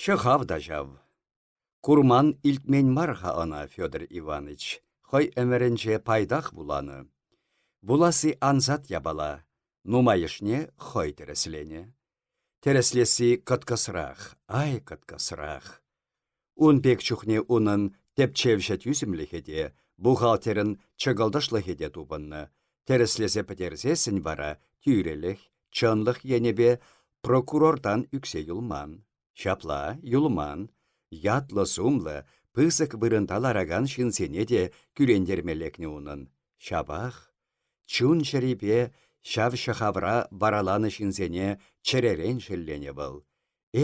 Ҫӑхав та ҫав. Курман-илтмен мар-ха ӑна Федор Иванович, хӑй ӗмӗрӗнче пайтах вуланӑ. Вуласси ансат япала, нумайӑшне хӑй тӗрӗсленӗ. Тӗрӗслесси кӑткӑсрах, ай кӑткӑсрах. Ун пек чухне унӑн тӗпчевҫӗ тӳсӗмлӗхӗ те, бухгалтерӑн чӑкӑлтӑшлӑхӗ те тупӑннӑ. Тӗрӗслесе пӗтерсессӗн вара тӳрӗлӗх, чӑнлӑх енӗпе прокурортан ӳксе юлман. Ҫапла, юлман. Ятлӑ-сумлӑ, пысӑк вырӑнта ларакан ҫынсене те кӳрентерме лекнӗ унӑн. Ҫапах чун-чӗрипе ҫав ҫӑхавра вараланӑ ҫынсене чӗререн шелленӗ вӑл.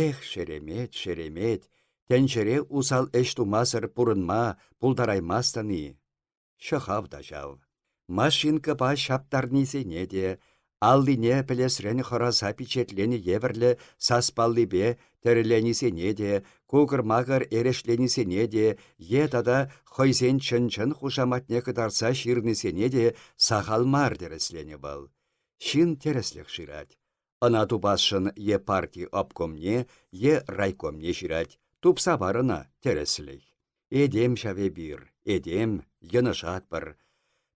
Эх, шеремет, шеремет, тӗнчере усал ӗҫ тумасӑр пурӑнма пултараймастӑн-и? Ҫӑхав та ҫав. Машинкӑпа ҫаптарнисене те, аллине пӗлесрен хӑраса пичетленӗ евӗрлӗ саспаллипе тӗрӗленисене те, кукӑр-макӑр эрешленисене те е тата хӑйсен чӑн-чӑн хушаматне кӑтартса ҫырнисене те сахал мар тӗрӗсленӗ вӑл. Ҫын тӗрӗслӗх шырать. Ӑна тупасшӑн е парти обкомне, е райкомне ҫырать. Тупса пар ӑна тӗрӗслӗх. Этем ҫав эпир, этем, йӑнӑшатпӑр.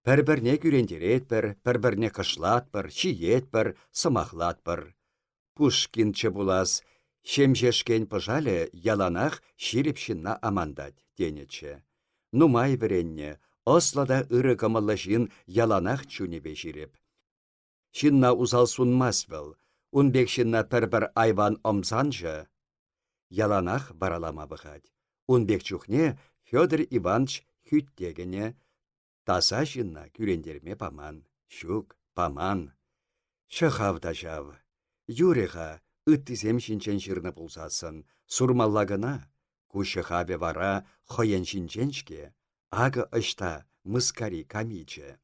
Пӗр-пӗрне кӳрентеретпӗр, пӗр-пӗрне кӑшлатпӑр, ҫиетпӗр, сӑмахлатпӑр. Пушкинччӗ пулас, ҫемҫешкен пӑшалӗ яланах ҫирӗп ҫынна амантать, тенӗччӗ. Нумай вӗреннӗ, ӑслӑ та ырӑ кӑмӑллӑ ҫын яланах чунӗпе ҫирӗп. Ҫынна усал сунмасть вӑл. Ун пек ҫынна пӗр-пӗр айван ӑмсанҫӑ яланах варалама пӑхать. Ун пек чухне Федор Иванович хӳтте кӗнӗ, таса ҫынна кӳрентерме паман. Ҫук, паман. Ҫӑхав та ҫав. Юрӗ-ха, ыттисем ҫинчен ҫырнӑ пулсассӑн, сурмалла кӑна. Ку ҫӑхавӗ вара хӑйӗн ҫинчен-ҫке. Акӑ ӑҫта мыскари камичӗ.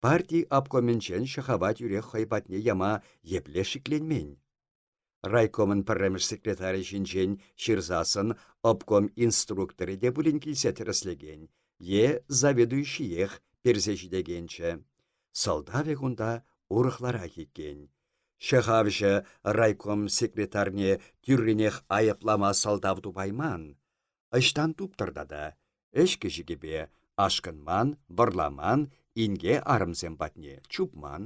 Парти обкомӗнчен ҫӑхава тӳрех хӑй патне яма епле шикленмен? Райкомӑн пӗрремӗш секретарӗ ҫинчен ҫырсассӑн обком инструкторӗ те пулин килсе тӗрӗслекен е заведующиех персе ҫитекенччӗ. Сӑлтавӗ кунта урӑхларах иккен. Ҫӑхавҫӑ райком секретарьне тӳррӗнех айӑплама сӑлтав тупайман. Ӑҫтан туптӑр тата? Ӗҫкӗ-ҫикӗпе ашкӑнман, вӑрламан, инке арӑмсем патне чупман.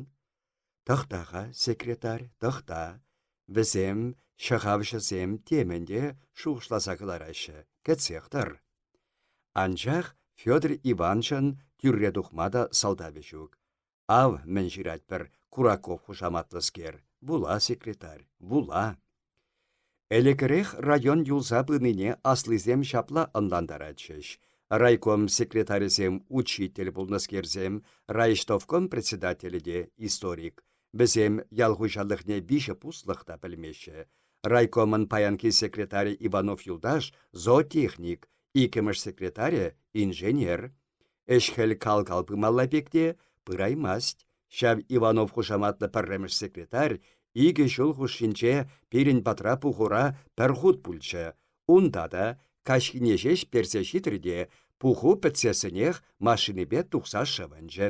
Тӑхта-ха, секретарь, тӑхта. Вӗсем, ҫӑхавҫӑсем темӗн те шухӑшласа кӑлараҫҫӗ, кӗтсех тӑр. Анчах Федор Иванчӑн тӳрре тухма та сӑлтавӗ ҫук. Ав мӗн ҫырать пӗр Кураков хушаматлӑскер. Вула, секретарь, вула. Ӗлӗкрех район юлса пынине аслисем ҫапла ӑнлантаратчӗҫ. Райком секретарӗсем учитель пулнӑскерсем, райӗҫтӑвком председателӗ те историк. Вӗсем ял хуҫалӑхне виҫӗ пуслӑх та пӗлмеҫҫӗ. Райкомӑн паянхи секретарӗ Иванов юлташ зоотехник, иккӗмӗш секретарӗ инженер. Ӗҫ-хӗл кал-кал пымалла пек те пыраймасть. Ҫав Иванов хушаматлӑ пӗрремӗш секретарь икӗ ҫул хушшинче пирӗн патра пухура пӗр хут пулчӗ. Унта та каҫхине ҫеҫ персе ҫитрӗ те пуху пӗтсессӗнех машинипе тухса шӑвӑнчӗ.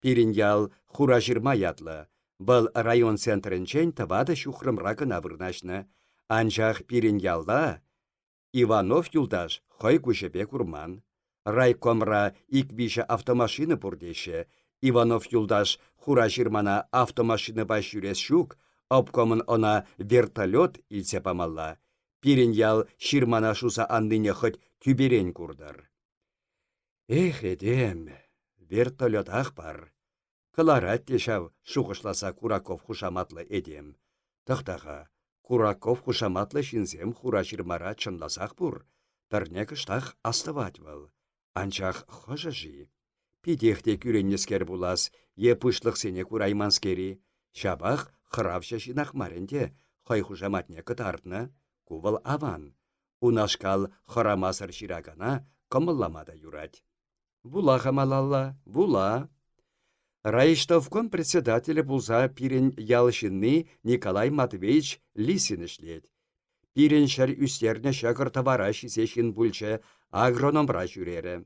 Пирӗн ял Хураҫырма ятлӑ. Вӑл район центрӗнчен тӑватӑ ҫухрӑмра кӑна вырнаҫнӑ. Анчах пирӗн ялта Иванов юлташ хӑй куҫӗпе курман. Райкомра ик-виҫӗ автомашина пур теҫҫӗ. Иванов юлташ Хура ҫырмана автомашинӑпа ҫӳрес ҫук, обкомӑн ӑна вертолет илсе памалла. Пирӗн ял ҫырмана шуса аннине хӑть тӳперен куртӑр. Эх, этем, вертолетах пар. Кӑларать те ҫав шухӑшласа Кураков хушаматлӑ этем. Тӑхта-ха, Кураков хушаматлӑ ҫынсем Хура ҫырмара чӑнласах пур. Пӗрне кӑштах астӑвать вӑл. Анчах хӑшӗ-ши? Питех те кӳреннӗскер пулас е пуҫлӑхсене курайманскер-и? Ҫапах хӑравҫӑ ҫынах мар ӗнтӗ, хӑй хушаматне кӑтартнӑ. Ку вӑл аван. Унашкал хӑрамасӑр ҫыракана кӑмӑллама та юрать. Вула-ха малалла, вула. Райӗҫтӑвком председателӗ пулса пирӗн ял ҫынни Николай Матвеевич Лисин ӗҫлет. Пирӗн ҫӗр ӳстернӗ ҫӑкӑр-тӑвара ҫисе ҫын пулчӗ, агрономра ҫӳрерӗ.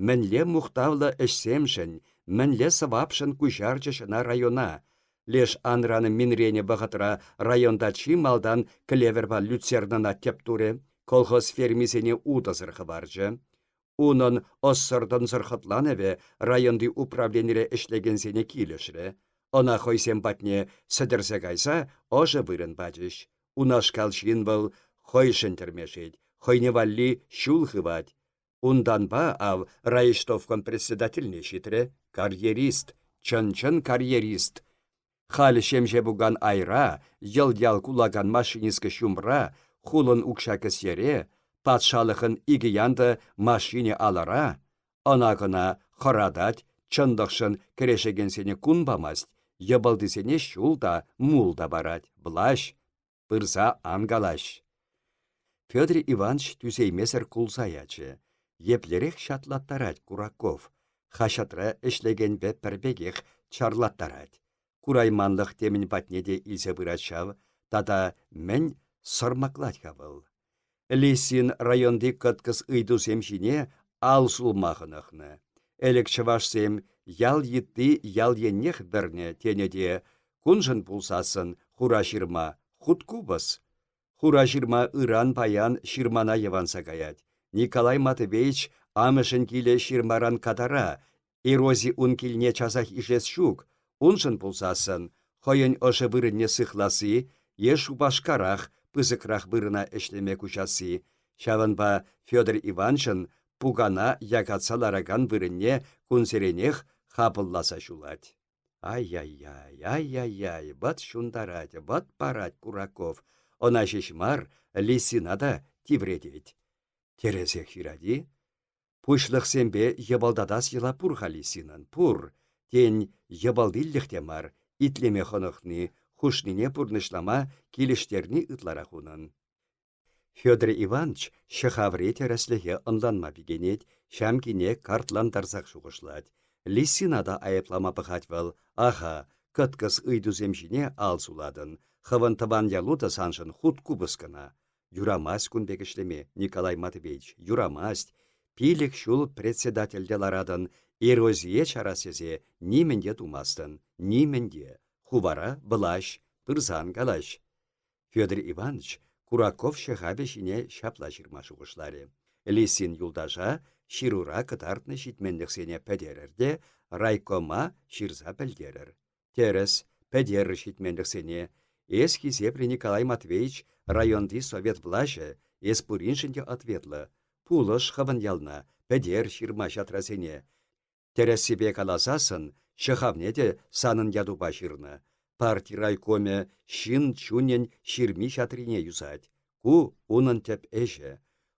Мӗнле мухтавлӑ ӗҫсемшӗн, мӗнле сӑвапшӑн куҫарчӗҫ ӑна района. Леш анранӑ минренӗ вӑхӑтра районта чи малтан клеверпа люцернӑна тӗп турӗ, колхоз фермисене утӑсӑр хӑварчӗ. Унӑн ӑссӑр-тӑнсӑр хӑтланӑвӗ районти управленире ӗҫлекенсене килӗшрӗ. Ӑна хӑйсем патне сӗтӗрсе кайса ӑшӑ вырӑн пачӗҫ. Унашкал ҫын вӑл хӑйшӗн тӗрмешет, хӑйне валли ҫул хывать. Унтанпа ав райӗҫтӑвком председательне ҫитрӗ. Карьерист, чӑн-чӑн карьерист. Халь ҫемҫе пукан айра, йӑл-ял кулакан машинистка ҫумра, хулӑн укҫа кӗсьере, патшалӑхӑн икӗ янтӑ машинӗ алӑра, ӑна-кӑна хӑратать, чӑнлӑхшӑн кӗрешекенсене кун памасть, йӑпӑлтисене ҫул та, мул та парать, влаҫ, пырса ан калаҫ. Федор Иванович тӳсеймесӗр кулса ячӗ. Еплерех ҫатлаттарать Кураков, хаҫатра ӗҫлекенпе пӗр пекех чарлаттарать. Курайманлӑх темӗн патне те илсе пырать ҫав, тата мӗн сӑрмаклать-ха вӑл? Лисин районти кӑткӑс ыйтусем ҫине ал сулма хӑнӑхнӑ. Ӗлӗк чӑвашсем ял йытти ял еннех вӗрнӗ тенӗ те куншӑн пулсассӑн хура ҫырма хут купӑс. Хура ҫырма ыран-паян ҫырмана йӑванса каять. Николай Матвеевич амӑшӗн килӗ ҫырмаран катара, эрози ун килне часах ишес ҫук, уншӑн пулсассӑн хӑйӗн ӑшӑ вырӑнне сыхласси е Шупашкарах пысӑкрах вырӑна ӗҫлеме куҫасси. Ҫавӑнпа Федор Иванчӑн пукана якатса ларакан вырӑнне кунсеренех хапӑлласа ҫулать. Ай-яй-яй, ай-яй-яй, вӑт ҫунтарать, вӑт парать Кураков. Ӑна ҫеҫ мар, Лисина та тивретет. Тӗрӗсех ҫырать-и? Пуҫлӑхсемпе йӑпӑлтатас йӑла пур-ха Лисинӑн, пур. Тен, йӑпӑлтиллӗх те мар, итлеме хӑнӑхни, хушнине пурнӑҫлама килӗштерни ытларах унӑн. Федор Иванович ҫӑхаври тӗрӗслӗхе ӑнланма пикенет, ҫамкине картлантарсах шухӑшлать. Лисина та айӑплама пӑхать вӑл. Аха, кӑткӑс ыйтусем ҫине ал сулатӑн. Хӑвӑн тӑван ялу та саншӑн хут купӑс кӑна. Юрамасть кун пек ӗҫлеме, Николай Матвеевич, юрамасть. Пилӗк ҫул председательте ларатӑн, эрозие чарас тесе нимӗн те тумастӑн, нимӗн те. Ху вара влаҫ, пырсан калаҫ. Федор Иванович Кураков ҫӑхавӗ ҫине ҫапла ҫырма шухӑшларӗ. Лисин юлташа ҫырура кӑтартнӑ ҫитменлӗхсене пӗтерӗр те райкома ҫырса пӗлтерӗр. Тӗрӗс, пӗтерӗр ҫитменлӗхсене. Эс хисеплӗ Николай Матвеевич районти совет влаҫӗ, эс пуриншӗн те ответлӑ. Пулӑш хӑвӑн ялна, пӗтер ҫырма-ҫатрасене. Тӗрӗссипе каласассӑн, ҫӑхавне те санӑн ятупа ҫырнӑ. Парти райкомӗ ҫын чунӗн ҫырми-ҫатрине юсать. Ку унӑн тӗп ӗҫӗ.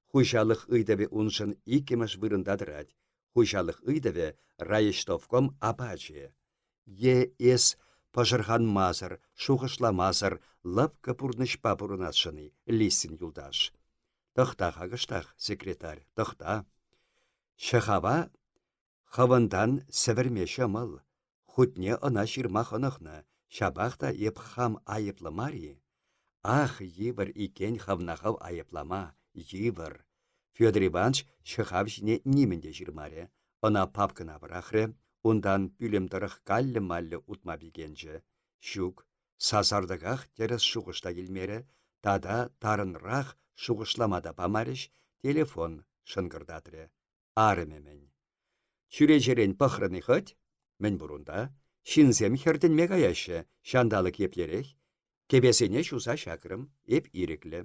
Хуҫалӑх ыйтӑвӗ уншӑн иккӗмӗш вырӑнта тӑрать. Хуҫалӑх ыйтӑвӗ райӗҫтӑвком апачӗ. Е эс пӑшӑрханмасӑр, шухӑшламасӑр лӑпкӑ пурнӑҫпа пурӑнасшӑн-и, Лисин юлташ? Тӑхта-ха кӑштах, секретарь, тӑхта. Ҫӑхава хӑвӑнтан сӗвӗрме ҫӑмӑл. Хутне ӑна ҫырма хӑнӑхнӑ, ҫапах та эп хам айӑплӑ мар-и? Ах, йывӑр иккен хӑвна хӑв айӑплама, йывӑр. Федор Иванович ҫӑхав ҫине нимӗн те ҫырмарӗ. Ӑна папкӑна пӑрахрӗ, унтан пӳлӗм тӑрӑх каллӗ-маллӗ утма пикенчӗ. Ҫук, сасартӑках тӗрӗс шухӑш та килмерӗ, тата тарӑнрах шухӑшлама та памарӗҫ, телефон шӑнкӑртатрӗ. Арӑмӗ-мӗн. Чӳречерен пӑхрӑн-и хӑть? Мӗн пур унта? Ҫынсем хӗртӗнме каяҫҫӗ, ҫанталӑк еплерех. Кӗпесене ҫуса ҫакрӑм, эп ирӗклӗ.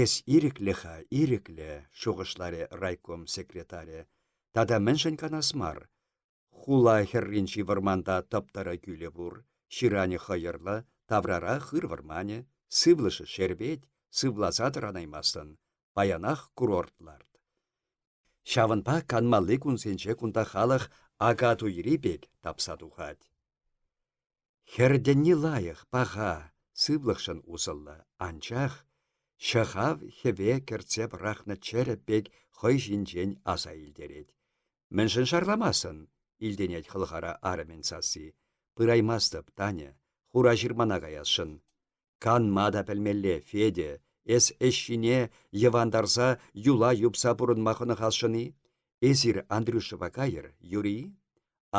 Эс ирӗклӗ-ха, ирӗклӗ, шухӑшларӗ райком секретарӗ. Тата мӗншӗн канас мар? Хула хӗрринчи вӑрманта тӑп-тӑрӑ кӳлӗ пур, ҫыранӗ хӑйӑрлӑ, таврара хыр вӑрманӗ, сывлӑшӗ шерпет, сывласа тӑранаймастӑн. Паянах курорт ларт. Ҫавӑнпа канмалли кунсенче кунта халӑх Акатуйри пек тапса тухать. Хӗртӗнни лайӑх, паха, сывлӑхшӑн усӑллӑ, анчах ҫӑхав хӗве кӗртсе пӑрахнӑ чӗрӗп пек хӑй ҫинчен аса илтерет. Мӗншӗн шарламасӑн? илтӗнет хӑлхара арӑмӗн сасси. Пыраймастӑп, Таня, хура ҫырмана каясшӑн. Канма та пӗлмелле, Федя, эс ӗҫ ҫине йӑвантарса юла юпса пурӑнма хӑнӑхасшӑн-и? Эсир Андрюшӑпа кайӑр, Юрий?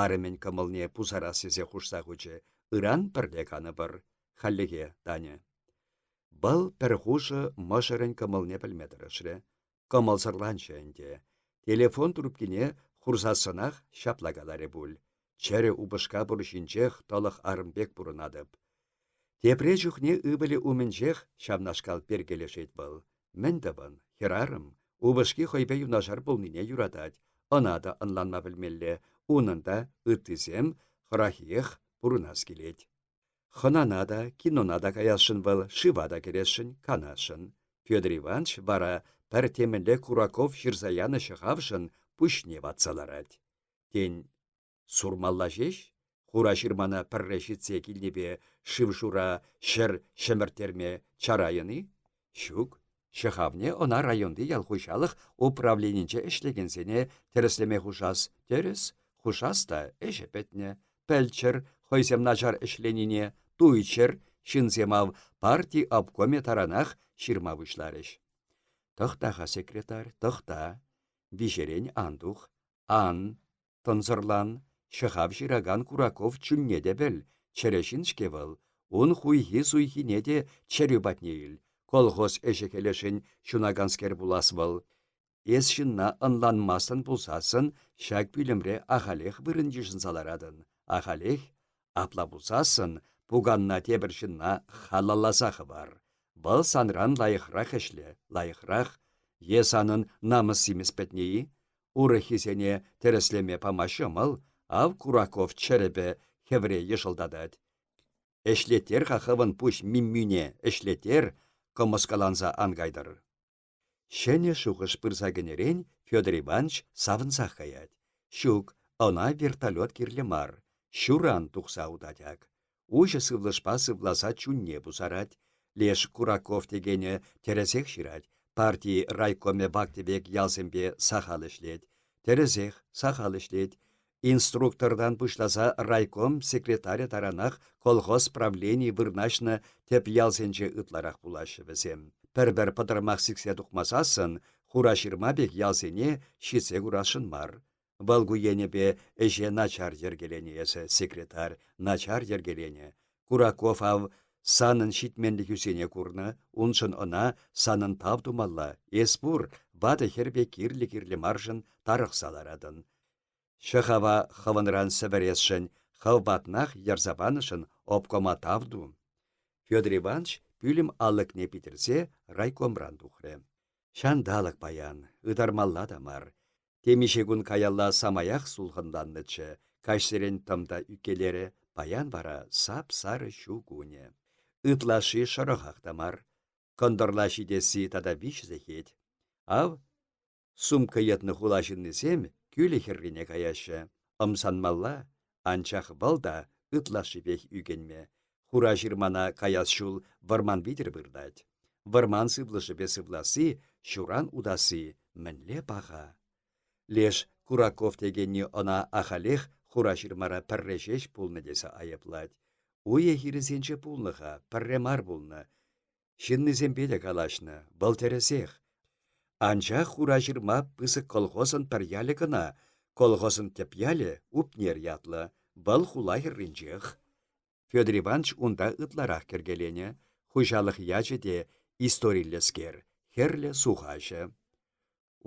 Арӑмӗн кӑмӑлне пусарас тесе хушса хучӗ. Ыран пӗрле канӑпӑр. Хальлӗхе, Таня. Вӑл пӗр хушӑ мӑшӑрӗн кӑмӑлне пӗлме тӑрӑшрӗ. Кӑмӑлсӑрланчӗ ӗнтӗ. Телефон трубкине хурсассӑнах ҫапла каларӗ пуль. Чӗрӗ упӑшка пур ҫинчех тӑлӑх арӑм пек пурӑнатӑп. Тепре чухне ывӑлӗ умӗнчех ҫавнашкал перкелешет вӑл. Мӗн тӑвӑн, хӗрарӑм, упӑшки хӑйпе юнашар пулнине юратать, ӑна та ӑнланма пӗлмелле, унӑн та ыттисем хӑрахиех пурӑнас килет. Хӑнана та, кинона та каясшӑн вӑл, шыва та кӗресшӗн, канасшӑн. Федор Иванович вара пӗр темӗнле Кураков ҫырса янӑ ҫӑхавшӑн пуҫне ватса ларать. Тен, сурмалла ҫеҫ? Хура ҫырмана пӗрре ҫитсе килнипе шыв-шура ҫӗр ҫӗмӗрттерме чарайӑн-и? Ҫук, ҫӑхавне ӑна районти ялхуҫалӑх управленинче ӗҫлекенсене тӗрӗслеме хушас. Тӗрӗс, хушас та ӗҫӗ пӗтнӗ. Пӗлччӗр хӑйсем начар ӗҫленине, туйччӑр, ҫынсем ав парти обкомӗ таранах ҫырма пуҫларӗҫ. Тӑхта-ха, секретарь, тӑхта. Виҫерен ан тух. Ан тӑнсӑрлан, ҫӑхав ҫыракан Кураков чунне те пӗл, чӗрӗ ҫын-ҫке вӑл, ун хуйхи-суйхине те чӗрӳ патне ил, колхоз ӗҫӗ-хӗлӗшӗн ҫунаканскер пулас вӑл. Эс ҫынна ӑнланмастӑн пулсассӑн ҫак пӳлӗмре ахалех вырӑн йышӑнса ларатӑн, ахалех. Апла пулсассӑн пуканна тепӗр ҫынна халалласа хӑвар. Вӑл санран лайӑхрах ӗҫлӗ, лайӑхрах. Е санӑн намӑс-симӗс пӗтнӗ-и? Урӑххисене тӗрӗслеме пама ҫӑмӑл, ав Кураков чӗрӗпӗ хӗвре йӑшӑлтатать. Ӗҫлеттер-ха хӑвӑн пуҫ миммине, ӗҫлеттер, кӑмӑскаланса ан кайтӑр. Ҫӗнӗ шухӑш пырса кӗнӗрен Федор Иванович савӑнсах каять. Ҫук, ӑна вертолет кирлӗ мар. Ҫуран тухса утать ак. Уҫӑ сывлӑшпа сывласа чунне пусарать. Леш Кураков текенӗ тӗрӗсех ҫырать. Парти райкомӗ вак-тӗвек ялсемпе сахал ӗҫлет. Тӗрӗсех, сахал ӗҫлет. Инструктортан пуҫласа райком секретарӗ таранах колхоз правлени вырнаҫнӑ тӗп ялсенче ытларах пулаҫҫӗ вӗсем. Пӗр-пӗр пӑтӑрмах сиксе тухмасассӑн Хураҫырма пек ялсене ҫитсе курасшӑн мар. Вӑл ку енӗпе ӗҫе начар йӗркеленӗ эсӗ, секретарь, начар йӗркеленӗ. Кураков ав санӑн ҫитменлӗхӳсене курнӑ, уншӑн ӑна санӑн тав тумалла, эс пур, ватӑ хӗр пек кирлӗ-кирлӗ маршӑн тарӑхса ларатӑн. Ҫӑхава хӑвӑнран сӗвӗресшӗн, хӑв патнах ярса панӑшӑн обкома тав ту. Федор Иванович пӳлӗм алӑкне питӗрсе райкомран тухрӗ. Ҫанталӑк паян, ытармалла та мар. Темиҫе кун каялла самаях сулхӑнланнӑччӗ, каҫсерен тӑм та ӳккелерӗ, паян вара сап-сарӑ ҫу кунӗ. Ытлашши шӑрӑхах та мар. Кӑнтӑрла ҫитесси тата виҫ сехет. Ав, сумка йӑтнӑ хула ҫыннисем кӳлӗ хӗррине каяҫҫӗ. Ӑмсанмалла, анчах вӑл та ытлашшипех ӳкӗнмӗ. Хура ҫырмана каяс ҫул вӑрман витӗр выртать. Вӑрман сывлӑшӗпе сывласси, ҫуран утасси мӗнле паха. Леш Кураков текенни ӑна ахалех Хура ҫырмара пӗрре ҫеҫ пулнӑ тесе айӑплать. Уйӗ хирӗсенче пулнӑ-ха, пӗрре мар пулнӑ. Ҫыннисемпе те калаҫнӑ, вӑл тӗрӗсех. Анчах Хураҫырма пысӑк колхозӑн пӗр ялӗ кӑна, колхозӑн тӗп ялӗ Упнер ятлӑ, вӑл хула хӗрринчех. Федор Иванович унта ытларах кӗркеленӗ, хуҫалӑх ячӗ те историллӗскер, хӗрлӗ сухаҫӑ.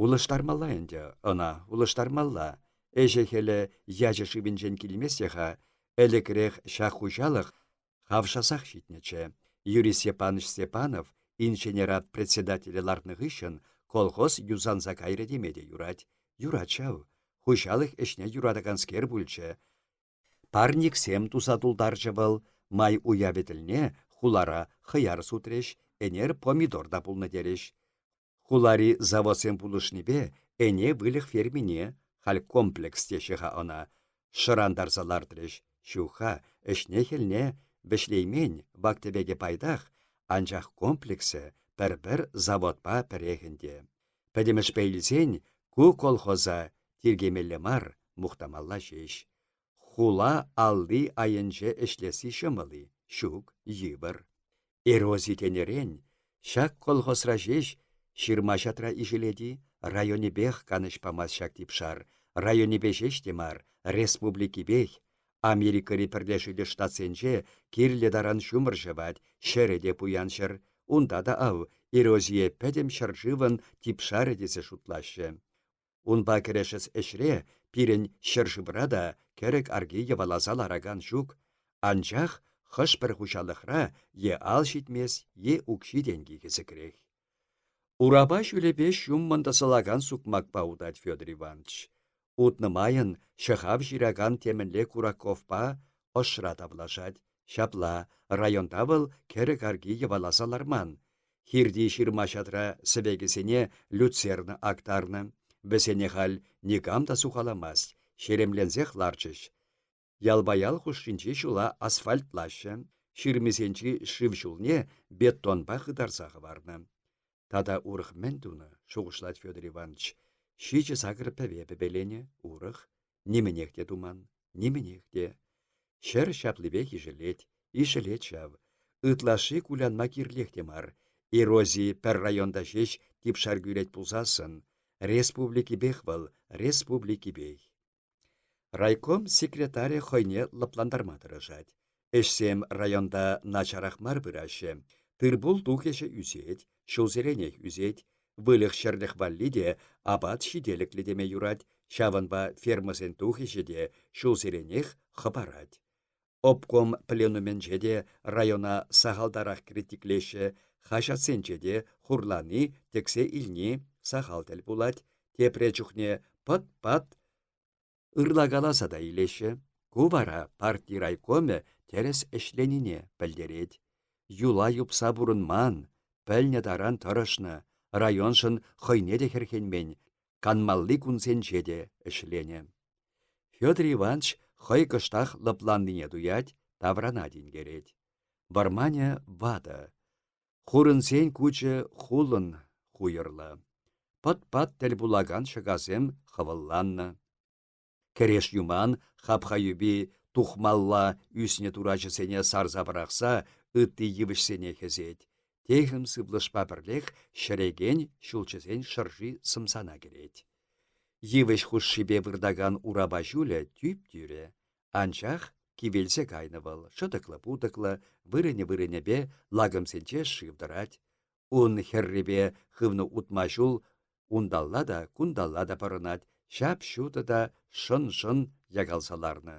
Улӑштармалла ӗнтӗ ӑна, улӑштармалла. Ӗҫӗ-хӗлӗ ячӗ-шывӗнчен килмест те-ха. Ӗлӗкрех ҫак хуҫалӑх хавшасах ҫитнӗччӗ. Юрий Степанович Степанов инженера председателе лартнӑ хыҫҫӑн колхоз юсанса кайрӗ теме те юрать. Юрать ҫав. Хуҫалӑх ӗҫне юратаканскер пулчӗ. Парниксем туса тултарчӗ вӑл. Май уявӗ тӗлне хулара хӑяр сутрӗҫ, ӗнер помидор та пулнӑ терӗҫ. Хулари заводсем пулӑшнипе ӗне выльӑх фермине, халь комплекс теҫҫӗ-ха ӑна, шӑрантарса лартрӗҫ. Ҫук-ха, ӗҫне-хӗлне вӗҫлеймен вак-тӗвекӗ пайтах, анчах комплексӗ пӗр-пӗр заводпа пӗрех ӗнтӗ. Пӗтӗмӗшпе илсен, ку колхоза тиркемелле мар, мухтамалла ҫеҫ. Хула алли айӗнче ӗҫлесси ҫӑмӑл-и? Ҫук, йывӑр. Эрози тенӗрен, ҫак колхозра ҫеҫ ҫырма-ҫатра ишӗлет-и? Районӗпех канӑҫ памасть ҫак типшар. Районӗпе ҫеҫ те мар, республикипех. Америкӑри Пӗрлешӳллӗ Штатсенче кирлӗ таран ҫумӑр ҫӑвать, ҫӗрӗ те пуян ҫӗр. Унта та ав эрозие пӗтӗм ҫӗршывӑн типшарӗ тесе шутлаҫҫӗ. Унпа кӗрешес ӗҫре пирӗн ҫӗршывра та кӗрӗк арки йӑваласа ларакан ҫук. Анчах хӑш-пӗр хуҫалӑхра е ал ҫитмест, е укҫи-тенки хӗсӗкрех. Урапа ҫулӗпе ҫуммӑн тӑсӑлакан сукмакпа утать Федор Иванович. Утнӑ майӑн ҫӑхав ҫыракан темӗнле Кураковпа ӑшра тавлашать. Ҫапла, районта вӑл кӗрӗк арки йӑваласа ларман. Хирти ҫырма-ҫатра сӗвекӗсене люцерна актарнӑ. Вӗсене халь никам та сухаламасть, ҫеремленсех ларчӗҫ. Ялпа ял хушшинчи ҫула асфальтлаҫҫӗ, ҫырмисенчи шыв ҫулне бетонпа хытарса хӑварнӑ. Тата урӑх мӗн тунӑ, шухӑшлать Федор Иванович. Ҫичӗ-сакӑр пӗве пӗвеленӗ, урӑх. Нимӗнех те туман, нимӗнех те. Ҫӗр ҫаплипех ишӗлет, ишӗлет ҫав. Ытлашши кулянма кирлех те мар. Эрози пӗр районта ҫеҫ типшар кӳрет пулсассӑн, республикипех вӑл, республикипех. Райком секретарӗ хӑйне лӑплантарма тӑрӑшать. Ӗҫсем районта начарах мар пыраҫҫӗ. Тыр-пул тухӑҫӗ ӳсет, ҫулсеренех ӳсет. Выльӑх-чӗрлӗх валли те апат ҫителӗклӗ теме юрать, ҫавӑнпа фермӑсен тухӑҫӗ те ҫулсеренех хӑпарать. Обком пленумӗнче те района сахалтарах критиклеҫҫӗ, хаҫатсенче те хурлани, тӗксе илни сахал тӗл пулать, тепре чухне пӑт-пат ырлакаласа та илеҫҫӗ. Ку вара парти райкомӗ тӗрӗс ӗҫленине пӗлтерет. Юла юпса пурӑнман, пӗлнӗ таран тӑрӑшнӑ, районшӑн хӑйне те хӗрхенмен, канмалли кунсенче те ӗҫленӗ. Федор Иванович хӑй кӑштах лӑпланнине туять, таврана тинкерет. Вӑрманӗ ватӑ. Хурӑнсен кучӗ хулӑн хуйӑрлӑ. Пӑт-пат тӗл пулакан ҫӑкасем хӑвӑлланнӑ. Кӗреш юман хапха юпи тухмалла ӳснӗ турачӗсене сарса пӑрахса ытти йывӑҫсене хӗсет. Техӗм сывлӑшпа пӗрлех ҫӗрекен ҫулҫӑсен шӑрши сӑмсана кӗрет. Йывӑҫ хушшипе выртакан урапа ҫулӗ тӳп-тӳрӗ. Анчах кивелсе кайнӑ вӑл, шӑтӑклӑ-путӑклӑ, вырӑнӗ-вырӑнӗпе лакӑмсенче шыв тӑрать. Ун хӗррипе хывнӑ утма ҫул унталла та, кунталла та пӑрӑнать, ҫап-ҫутӑ та шӑн-шӑн якалса ларнӑ.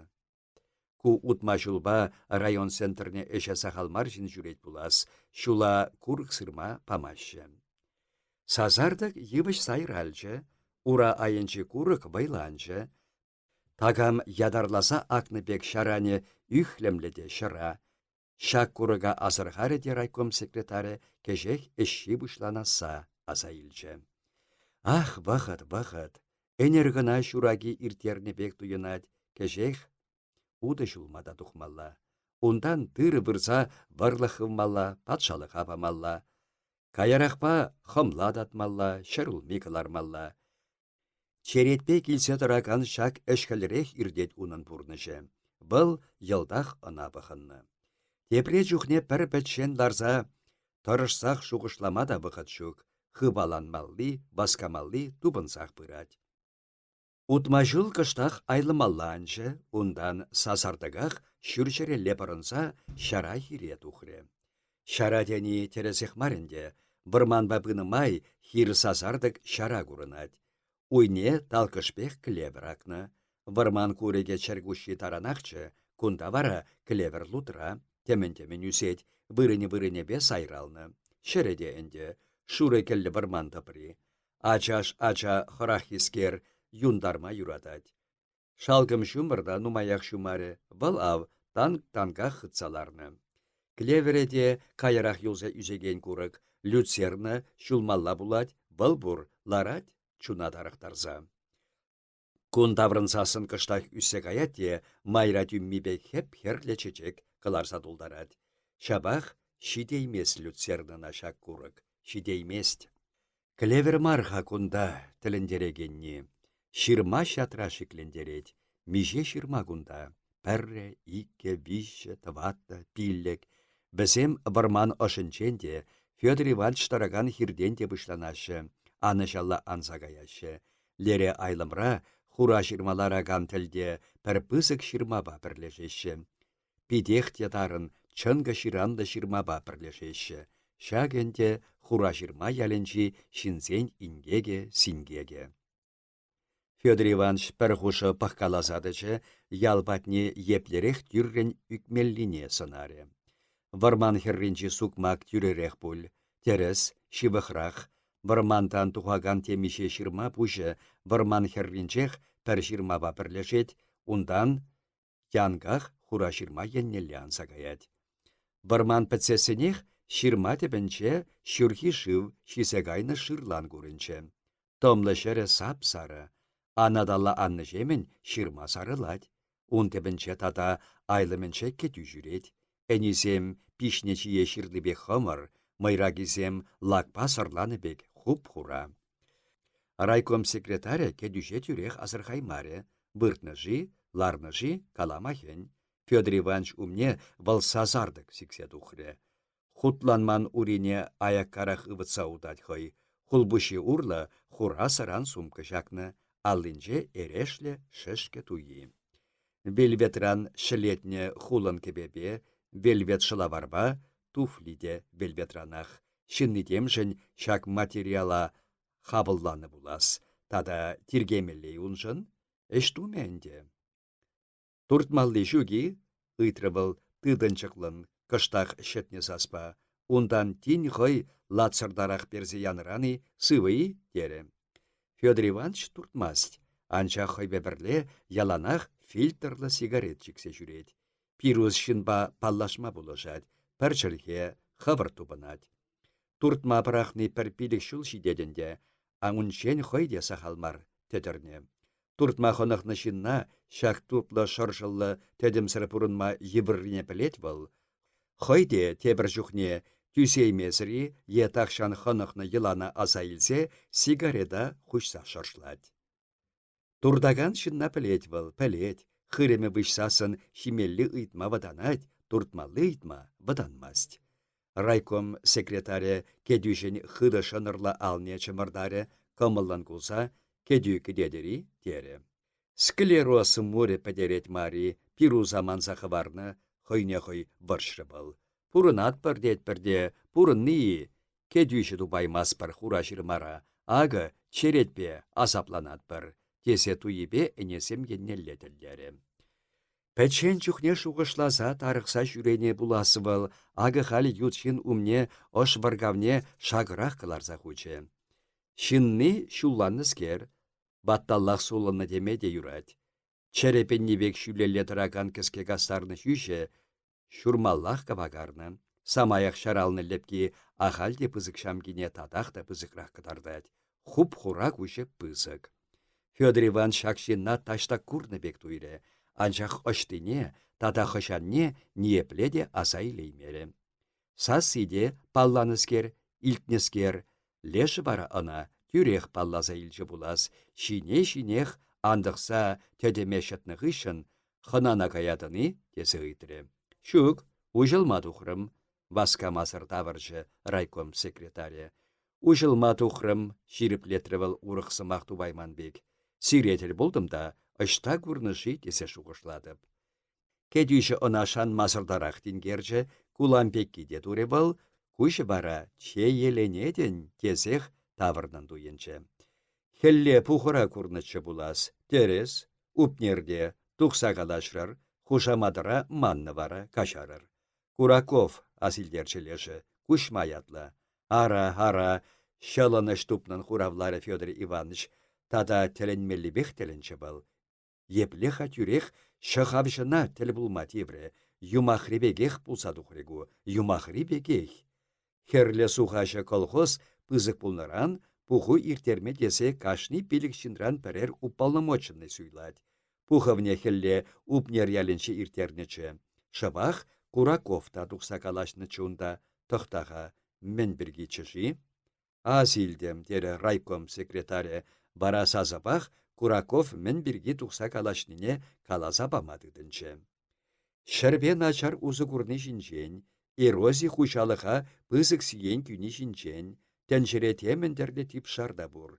Ку утма ҫулпа район центрне ӗҫе сахал мар ҫын ҫӳрет пулас, ҫула курӑк сырма памаҫҫӗ. Сасартӑк йывӑҫ сайралчӗ, ура айӗнчи курӑк вӑйланчӗ. Такам ятарласа акнӑ пек ҫаранӗ ӳхлӗмлӗ те ҫӑра. Ҫак курӑка асӑрхарӗ те райком секретарӗ кӗҫех ӗҫҫи пуҫланасса аса илчӗ. Ах, вӑхӑт, вӑхӑт! Ӗнер кӑна ҫураки ирттернӗ пек туйӑнать, кӗҫех утӑ ҫулма та тухмалла. Унтан тырӑ вырса вӑрлӑх хывмалла, патшалӑха памалла. Каярахпа хӑмла татмалла, ҫӗрулми кӑлармалла. Черетпе килсе тӑракан ҫак ӗҫ-хӗлрех иртет унӑн пурнӑҫӗ. Вӑл йӑлтах ӑна пӑхӑннӑ. Тепре чухне пӗр-пӗччен ларса тӑрӑшсах шухӑшлама та вӑхӑт ҫук, хыпаланмалли, васкамалли тупӑнсах пырать. Утма ҫул кӑштах айлӑмалла анчӗ, унтан сасартӑках ҫурҫӗрелле пӑрӑнса ҫара хире тухрӗ. Ҫара тени тӗрӗсех мар ӗнтӗ, вӑрманпа пынӑ май хир сасартӑк ҫара курӑнать. Уйне талкӑшпех клевер акнӑ. Вӑрман курӑкӗ чӗркуҫҫи таранахчӗ, кунта вара клевер лутра, тӗмӗн-тӗмӗн ӳсет, вырӑнӗ-вырӑнӗпе сайралнӑ. Ҫӗрӗ те ӗнтӗ, шурӑ кӗллӗ вӑрман тӑпри. Ачаш ача хӑраххискер юнтарма юратать. Шалкӑм ҫумӑр та нумаях ҫумарӗ, вӑл ав танк-танках хытса ларнӑ. Клеверӗ те каярах юлса ӳсекен курӑк, люцерна ҫулмалла пулать, вӑл пур, ларать чуна тарӑхтарса. Кун таврӑнсассӑн кӑштах ӳссе каять те майра тӳмми пек хӗп-хӗрлӗ чечек кӑларса тултарать. Ҫапах ҫитеймест люцернӑна ҫак курӑк, ҫитеймест. Клевер мар-ха кунта тӗлӗнтерекенни. Ҫырма-ҫатра шиклентерет. Миҫе ҫырма кунта? Пӗрре, иккӗ, виҫҫӗ, тӑваттӑ, пиллӗк. Вӗсем вӑрман ӑшӗнчен те, Федор Иванович тӑракан хиртен те пуҫланаҫҫӗ, анӑҫалла анса каяҫҫӗ. Лере айлӑмра. Хура ҫырма ларакан тӗлте пӗр пысӑк ҫырмапа пӗрлешеҫҫӗ. Питех те тарӑн, чӑнкӑ ҫыранлӑ ҫырмапа пӗрлешеҫҫӗ. Ҫак ӗнтӗ Хураҫырма ялӗнчи ҫынсен инкекӗ-синкекӗ. Федор Иванович пӗр хушӑ пӑхкаласа тӑчӗ, ял патне еплерех тӳррӗн ӳкмеллине сӑнарӗ. Вӑрман хӗрринчи сукмак тӳрӗрех пуль. Тӗрӗс, ҫывӑхрах. Вӑрмантан тухакан темиҫе ҫырма пуҫӗ вӑрман хӗрринчех пӗр ҫырмапа пӗрлешет, унтан янках Хураҫырма еннелле анса каять. Вӑрман пӗтсессӗнех ҫырма тӗпӗнче ҫурхи шыв ҫисе кайнӑ шырлан курӑнчӗ. Тӑмлӑ ҫӗрӗ сап-сарӑ. Анаталла аннӑҫемӗн ҫырма сарӑлать. Ун тӗпӗнче тата айлӑмӗнче кӗтӳ ҫӳрет. Ӗнисем пиҫнӗ чие ҫырли пек хӑмӑр, мӑйракисем лакпа сӑрланӑ пек хуп-хура. Райком секретарӗ кӗтӳҫе тӳрех асӑрхаймарӗ. Выртнӑ-ши, ларнӑ-ши, калама хӗн. Федор Иванович умне вӑл сасартӑк сиксе тухрӗ. Хутланман урине аяккарах ывӑтса утать хӑй. Хулпуҫҫи урлӑ хура сӑран сумка ҫакнӑ, аллинче эрешлӗ шӗшкӗ туйи. Вельветран ҫӗлетнӗ хулӑн кӗпепе, вельвет шӑлаварпа, туфли те вельветранах. Ҫынни темшӗн ҫак материала хапӑлланӑ пулас. Тата тиркемелле-и уншӑн? Ӗҫ тумӗ ӗнтӗ. Туртмалли ҫук-и? ыйтрӗ вӑл тытӑнчӑклӑн, кӑштах ҫӗтнӗ саспа. Унтан тин хӑй латсӑртарах персе янӑран-и, сывӑ-и? терӗ. Федор Иванович туртмасть, анчах хӑйпе пӗрле яланах фильтрлӑ сигарет чиксе ҫӳрет. Пирус ҫынпа паллашма пулӑшать, пӗр чӗлхе хӑвӑрт тупӑнать. Туртма пӑрахни пӗр пилӗк ҫул ҫитет ӗнтӗ, а унччен хӑй те сахал мар тӗтӗрнӗ. Туртма хӑнӑхнӑ ҫынна ҫак тутлӑ шӑршӑллӑ тӗтӗмсӗр пурӑнма йывӑррине пӗлет вӑл. Хӑй те тепӗр чухне тӳсеймесӗр-и е тахҫан хӑнӑхнӑ йӑлана аса илсе сигарета хуҫса шӑршлать. Туртакан ҫынна пӗлет вӑл, пӗлет, хырӑмӗ выҫсассӑн ҫимелли ыйтма вӑтанать, туртмалли ыйтма вӑтанмасть. Райком секретарӗ кӗтӳҫӗн хытӑ шӑнӑрлӑ алне чӑмӑртарӗ, кӑмӑллӑн кулса «Кӗтӳ кӗтетӗр-и?» терӗ. Склероз мурӗ пӗтерет мар-и, пируса манса хӑварнӑ, хӑйне хӑй вӑрҫрӗ вӑл. Пурӑнатпӑр тетпӗр те, пурӑнни-и? Кӗтӳҫӗ тупаймастпӑр хура ҫырмара, акӑ черетпе асапланатпӑр, тесе туйипе ӗнесем еннелле тӗллерӗ. Пӗччен чухне шухӑшласа тарӑхса ҫӳрене пулас вӑл, акӑ халь ют ҫын умне ӑш вӑркавне шакӑрах кӑларса хучӗ. Ҫынни ҫулланнӑскер, ватталлах сулӑннӑ теме те юрать. Чӗрӗпенни пек ҫӳлелле тӑракан кӗске кастарнӑ ҫӳҫӗ ҫурмаллах кӑвакарнӑ. Самаях ҫаралнӑ лӗпки ахаль те пысӑк ҫамкине татах та пысӑкрах кӑтартать. Хуп-хура куҫӗ пысӑк. Федор Иван ҫак ҫынна таҫта курнӑ пек туйрӗ, анчах ӑҫтине тата хӑҫанне ниепле те аса илеймерӗ. Сасси те палланӑскер, илтнӗскер, лешӗ вара ӑна тӳрех палласа илчӗ пулас, ҫине-ҫинех антӑхса тӗтӗме ҫӑтнӑ хыҫҫӑн «Хӑнана каятӑн-и?» тесе ыйтрӗ. «Ҫук, уҫӑлма тухрӑм», — васкамасӑр тавӑрчӗ райком секретарӗ. «Уҫӑлма тухрӑм», — ҫирӗплетрӗ вӑл урӑх сӑмах тупайман пек. «Сире тӗл пултӑм та ӑҫта курнӑ-ши тесе шухӑшлатӑп. Кӗтӳҫӗ ӑна шанмасӑртарах тинкерчӗ, кулам пекки те турӗ вӑл, куҫӗ вара чееленетӗн тесех тавӑрнӑн туйӑнчӗ. Хӗлле пухура курнӑччӗ пулас, тӗрӗс, упнерте, тухса калаҫрӑр, хушаматӑра маннӑ вара, каҫарӑр. Кураков, асилтерчӗ лешӗ, Куҫма ятлӑ. Ара, ара, ҫӑлӑнӑҫ тупнӑн хуравларӗ Федор Иванович. Тата тӗлӗнмеллипех тӗлӗнчӗ вӑл. Епле-ха тӳрех ҫӑхавҫӑна тӗл пулма тиврӗ, юмахри пекех пулса тухрӗ ку, юмахри пекех. Хӗрлӗ сухаҫӑ колхоз пысӑк пулнӑран пуху ирттерме тесе кашни пилӗк ҫынран пӗрер уполномоченнӑй суйлать. Пухӑвне хӗлле Упнер ялӗнче ирттернӗччӗ. Шӑпах Кураков та тухса калаҫнӑччӗ унта. Тӑхта-ха, мӗн пиркиччӗ-ши? Ас илтӗм, терӗ райком секретарӗ, вара сасӑпах Кураков мӗн пирки тухса калаҫнине каласа пама тытӑнчӗ. Ҫӗрпе начар усӑ курни ҫинчен, эрози хуҫалӑха пысӑк сиен кӳни ҫинчен, тӗнчере темӗн тӗрлӗ тип-шар та пур.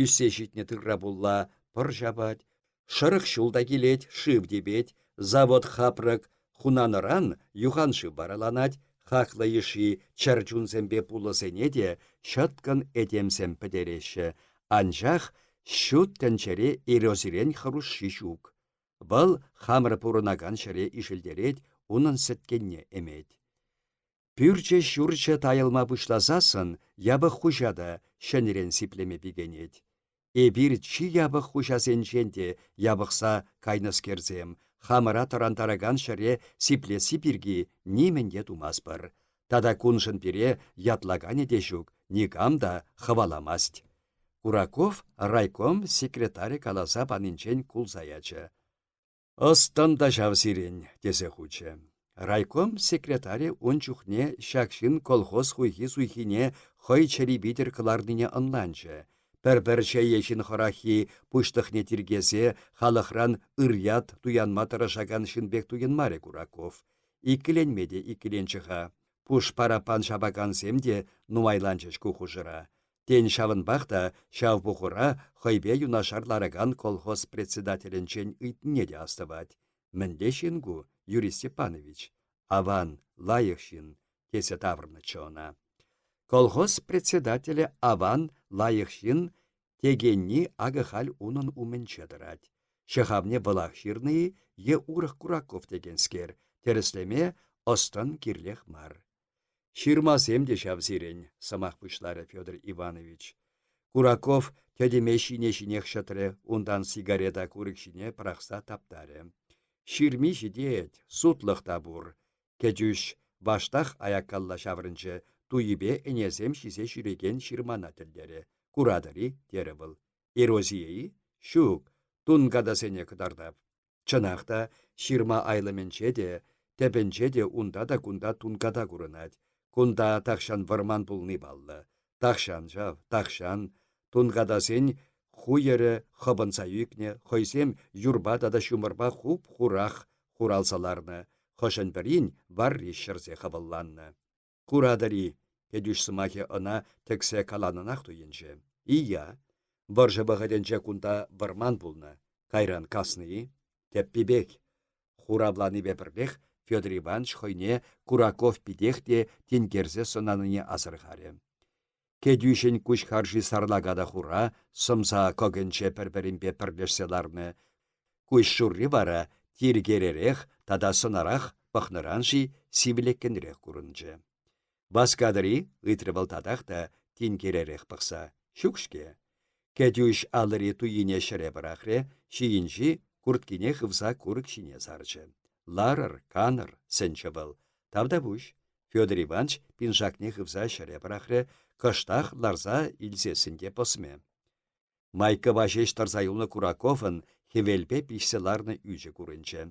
Ӳссе ҫитнӗ тырра-пулла пӑр ҫапать. Шӑрӑх ҫул та килет, шыв типет, завод хапрӑк хунанӑран юханшыв вараланать, хаклӑ йышши чӗрчунсемпе пулӑсене те ҫӑткӑн этемсем пӗтереҫҫӗ, анчах ҫут тӗнчере эрозирен хӑрушши ҫук. Вӑл хамӑр пурӑнакан ҫӗре ишӗлтерет, унӑн сӗткенне ӗмет. Пӳрчӗ-ҫурчӗ тайӑлма пуҫласассӑн япӑх хуҫа та ҫӗнӗрен сиплеме пикенет. Эпир чи япӑх хуҫасенчен те япӑхса кайнӑскерсем, хамӑра тӑрантаракан ҫӗре сиплесси пирки нимӗн те тумастпӑр. Тата куншӑн пире ятлаканӗ те ҫук, никам та хӑваламасть. Кураков райком секретарӗ каласа панинчен кулса ячӗ. Ӑс-тӑн та ҫав сирӗн, тесе хучӗ. Райком секретарӗ ун чухне ҫак ҫын колхоз хуйхи-суйхине хӑй чӗри витӗр кӑларнине ӑнланчӗ. Пӗр-пӗр чее ҫын хӑраххи пуҫлӑхне тиркесе халӑхран ырьят туянма тӑрӑшакан ҫын пек туйӑнмарӗ Кураков. Иккӗленме те иккӗленчӗ-ха. Пуш параппан ҫапакансем те нумайланчӗҫ ку хушӑра. Тен, ҫавӑнпах та ҫав пухура хӑйпе юнашар ларакан колхоз председателӗнчен ыйтнине те астӑвать: «Мӗнле ҫын ку, Юрий Степанович? Аван, лайӑх ҫын», тесе тавӑрнӑччӗ ӑна. Колхоз председателӗ аван, лайӑх ҫын текенни акӑ халь унӑн умӗнче тӑрать. Ҫӑхавне вӑлах ҫырнӑ-и е урӑх Кураков текенскер, тӗрӗслеме ӑс-тӑн кирлех мар. Ҫырмасем те ҫав сирӗн, сӑмах пуҫларӗ Федор Иванович. Кураков тӗтӗме ҫине-ҫинех ҫӑтрӗ, унтан сигарета курӑк ҫине пӑрахса таптарӗ. Ҫырми ҫитет, сутлӑх та пур. Кӗтӳҫ ваштах аяккалла ҫаврӑнчӗ, туйипе ӗнесем ҫисе ҫӳрекен ҫырмана тӗллерӗ. Куратӑр-и? терӗ вӑл. Эрозие-и? Ҫук, тункатасене кӑтартап. Чӑнах та, ҫырма айлӑмӗнче те, тӗпӗнче те унта та кунта тунката курӑнать. Кунта тахҫан вӑрман пулни паллӑ. Тахҫан ҫав, тахҫан. Тункатасен хуйӑрӗ хӑпӑнса ӳкнӗ, хӑйсем юрпа тата ҫумӑрпа хуп-хурах хуралса ларнӑ, хӑшӗн-пӗрин варри ҫӗрсе хӑвӑлланнӑ. Куратӑр-и, кӗтӳҫ сӑмахӗ ӑна тӗксе каланӑнах туйӑнчӗ. Ия, вӑрҫӑ вӑхӑтӗнче кунта вӑрман пулнӑ. Кайран каснӑ-и? Тӗппипех. Хуравланипе пӗрлех Федор Иванович хӑйне Кураков питех те тинкерсе сӑнанине асӑрхарӗ. Кӗтӳҫӗн куҫ харши сарлака та хура, сӑмса кӑкӗнче пӗр-пӗринпе пӗрлешсе ларнӑ. Куҫ шурри вара тиркеререх тата сӑнарах пӑхнӑран-ши сивлеккӗнрех курӑнчӗ. «Васкатӑр-и?» — ыйтрӗ вӑл татах та тинкеререх пӑхса. «Ҫук-ҫке». Кӗтӳҫ алӑри туйине ҫӗре пӑрахрӗ, ҫийӗнчи курткине хывса курӑк ҫине сарчӗ. «Ларӑр, канӑр», — сӗнчӗ вӑл. «Тавтапуҫ. Федор Иванович пиншакне хывса ҫӗре пӑрахрӗ, кӑштах ларса илсессӗн те пӑсмӗ. Майкӑпа ҫеҫ тӑрса юлнӑ Кураковӑн хӗвелпе пиҫсе ларнӑ ӳчӗ курӑнчӗ.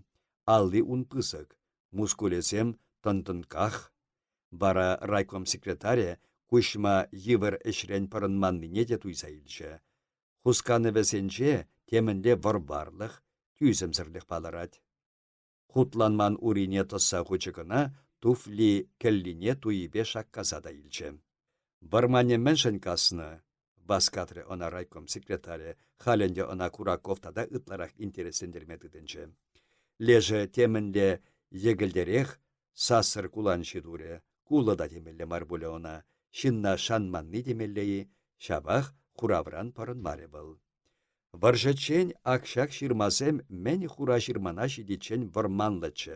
Алли ун пысӑк, мускулӗсем тӑн-тӑнках. Вара райком секретарӗ Куҫма йывӑр ӗҫрен пӑрӑнманнине те туйса илчӗ. Хусканӑвӗсенче темӗнле вӑр-варлӑх, тӳсӗмсӗрлӗх палӑрать. Хутланман урине тӑсса хучӗ кӑна, туфли кӗллине туйипе шаккаса та илчӗ. Вӑрманӗ мӗншӗн каснӑ? васкатрӗ ӑна райком секретарӗ, халь ӗнтӗ ӑна Кураков тата ытларах интереслентерме тытӑнчӗ. Лешӗ темӗнле йӗкӗлтерех сассӑр куланҫи турӗ, кулӑ та темелле мар пулӗ ӑна, ҫынна шанманни темелле-и, ҫапах хуравран пӑрӑнмарӗ вӑл. Вӑрҫӑччен ак ҫак ҫырмасем мӗн хура ҫырмана ҫитиччен вӑрманлӑччӗ.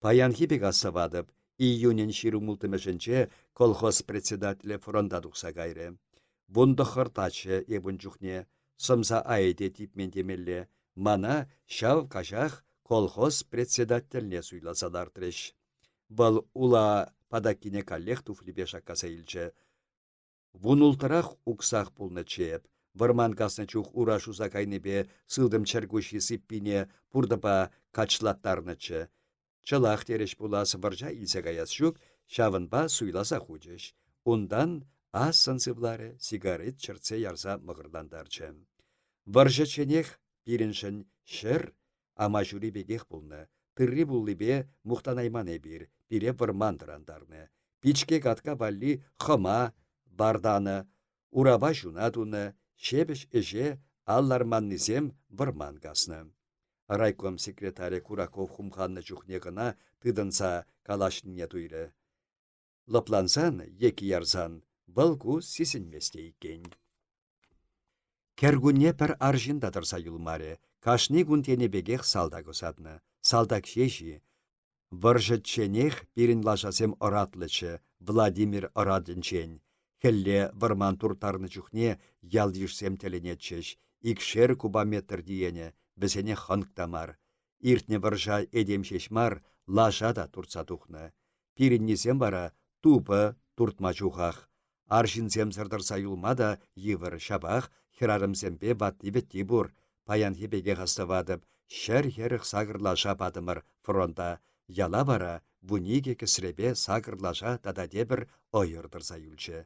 Паянхи пек астӑватӑп, июнӗн ҫирӗм колхоз председателӗ фронта тухса кайрӗ. Вунтӑххӑртаччӗ эп ун чухне, сӑмса айӗ те типмен темелле. Мана ҫав каҫах колхоз председательне суйласа лартрӗҫ. Вӑл ула патаккине каллех туфлипе шаккаса илчӗ. Вунулттӑрах уксах пулнӑччӗ эп, вӑрман каснӑ чух ура шуса кайнипе сылтӑм чӗркуҫҫи сыппине пуртӑпа качлаттарнӑччӗ. Чӑлах терӗҫ пулас вӑрҫа илсе каяс ҫук, ҫавӑнпа суйласа хучӗҫ. Унтан ассӑн сывларӗ, сигарет чӗртсе ярса мӑкӑрлантарчӗ. Вӑрҫӑчченех пирӗншӗн ҫӗр Амаҫури пекех пулнӑ, тырри-пуллипе мухтанайман эпир, пире вӑрман тӑрантарнӑ. Пичке-катка валли хӑма вартанӑ, урапа ҫуна тунӑ, ҫепӗҫ ӗҫе Ал ларманнисем вӑрман каснӑ. Райком секретарӗ Кураков хумханнӑ чухне кӑна тытӑнса калаҫнине туйрӗ. Лӑплансан, екки ярсан, вӑл-ку сисӗнмест те иккен. Кӗркунне пӗр арҫын та тӑрса юлмарӗ, кашни кун тенӗ пекех салтак ӑсатнӑ. Салтак ҫеҫ-и? Вӑрҫӑчченех пирӗн лашасем ӑратлӑччӗ Владимир ӑратӗнчен. Хӗлле вӑрман турттарнӑ чухне ял-йышсем тӗлӗнетчӗҫ, икшер кубометр тиенӗ, вӗсене хӑнк та мар. Иртнӗ вӑрҫа этем ҫеҫ мар, лаша та туртса тухнӑ. Пирӗннисем вара тупӑ туртма чухах. Арҫынсемсӗр тӑрса юлма та йывӑр, ҫапах хӗрарӑмсемпе ватти-вӗтти пур. Паянхи пекех астӑватӑп, 148 лаша патӑмӑр фронта. Яла вара 12 кӗсрепе сакӑр лаша тата тепӗр ӑйӑр тӑрса юлчӗ.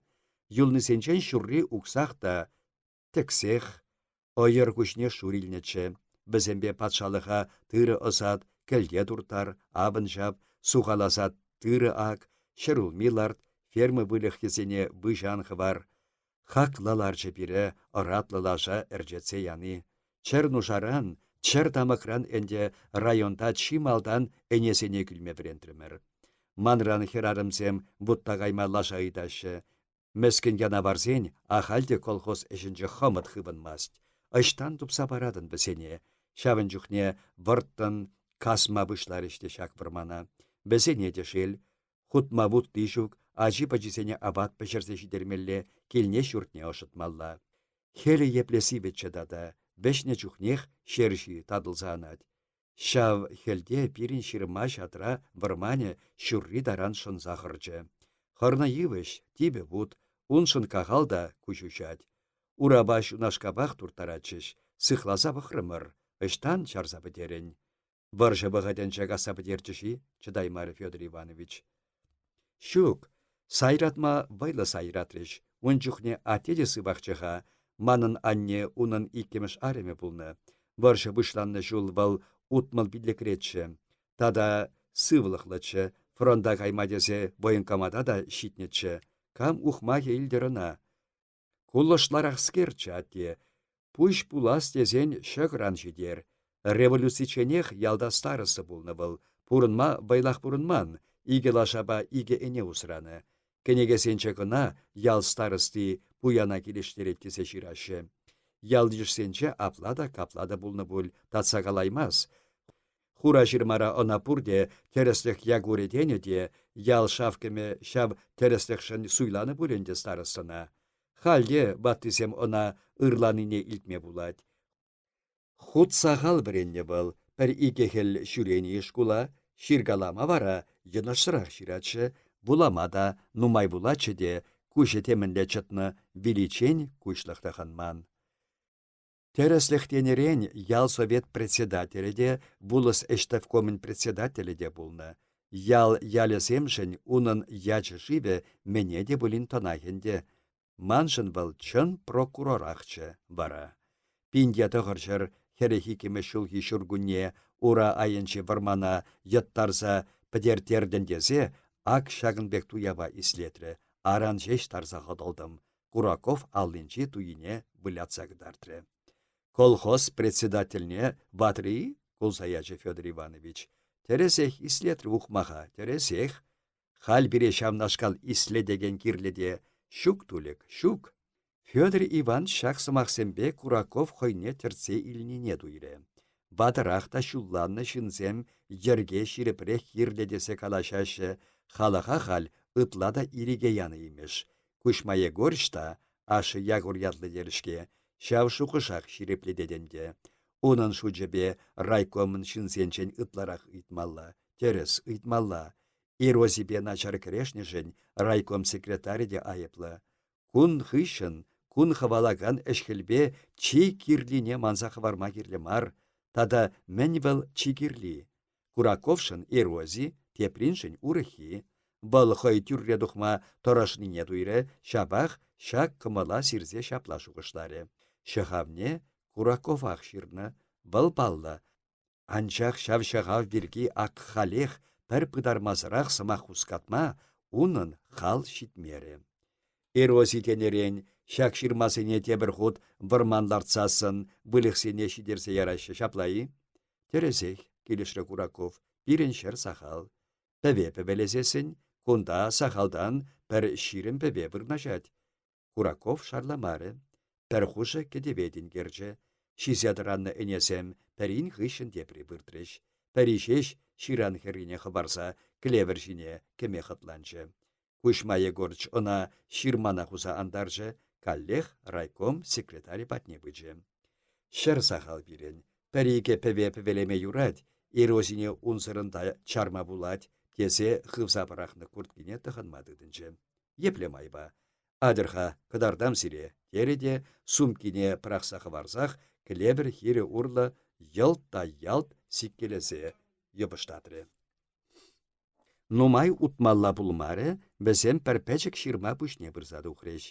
Юлнисенчен ҫурри уксах та тӗксех, ӑйӑр куҫне шур илнӗччӗ. Вӗсемпе патшалӑха тырӑ ӑсат, кӗлте турттар, авӑн ҫап, сухаласа тырӑ ак, ҫӗрулми ларт, ферма выльӑхӗсене выҫӑ ан хӑвар. Хаклӑ ларчӗ пире ӑратлӑ лаша ӗрчетсе яни. Чӗр нушаран, чӗр тамӑкран ӗнтӗ районта чи малтан ӗнесене кӳлме вӗрентрӗмӗр. Манран хӗрарӑмсем вутта кайма лаша ыйтаҫҫӗ. Мӗскӗн янаварсен ахаль те колхоз ӗҫӗнче хӑмӑт хывӑнмасть. Ӑҫтан тупса паратӑн вӗсене? Ҫавӑн чухне вӑрттӑн касма пуҫларӗҫ те ҫак вӑрмана. Вӗсене те шел. Хутма вутти ҫук, ачи-пӑчисене апат пӗҫерсе ҫитермелле, килне-ҫуртне ӑшӑтмалла. Хӗлӗ епле сивӗччӗ тата, вӗҫнӗ чухнех ҫерҫи татӑлса анать. Ҫав хӗлте пирӗн ҫырма-ҫатра вӑрманӗ ҫурри таран шӑнса хӑрчӗ. Хӑрнӑ йывӑҫ, типӗ вут, уншӑн кахал та куҫ уҫать. Урапа ҫунашкапах турттаратчӗҫ, сыхласа пӑхрӑмӑр, ӑҫтан чарса пӗтерӗн? Вӑрҫӑ вӑхӑтӗнче касса пӗтерчӗҫ-и? чӑтаймарӗ Федор Иванович. Ҫук, сайратма вӑйлӑ сайратрӗҫ. Ун чухне атте те сывахчӗ-ха. Манӑн анне унӑн иккӗмӗш арӑмӗ пулнӑ. Вӑрҫӑ пуҫланнӑ ҫул вӑл 65 пиллӗкреччӗ. Тата сывлӑхлӑччӗ, фронта кайма тесе военкомата та ҫитнӗччӗ. Кам ухмахӗ илтӗр ӑна? Кулӑшларахскерччӗ атте. Пуҫ пулас тесен ҫӑкӑр ан ҫитер. Революцичченех ялта староста пулнӑ вӑл. Пурӑнма вӑйлах пурӑнман, икӗ лашапа икӗ ӗне усранӑ. Кӗнекесенче кӑна ял старости пуяна килӗштерет тесе ҫыраҫҫӗ. Ял-йышсенче апла та капла та пулнӑ пуль, татса калаймас. Хура ҫырмара ӑна пурте тӗрӗслӗх Якурӗ тенӗ те, ял шавкӑмӗ ҫав тӗрӗслӗхшӗн суйланӑ пуль ӗнтӗ старостӑна. Халь те ваттисем ӑна ырланине илтме пулать. Хут сахал вӗреннӗ вӑл, пӗр-икӗ хӗл ҫӳренӗ шкула, ҫыркалама вара йӑнӑшсӑрах ҫыратчӗ, вулама та нумай вулатчӗ те куҫӗ темӗнле чӑтнӑ, виличчен куҫлӑх тӑхӑнман. Тӗрӗслӗх тенӗрен ял совет председателӗ те, вулӑс ӗҫтӑвкомӗн председателӗ те пулнӑ. Ял ялӗсемшӗн унӑн ячӗ-шывӗ мӗне те пулин тӑнах ӗнтӗ. Маншӑн вӑл чӑн прокурорахчӗ вара. 1942 ҫулхи ҫуркунне ура айӗнчи вӑрмана йӑттарса пӗтертертӗн тесе ак ҫакӑн пек туява ислетрӗ, аран ҫеҫ тарса хӑтӑлтӑм, Кураков аллинчи туйине вылятса кӑтартрӗ. Колхоз председательне ватри? кулса ячӗ Федор Иванович. Тӗрӗсех ислетрӗ ухмаха, тӗрӗсех. Халь пире ҫавнашкал ислетекен кирлӗ те. Ҫук, тулӗк, ҫук. Федор Иванович ҫак сӑмахсемпе Кураков хӑйне тӗртсе илнине туйрӗ. Ватӑрах та ҫулланнӑ ҫынсем йӗрке ҫирӗпрех кирлӗ тесе калаҫаҫҫӗ, халӑха халь ытла та ирӗке янӑ имӗш. Куҫма Егорч та, ашшӗ Якур ятлӑ терӗ-ҫке, ҫав шухӑшах ҫирӗплетет ӗнтӗ. Унӑн шучӗпе райкомӑн ҫынсенчен ытларах ыйтмалла, тӗрӗс ыйтмалла. Эрозипе начар кӗрешнӗшӗн райком секретарӗ те айӑплӑ. Кун хыҫҫӑн кун хӑвалакан ӗҫ-хӗлпе чи кирлине манса хӑварма кирлӗ мар. Тата мӗн вӑл чи кирли? Кураковшӑн эрози, теприншӗн урӑххи. Вӑл хӑй тӳрре тухма тӑрӑшнине туйрӗ, ҫапах ҫак кӑмӑла сирсе ҫапла шухӑшларӗ. Ҫӑхавне Кураковах ҫырнӑ, вӑл паллӑ. Анчах ҫав ҫӑхав пирки ак халех пӗр пытармасӑрах сӑмах хускатма унӑн хал ҫитмерӗ. Эрози тенӗрен, ҫак ҫырмасене тепӗр хут вӑрман лартсассӑн выльӑхсене ҫитерсе яраҫҫӗ ҫапла-и? Тӗрӗсех, килӗшрӗ Кураков, пирӗн ҫӗр сахал. Пӗве пӗвелесессӗн кунта сахалтан пӗр 20 пӗве вырнаҫать. Кураков шарламарӗ. Пӗр хушӑ кӗтӗве тинкерчӗ. Ҫисе тӑраннӑ ӗнесем пӗрин хыҫҫӑн тепри выртрӗҫ. Пӗри ҫеҫ ҫыран хӗррине хӑпарса клевер ҫине кӗме хӑтланчӗ. Куҫма Егорыч ӑна ҫырмана хуса антарчӗ, каллех райком секретарӗ патне пычӗ. Ҫӗр сахал пирӗн, пӗр-икӗ пӗве пӗвелеме юрать, эрозине унсӑрӑн та чарма пулать, тесе хывса пӑрахнӑ курткине тӑхӑнма тытӑнчӗ. Епле майпа? Атьӑр-ха, кӑтартам сире, терӗ те сумкине пӑрахса хӑварсах клевер хирӗ урлӑ йӑлт та ялт сиккелесе йӑпӑштатрӗ. Нумай утмалла пулмарӗ, вӗсем пӗр пӗчӗк ҫырма пуҫне пырса тухрӗҫ.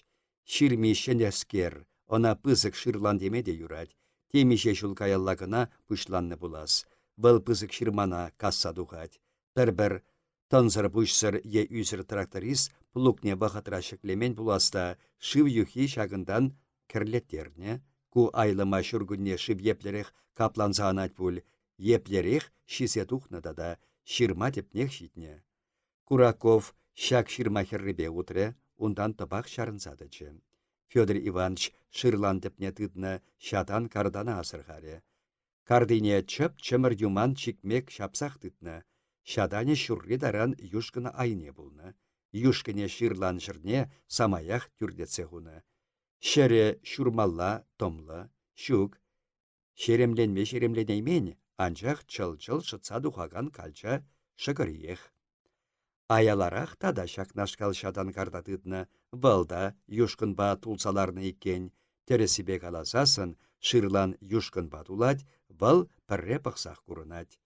Ҫырми ҫӗнӗскер, ӑна пысӑк шырлан теме те юрать. Темиҫе ҫул каялла кӑна пуҫланнӑ пулас. Вӑл пысӑк ҫырмана касса тухать. Пӗр-пӗр тӑнсӑр-пуҫсӑр е ӳсӗр тракторист плугне вӑхӑтра ҫӗклемен пулас та шыв юххи ҫакӑнтан кӗрлеттернӗ. Ку айлӑма ҫуркунне шыв еплерех капланса анать пуль, еплерех ҫисе тухнӑ тата ҫырма тӗпнех ҫитнӗ. Кураков ҫак ҫырма хӗррипе утрӗ, унтан тӑпах чарӑнса тӑчӗ. Федор Иванович шырлан тӗпне тытнӑ ҫатан картана асӑрхарӗ. Картине чӑп-чӑмӑр юман чикмек ҫапсах тытнӑ. Ҫатанӗ ҫурри таран юшкӑн айне пулнӑ. Юшкӑнӗ ҫырлан ҫӗрне самаях тӳрлетсе хунӑ. Ҫӗрӗ ҫурмалла тӑмлӑ. Ҫук, ҫеремленме ҫеремленеймен, анчах чӑл-чӑл шӑтса тухакан калча шӑкӑриех. Аяларах тата ҫакнашкал ҫатан карта тытнӑ, вӑл та юшкӑнпа тулса ларнӑ иккен. Тӗрӗссипе каласассӑн, шырлан юшкӑнпа тулать, вӑл пӗрре пӑхсах курӑнать.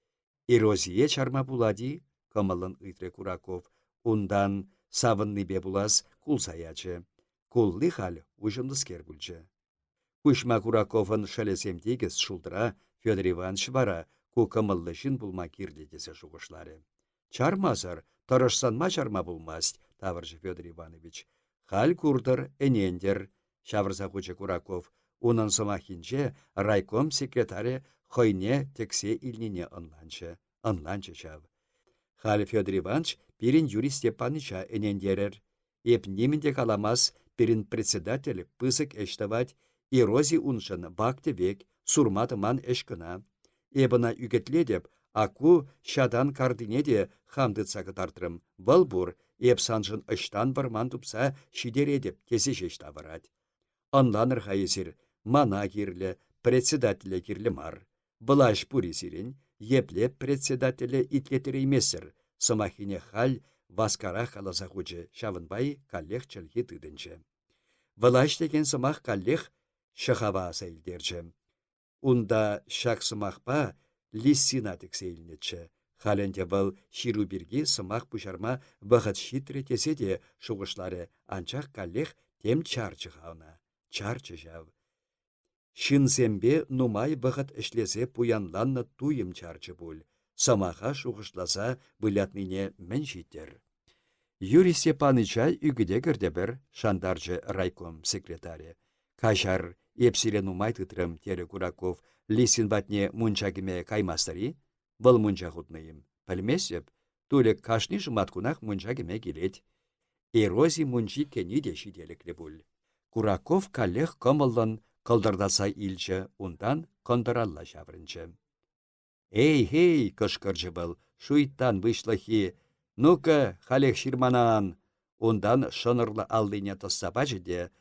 Эрозие чарма пулать-и? кӑмӑллӑн ыйтрӗ Кураков. Унтан, савӑннипе пулас, кулса ячӗ. Кулли халь уҫӑмлӑскер пулчӗ. Куҫма Кураковӑн шӑлӗсем тикӗс шултра, Федор Иванович вара ку кӑмӑллӑ ҫын пулма кирлӗ тесе шухӑшларӗ. Чармасӑр, тӑрӑшсан ма чарма пулмасть, тавӑрчӗ Федор Иванович. Халь куртӑр, ӗнентӗр, ҫавӑрса хучӗ Кураков. Унӑн сӑмаххинче райком секретарӗ хӑйне тӗксе илнине ӑнланчӗ. Ӑнланчӗ ҫав. Халь Федор Иванович пирӗн Юрий Степановича ӗнентерӗр. Эп нимӗн те каламас, пирӗн председатель пысӑк ӗҫ тӑвать, эрози уншӑн вак-тӗвек, сурма тӑман ӗҫ кӑна. Эп ӑна ӳкӗтлетӗп, а ку ҫатан картине те хам тытса кӑтартрӑм. Вӑл пур, эп саншӑн ӑҫтан вӑрман тупса ҫитеретӗп тесе ҫеҫ тавӑрать. Ӑнланӑр-ха эсир, мана кирлӗ, председателе кирлӗ мар. Влаҫ пур-и сирӗн, епле председателе итлеттерейместӗр, сӑмаххине халь васкарах каласа хучӗ, ҫавӑнпа-и каллех чӗлхи тытӑнчӗ. Влаҫ текен сӑмах каллех ҫӑхава аса илтерчӗ. Унта ҫак сӑмахпа Лисина тӗксе илнӗччӗ. Халь ӗнтӗ вӑл ҫыру пирки сӑмах пуҫарма вӑхӑт ҫитрӗ тесе те шухӑшларӗ, анчах каллех тем чарчӗ-ха ӑна. Чарчӗ ҫав. Ҫынсемпе нумай вӑхӑт ӗҫлесе пуянланнӑ туйӑм чарчӗ пуль, сӑмаха шухӑшласа вылятнине мӗн ҫиттӗр. Юрий Степаныча ӳкӗте кӗртӗпӗр, шантарчӗ райком секретарӗ. Каҫар, эп сире нумай тытрӑм, терӗ Кураков. Лисин патне мунча кӗме каймастӑр-и? Вӑл мунча хутнӑ-им? Пӗлместӗп. Тулӗк кашни шӑматкунах мунча кӗме килет. Эрози мунчи кӗни те ҫителӗклӗ пуль. Кураков каллех кӑмӑллӑн кӑлтӑртатса илчӗ, унтан кӑнтӑралла ҫаврӑнчӗ. «Эй-хей!» — кӑшкӑрчӗ вӑл, шуйттан выҫлӑххи. «Ну-ка, халех ҫырмана ан!» Унтан шӑнӑрлӑ аллине тӑсса пачӗ те,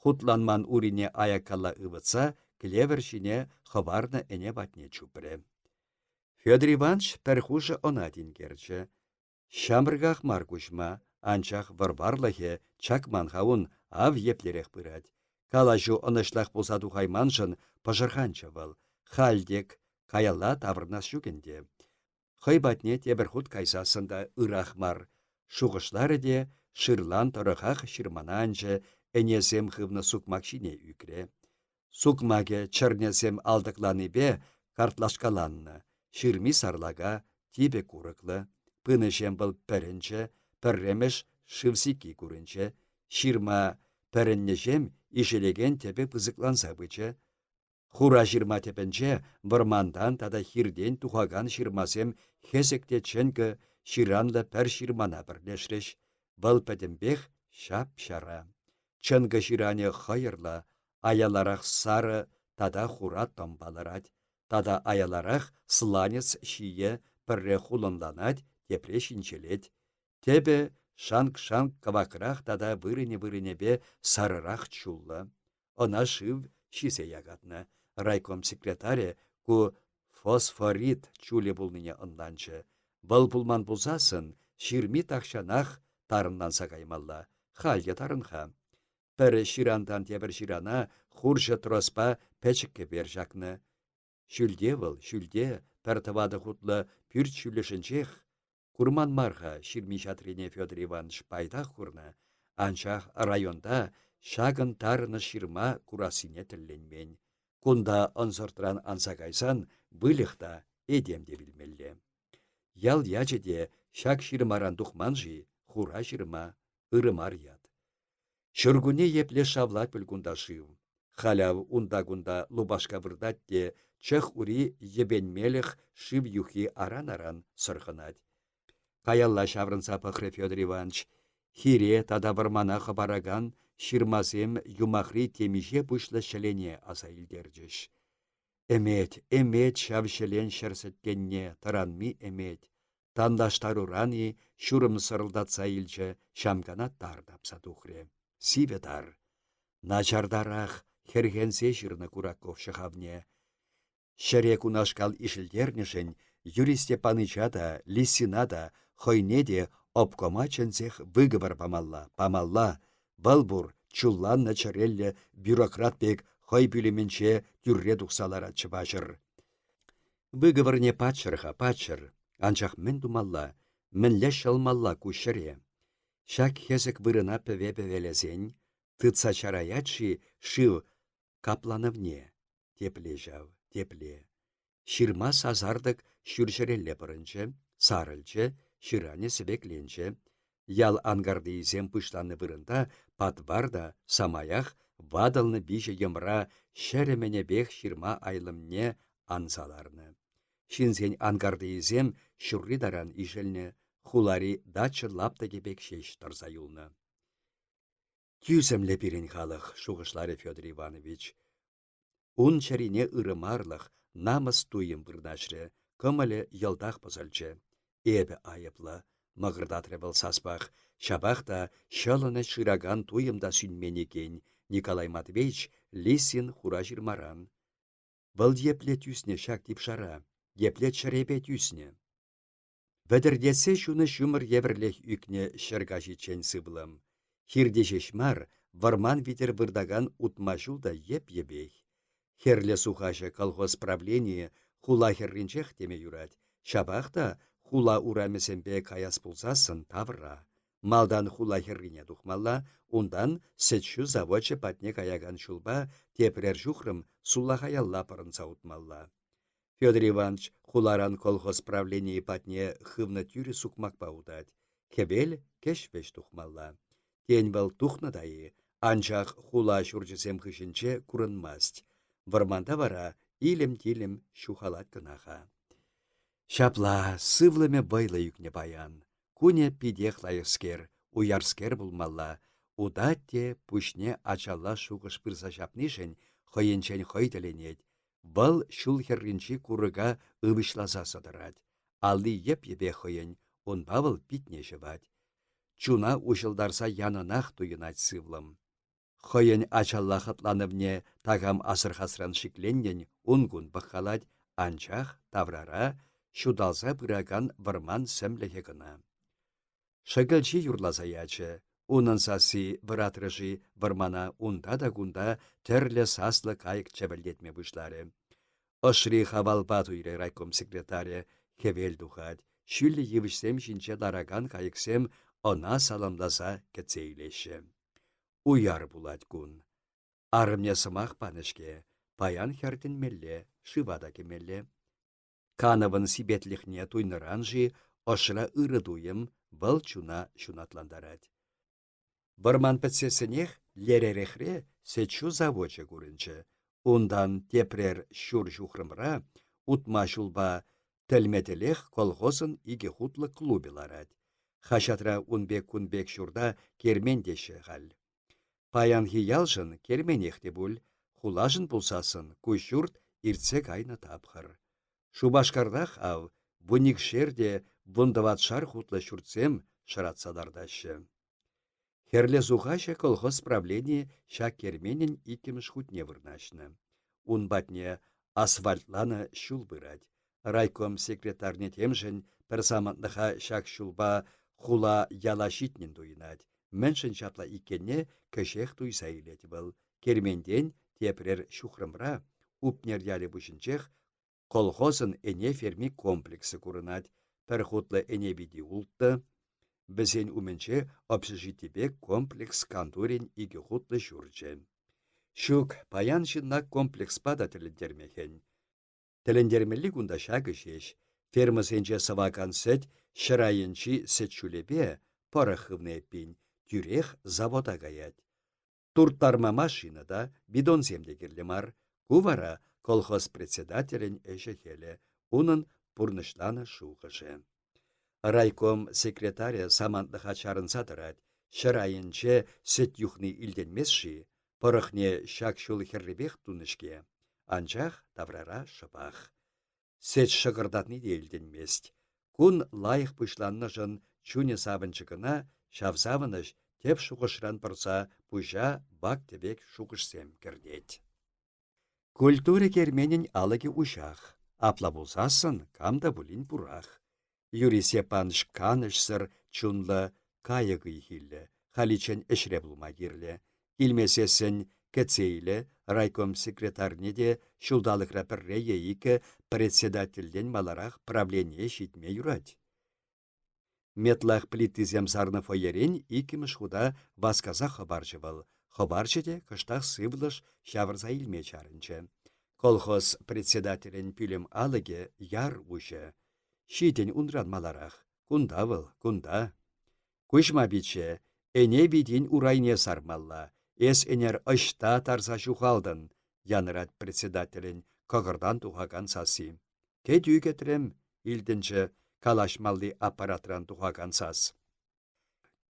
хутланман урине аяккалла ывӑтса, клевер ҫине хӑварнӑ ӗне патне чупрӗ. Федор Иванович пӗр хушӑ ӑна тинкерчӗ. Ҫамрӑках мар Куҫма, анчах вӑр-варлӑхӗ чакман-ха ун, ав еплерех пырать. Калаҫу ӑнӑҫлах пулса тухайманшӑн пӑшӑрханчӗ вӑл. Халь тек каялла таврӑнас ҫук ӗнтӗ. Хӑй патне тепӗр хут кайсассӑн та ырах мар. Шухӑшларӗ те шырлан тӑрӑхах ҫырмана анчӗ, ӗнесем хывнӑ сукмак ҫине ӳкрӗ. Сукмакӗ чӗрнесем алтӑкланипе картлашкаланнӑ, ҫырми сарлака, типӗ курӑклӑ. Пынӑҫем вӑл пӗрӗнчӗ, пӗрремӗш шывсикки курӑнчӗ. Ҫырма пӗрӗннӗҫем ишӗлекен тӗпӗ пысӑкланса пычӗ. Хура ҫырма тӗпӗнче вӑрмантан тата хиртен тухакан ҫырмасем хӗсӗк те чӗнкӗ ҫыранлӑ пӗр ҫырмана пӗрлешрӗҫ. Вӑл пӗтӗмпех ҫап-ҫара. Чӑнкӑ ҫыранӗ хӑйӑрлӑ, аяларах сарӑ тата хура тӑм палӑрать. Тата аяларах сланец ҫийӗ пӗрре хулӑнланать, тепре ҫинҫелет. Тӗпӗ шанк-шанк кӑвакрах тата вырӑнӗ-вырӑнӗпе сарӑрах чуллӑ. Ӑна шыв ҫисе якатнӑ. Райком секретарӗ ку фосфорит чулӗ пулнине ӑнланчӗ. Вӑл пулман пулсассӑн ҫырми тахҫанах тарӑнланса каймалла. Халь те тарӑн-ха. Пӗр ҫырантан тепӗр ҫырана хурҫӑ троспа пӗчӗк кӗпер ҫакнӑ. Ҫӳлте вӑл, ҫӳлте, пӗр тӑватӑ хутлӑ пӳрт ҫӳллӗшӗнчех. Курман мар-ха ҫырми-ҫатрине Федор Иванович пайтах курнӑ, анчах районта ҫакӑн тарӑнӑш ҫырма курассине тӗлленмен. Кунта ӑнсӑртран анса кайсан выльӑх та, этем те вилмелле. Ял ячӗ те ҫак ҫырмаран тухман-ши, хура ҫырма, ырӑ мар ят. Ҫуркунне епле шавлать пуль кунта шыв. Халь ав унта-кунта лупашка выртать те чӑх ури йӗпенмелӗх шыв юххи аран-аран сӑрхӑнать. Каялла ҫаврӑнса пӑхрӗ Федор Иванович. Хире тата вӑрмана хӑпаракан ҫырмасем юмахри темиҫе пуҫлӑ ҫӗлене аса илтерчӗҫ. Ӗмет, ӗмет ҫав ҫӗлен ҫӗр сӗткенне, тӑранми ӗмет. Танлаштаруран-и ҫурӑм сӑрӑлтатса илчӗ, ҫамкана тар тапса тухрӗ. Сивӗ тар. Начартарах хӗрхенсе ҫырнӑ Кураков ҫӑхавне. Ҫӗре кунашкал ишӗлтернӗшӗн Юрий Степаныча та, Лисина та, хӑйне те обкома чӗнсех выговор памалла, памалла. Вӑл пур, чулланнӑ чӗреллӗ бюрократ пек хӑй пӳлӗмӗнче тӳрре тухса ларатчӗ паҫӑр. Выговорне паччӑр-ха, паччӑр. Анчах мӗн тумалла? Мӗнле ҫӑлмалла ку ҫӗре? Ҫак хӗсӗк вырӑна пӗве пӗвелесен, тытса чараять-ши шыв капланӑвне? Тепле ҫав, тепле. Ҫырма сасартӑк ҫурҫӗрелле пӑрӑнчӗ, сарӑлчӗ, ҫыранӗ сӗвекленчӗ. Ял анкартийӗсем пуҫланнӑ вырӑнта патвар та самаях ватӑлнӑ виҫӗ йӑмра ҫӗрӗ-мӗнӗпех ҫырма айлӑмне анса ларнӑ. Ҫынсен анкартийӗсем ҫурри таран ишӗлнӗ, хулари дача лаптӑкӗ пек ҫеҫ тӑрса юлнӑ. Тӳсӗмлӗ пирӗн халӑх, шухӑшларӗ Федор Иванович. Ун чӗрине ырӑ марлӑх, намӑс туйӑм вырнаҫрӗ, кӑмӑлӗ йӑлтах пӑсӑлчӗ. Эпӗ айӑплӑ, мӑкӑртатрӗ вӑл саспах. Ҫапах та ҫӑлӑнӑҫ шыракан туйӑм та сӳнмен иккен Николай Матвеевич Лисин хура ҫырмаран. Вӑл епле тӳснӗ ҫак типшара, епле чӗрепе тӳснӗ? Вӗтӗртетсе ҫунӑ ҫумӑр евӗрлех ӳкнӗ ҫӗр каҫиччен сывлӑм. Хирте ҫеҫ мар, вӑрман витӗр выртакан утма ҫул та йӗп-йӗпех. Хӗрлӗ сухаҫӑ колхоз правленийӗ хула хӗрринчех теме юрать, ҫапах та хула урамӗсемпе каяс пулсассӑн тавра. Малтан хула хӗррине тухмалла, унтан сӗт-ҫу завочӗ патне каякан ҫулпа тепрер ҫухрӑм сулахаялла пӑрӑнса утмалла. Федор Иванович хуларан колхоз правленийӗ патне хывнӑ тӳрӗ сукмакпа утать. Хӗвел кӗҫ-вӗҫ тухмалла. Тен, вӑл тухнӑ та-и, анчах хула ҫурчӗсем хыҫӗнче курӑнмасть. Вӑрманта вара илӗм-тилӗм ҫухалать кӑна-ха. Ҫапла, сывлӑмӗ вӑйлӑ ӳкнӗ паян. Кунӗ питех лайӑхскер, уярскер пулмалла. Утать те пуҫне ачалла шухӑш пырса ҫапнишӗн хӑйӗнчен хӑй тӗлӗнет, Вӑл ҫул хӗрринчи курӑка ывӑҫласа сӑтӑрать. Алли йӗп-йӗпе хӑйӗн, унпа вӑл питне ҫӑвать. Чуна уҫӑлтарса янӑнах туйӑнать сывлӑм. Хӑйӗн ачалла хӑтланӑвне такам асӑрхасран шикленнӗн ун-кун пӑхкалать, анчах таврара ҫуталса пыракан вӑрман сӗмлӗхӗ кӑна. Шӗкӗлчи юрласа ячӗ. Унӑн сасси вӑратрӗ-ши вӑрмана унта та кунта тӗрлӗ саслӑ кайӑк чӗвӗлтетме пуҫларӗ. Ӑшри хавалпа туйрӗ райком секретарӗ. Хӗвел тухать, ҫӳллӗ йывӑҫсем ҫинче ларакан кайӑксем ӑна саламласа кӗтсе илеҫҫӗ. Уяр пулать кун. Арӑмне сӑмах панӑ-ҫке, паян хӗртӗнмелле, шыва та кӗмелле. Канӑвӑн сипетлӗхне туйнӑран-ши ӑшра ырӑ туйӑм, вӑл чуна ҫунатлантарать. Вӑрман пӗтсессӗнех леререхре сӗт-ҫу завочӗ курӑнчӗ. Унтан тепрер ҫур ҫухрӑмра утма ҫулпа тӗлме-тӗлех колхозӑн икӗ хутлӑ клубӗ ларать. Хаҫатра ун пек-кун пек ҫурта кермен теҫҫӗ халь. Паянхи ялшӑн керменех те пуль, хулашӑн пулсассӑн ку ҫурт иртсе кайнӑ тапхӑр. Шупашкартах, ав, вуникшер те вунтӑватшар хутлӑ ҫуртсем шӑратса лартаҫҫӗ. Хӗрлӗ сухаҫӑ колхоз правленийӗ ҫак керменӗн иккӗмӗш хутне вырнаҫнӑ. Ун патне асфальтланӑ ҫул пырать. Райком секретарьне темшӗн пӗр самантлӑха ҫак ҫулпа хула яла ҫитнӗн туйӑнать. Мӗншӗн ҫапла иккенне кӗҫех туйса илет вӑл. Керментен тепрер ҫухрӑмра, Упнер ялӗ пуҫӗнчех, колхозӑн ӗне ферми комплексӗ курӑнать, пӗр хутлӑ ӗне вити улттӑ. Вӗсен умӗнче общежитипе комплекс кантурӗн икӗ хутлӑ ҫурчӗ. Ҫук, паян ҫынна комплекспа та тӗлӗнтерме хӗн. Тӗлӗнтермелли кунта ҫакӑ ҫеҫ: фермӑсенче сӑвакан сӗт ҫӗр айӗнчи сӗт ҫулӗпе, пӑрӑх хывнӑ эппин, тӳрех завода каять. Турттарма машина та, бидонсем те кирлӗ мар. Ку вара колхоз председателӗн ӗҫӗ-хӗлӗ, унӑн пурнӑҫланӑ шухӑшӗ. Райком секретарӗ самантлӑха чарӑнса тӑрать, ҫӗр айӗнче сӗт юхни илтӗнмест-ши? Пӑрӑхне ҫак ҫул хӗррипех тунӑ-ҫке. Анчах таврара шӑпах. Сӗт шӑкӑртатни те илтӗнмест. Кун лайӑх пуҫланнӑшӑн чунӗ савӑнчӗ кӑна, ҫав савӑнӑҫ тӗп шухӑшран пӑрса пуҫа вак-тӗвек шухӑшсем кӗртет. Культура керменӗн алӑкӗ уҫах. Апла пулсассӑн кам та пулин пурах. Юрий Степанович канӑҫсӑр чунлӑ кайӑк ыйхиллӗ, халиччен ӗҫре пулма кирлӗ. Килмесессӗн кӗтсе илӗ, райком секретарьне те ҫулталӑкра пӗрре е иккӗ председательтен маларах правление ҫитме юрать. Метлах плитисем сарнӑ фойерен иккӗмӗш хута васкасах хӑпарчӗ вӑл. Хӑпарчӗ те кӑштах сывлӑш ҫавӑрса илме чарӑнчӗ. Колхоз председателӗн пӳлӗм алӑкӗ яр уҫӑ. Ҫитӗн унран маларах. Кунта вӑл, кунта. Куҫма пичче, ӗне витин урайне сармалла. Эс ӗнер ӑҫта тарса ҫухалтӑн? янӑрать председателӗн кӑкӑртан тухакан сасси. Кӗтӳ кӗтрӗм, илтӗнчӗ калаҫмалли аппаратран тухакан сас.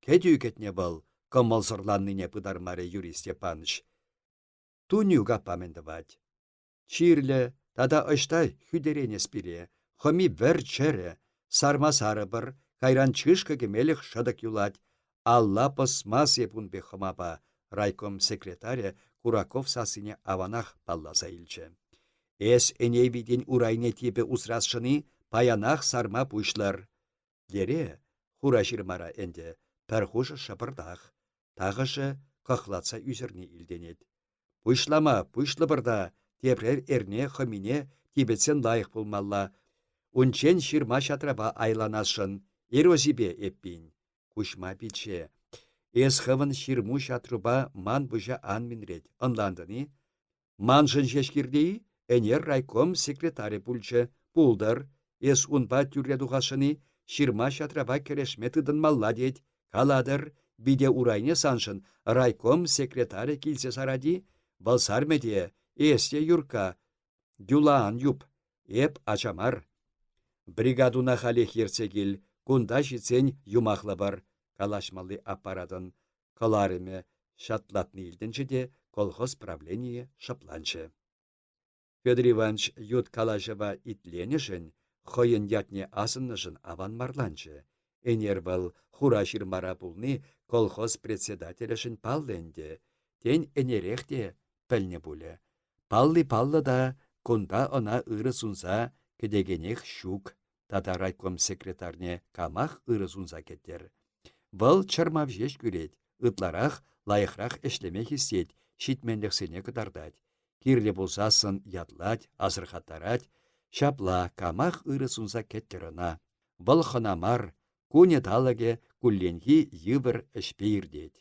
Кӗтӳ кӗтнӗ вӑл, кӑмӑлсӑрланнине пытармарӗ Юрий Степанович. Тунюк аппа мӗн тӑвать? Чирлӗ тата ӑҫта хӳтерен эс пире? Хӑми вӗр чӗрӗ, сарма сарӑпӑр, кайран чышкӑ кӗмелӗх шӑтӑк юлать. Алла пӑсмас эп ун пек хӑмапа, райком секретарӗ Кураков сассине аванах палласа илчӗ. Эс ӗне витин урайне типӗ усрасшӑн-и? Паянах сарма пуҫлӑр. Лере, хура ҫырмара ӗнтӗ, пӗр хушӑ шӑпӑртах. Тахӑшӗ кӑхлатса ӳсӗрни илтӗнет. Пуҫлама пуҫлӑпӑр та тепрер эрне хӑмине типӗтсен лайӑх пулмалла. Унччен ҫырма-ҫатрапа айланасшӑн. Эрозипе эппин. Куҫма пичче, эс хӑвӑн ҫырму-ҫатрупа ман пуҫа ан минрет, ӑнлантӑн-и? Маншӑн ҫеҫ кирлӗ-и? Ӗнер райком секретарӗ пулчӗ. Пултӑр. Эс унпа тӳрре тухасшӑн-и? Ҫырма-ҫатрапа кӗрешме тытӑнмалла тет. Калатӑр, вите урайне саншӑн райком секретарӗ килсе сарать-и? Вӑл сармӗ те, эс те, Юркка, юла ан юп. Эп ача мар. Бригадуна халех ертсе кил, кунта ҫитсен юмахлӑпӑр, калаҫмалли аппаратӑн кӑларӑмӗ ҫатлатни илтӗнчӗ те колхоз правленийӗ шӑпланчӗ. Федор Иванович ют калаҫӑва итленӗшӗн, хӑйӗн ятне асӑннӑшӑн аванмарланчӗ. Ӗнер вӑл Хура ҫырмара пулни колхоз председателӗшӗн паллӑ ӗнтӗ. Тен, ӗнерех те пӗлнӗ пулӗ. Палли паллӑ та, кунта ӑна ырӑ сунса кӗтекенех ҫук тата райком секретарьне камах ырӑ сунса кӗттӗр. Вӑл чӑрмав ҫеҫ кӳрет, ытларах лайӑхрах ӗҫлеме хистет, ҫитменлӗхсене кӑтартать. Кирлӗ пулсассӑн ятлать, асӑрхаттарать. Ҫапла камах ырӑ сунса кӗттӗр ӑна. Вӑл хӑна мар, кунӗ-талӑкӗ кулленхи йывӑр ӗҫпе иртет.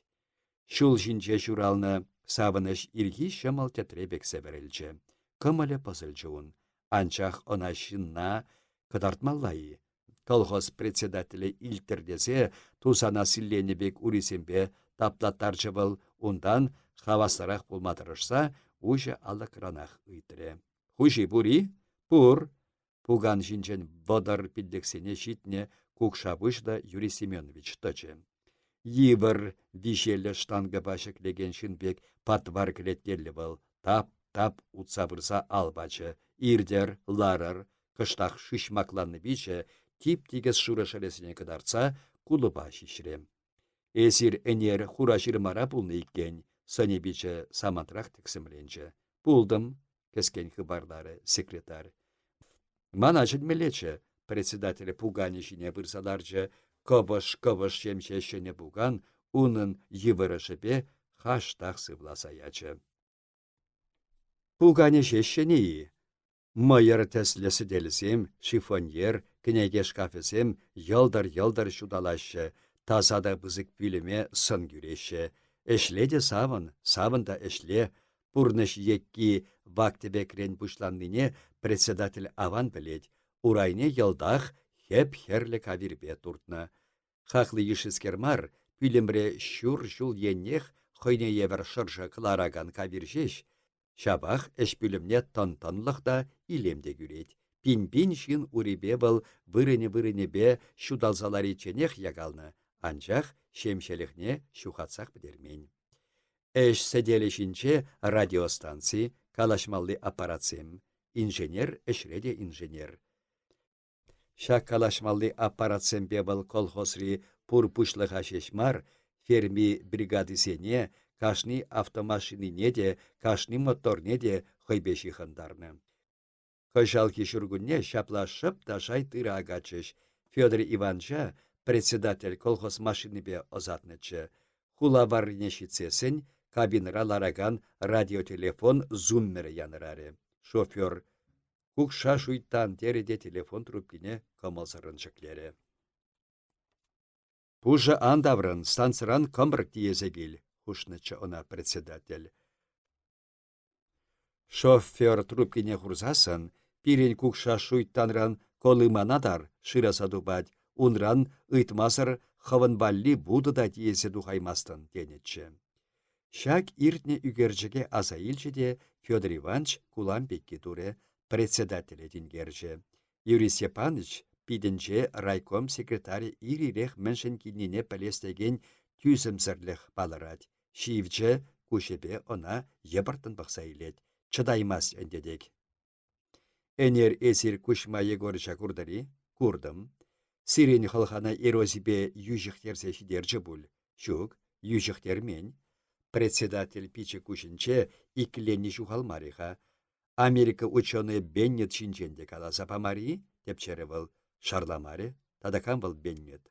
Ҫул ҫинче ҫуралнӑ савӑнӑҫ ирхи ҫӑмӑл тӗтре пек сӗвӗрӗлчӗ. Кӑмӑлӗ пӑсӑлчӗ ун. Анчах ӑна ҫынна кӑтартмалла-и? Колхоз председателӗ илттӗр тесе тусана силленӗ пек урисемпе таплаттарчӗ вӑл, унтан хаваслӑрах пулма тӑрӑшса уҫӑ алӑкранах ыйтрӗ. Хуҫи пур-и? Пур. Пукан ҫинчен вӑтӑр пиллӗксене ҫитнӗ кукша пуҫлӑ Юрий Семенович тӑчӗ. Йывӑр виҫеллӗ штангӑпа ҫӗклекен ҫын пек патвар кӗлеткеллӗ вӑл, тап-тап утса пырса ал пачӗ. Иртӗр, ларӑр, кӑштах шыҫмакланнӑ пичӗ тип-тикӗс шурӑ шӑлӗсене кӑтартса кулӑпа ҫиҫрӗ. Эсир ӗнер Хураҫырмара пулнӑ иккен, сӑнӗ-пичӗ самантрах тӗксӗмленчӗ. Пултӑм, кӗскен хыпарларӗ секретарь. Мана чӗнмеллеччӗ, председатель пуканӗ ҫине пырса ларчӗ, кӑпӑш-кӑпӑш ҫемҫе ҫӗнӗ пукан унӑн йывӑрӑшӗпе хаштах сывласа ячӗ. Пуканӗ ҫеҫ ҫӗнӗ-и? Мӑйӑр тӗслӗ сӗтелсем, шифоньер, кӗнеке шкафӗсем йӑлтӑр-йӑлтӑр ҫуталаҫҫӗ, таса та пысӑк пӳлӗме сӑн кӳреҫҫӗ. Ӗҫле те савӑн, савӑн та ӗҫле. Пурнӑҫ екки вак-тӗвекрен пуҫланнине председатель аван пӗлет, урайне йӑлтах хӗп-хӗрлӗ кавирпе туртнӑ. Хаклӑ йышшискер мар, пӳлӗмре ҫур ҫул еннех хӑйне евӗр шӑршӑ кӑларакан кавир ҫеҫ. Ҫапах ӗҫ пӳлӗмне тӑн-тӑнлӑх та, илем те кӳрет. Пин-пин ҫын урипе вӑл вырӑнӗ-вырӑнӗпе ҫуталса ларичченех якалнӑ, анчах ҫемҫелӗхне ҫухатсах пӗтермен. Ӗҫ сӗтелӗ ҫинче радиостанци, калаҫмалли аппаратсем. Инженер ӗҫре те инженер. Ҫак калаҫмалли аппаратсемпе вӑл колхозри пур пуҫлӑха ҫеҫ мар, ферми бригадисене, кашни автомашинине те, кашни моторне те хӑйпе ҫыхӑнтарнӑ. Кӑҫалхи ҫуркунне ҫапла шӑп та шай тырӑ акатчӗҫ. Федор Иванча председатель колхоз машинипе ӑсатнӑччӗ. Хула варрине ҫитсессӗн кабинӑра ларакан радиотелефон зуммерӗ янӑрарӗ. Шофер Кукша шуйттан терӗ те телефон трубкине кӑмӑлсӑррӑн ҫӗклерӗ. Пушӑ ан таврӑн, станцӑран кӑмрӑк тиесе кил, хушнӑччӗ ӑна председатель. Шофер трубкине хурсассӑн пирӗн кукша шуйттанран Колымана тар шыраса тупать, унран ыйтмасӑр хӑвӑн валли вутӑ та тиесе тухаймастӑн тенӗччӗ. Ҫак иртнӗ ӳкерчӗке аса илчӗ те Федор Иванович кулам пекки турӗ, председателе тинкерчӗ. Юрий Степанович питӗнче райком секретарӗ ир-ирех мӗншӗн килнине пӗлес текен тӳсӗмсӗрлӗх палӑрать. Ҫивчӗ куҫӗпе ӑна йӑпӑрттӑн пӑхса илет, чӑтаймасть ӗнтӗ тек. Ӗнер эсир Куҫма Егорыча куртӑр-и? Куртӑм. Сирӗн хӑлхана эрозипе йӳҫӗхтерсе ҫитерчӗ пуль. Ҫук, йӳҫӗхтермен. Председатель пичӗ куҫӗнче иккӗленни ҫухалмарӗ-ха. Америка ученӑйӗ Беннет ҫинчен те каласа памарӗ-и? тӗпчерӗ вӑл. Шарламарӗ. Тата кам вӑл Беннет?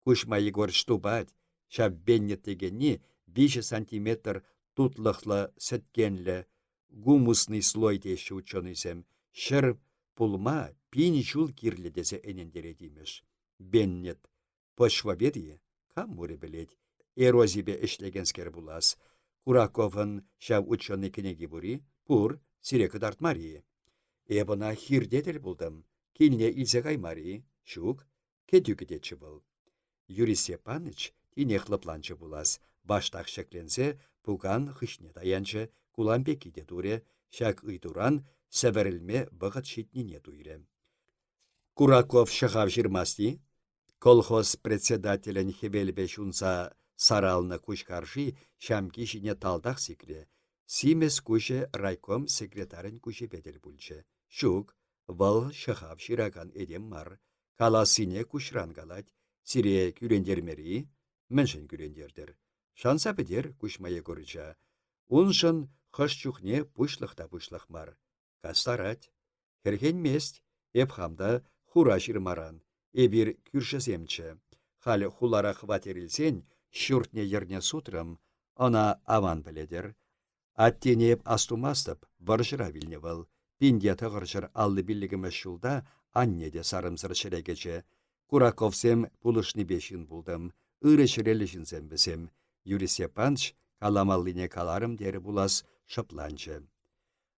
Куҫма Егорыч тупать. Ҫав Беннет текенни виҫӗ сантиметр тутлӑхлӑ сӗткенлӗ гумусный слой теҫҫӗ ученӑйсем, ҫӗр пулма пин ҫул кирлӗ тесе ӗнентерет имӗш. Беннет почвовед-и? Кам мурӗ пӗлет. Эрозипе ӗҫлекенскер пулас. Кураковӑн ҫав ученӑй кӗнеки пур-и? Пур, сире кӑтартмар-и? Эп ӑна хирте тӗл пултӑм. Килне илсе каймар-и? Ҫук, Кӗтӳ кӗтетчӗ вӑл. Юрий Степаныч тинех лӑпланчӗ пулас, ваштах ҫӗкленсе пукан хыҫне таянчӗ, кулам пекки те турӗ, ҫак ыйтуран сӗвӗрӗлме вӑхӑт ҫитнине туйрӗ. Кураков ҫӑхав ҫырмасть-и? Колхоз председателӗн хӗвелпе ҫунса саралнӑ куҫ харши ҫамки ҫине талтах сикрӗ. Симӗс куҫӗ райком секретарӗн куҫӗпе тӗл пулчӗ. Ҫук, вӑл ҫӑхав ҫыракан этем мар. Калассине куҫран калать. Сире кӳрентермери? Мӗншӗн кӳрентертӗр? Шанса пӗтер Куҫма Егорыча. Уншӑн хӑш чухне пуҫлӑх та пуҫлӑх мар. Кастарать. Хӗрхенмест. Эп хам та хура ҫырмаран. Эпир кӳршӗсемччӗ. Халь хулара хваттер илсен ҫуртне-йӗрне сутрӑм. Ӑна аван пӗлетӗр. Аттене эп астумастӑп, вӑрҫӑра вилнӗ вӑл. 1955 ҫулта анне те сарӑмсӑр ҫӗре кӗчӗ. Кураковсем пулӑшнипе ҫын пултӑм. Ырӑ чӗреллӗ ҫынсем вӗсем. Юрий Степанович каламаллине каларӑм терӗ пулас, шӑпланчӗ.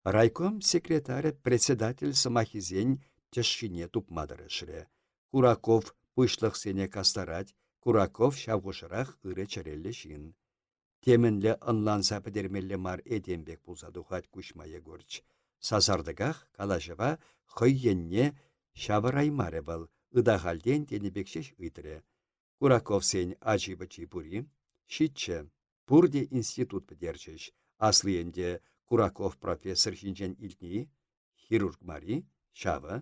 Райком секретарӗ председатель сӑмахӗсен тӗшшине тупма тӑрӑшрӗ. Кураков пуҫлӑхсене кастарать, Кураков ҫав хушӑрах ырӑ чӗреллӗ ҫын. Темӗнле ӑнланса пӗтермелле мар этем пек пулса тухать Куҫма Егорч. Сасартӑках калаҫӑва хӑй енне ҫавӑраймарӗ вӑл, ытахальтен тенӗ пек ҫеҫ ыйтрӗ. Кураковсен ачи-пӑчи пур-и? Ҫиччӗ. Пурте институт пӗтерчӗҫ. Асли ӗнтӗ Кураков профессор ҫинчен илтни? Хирург мар-и? Ҫавӑ.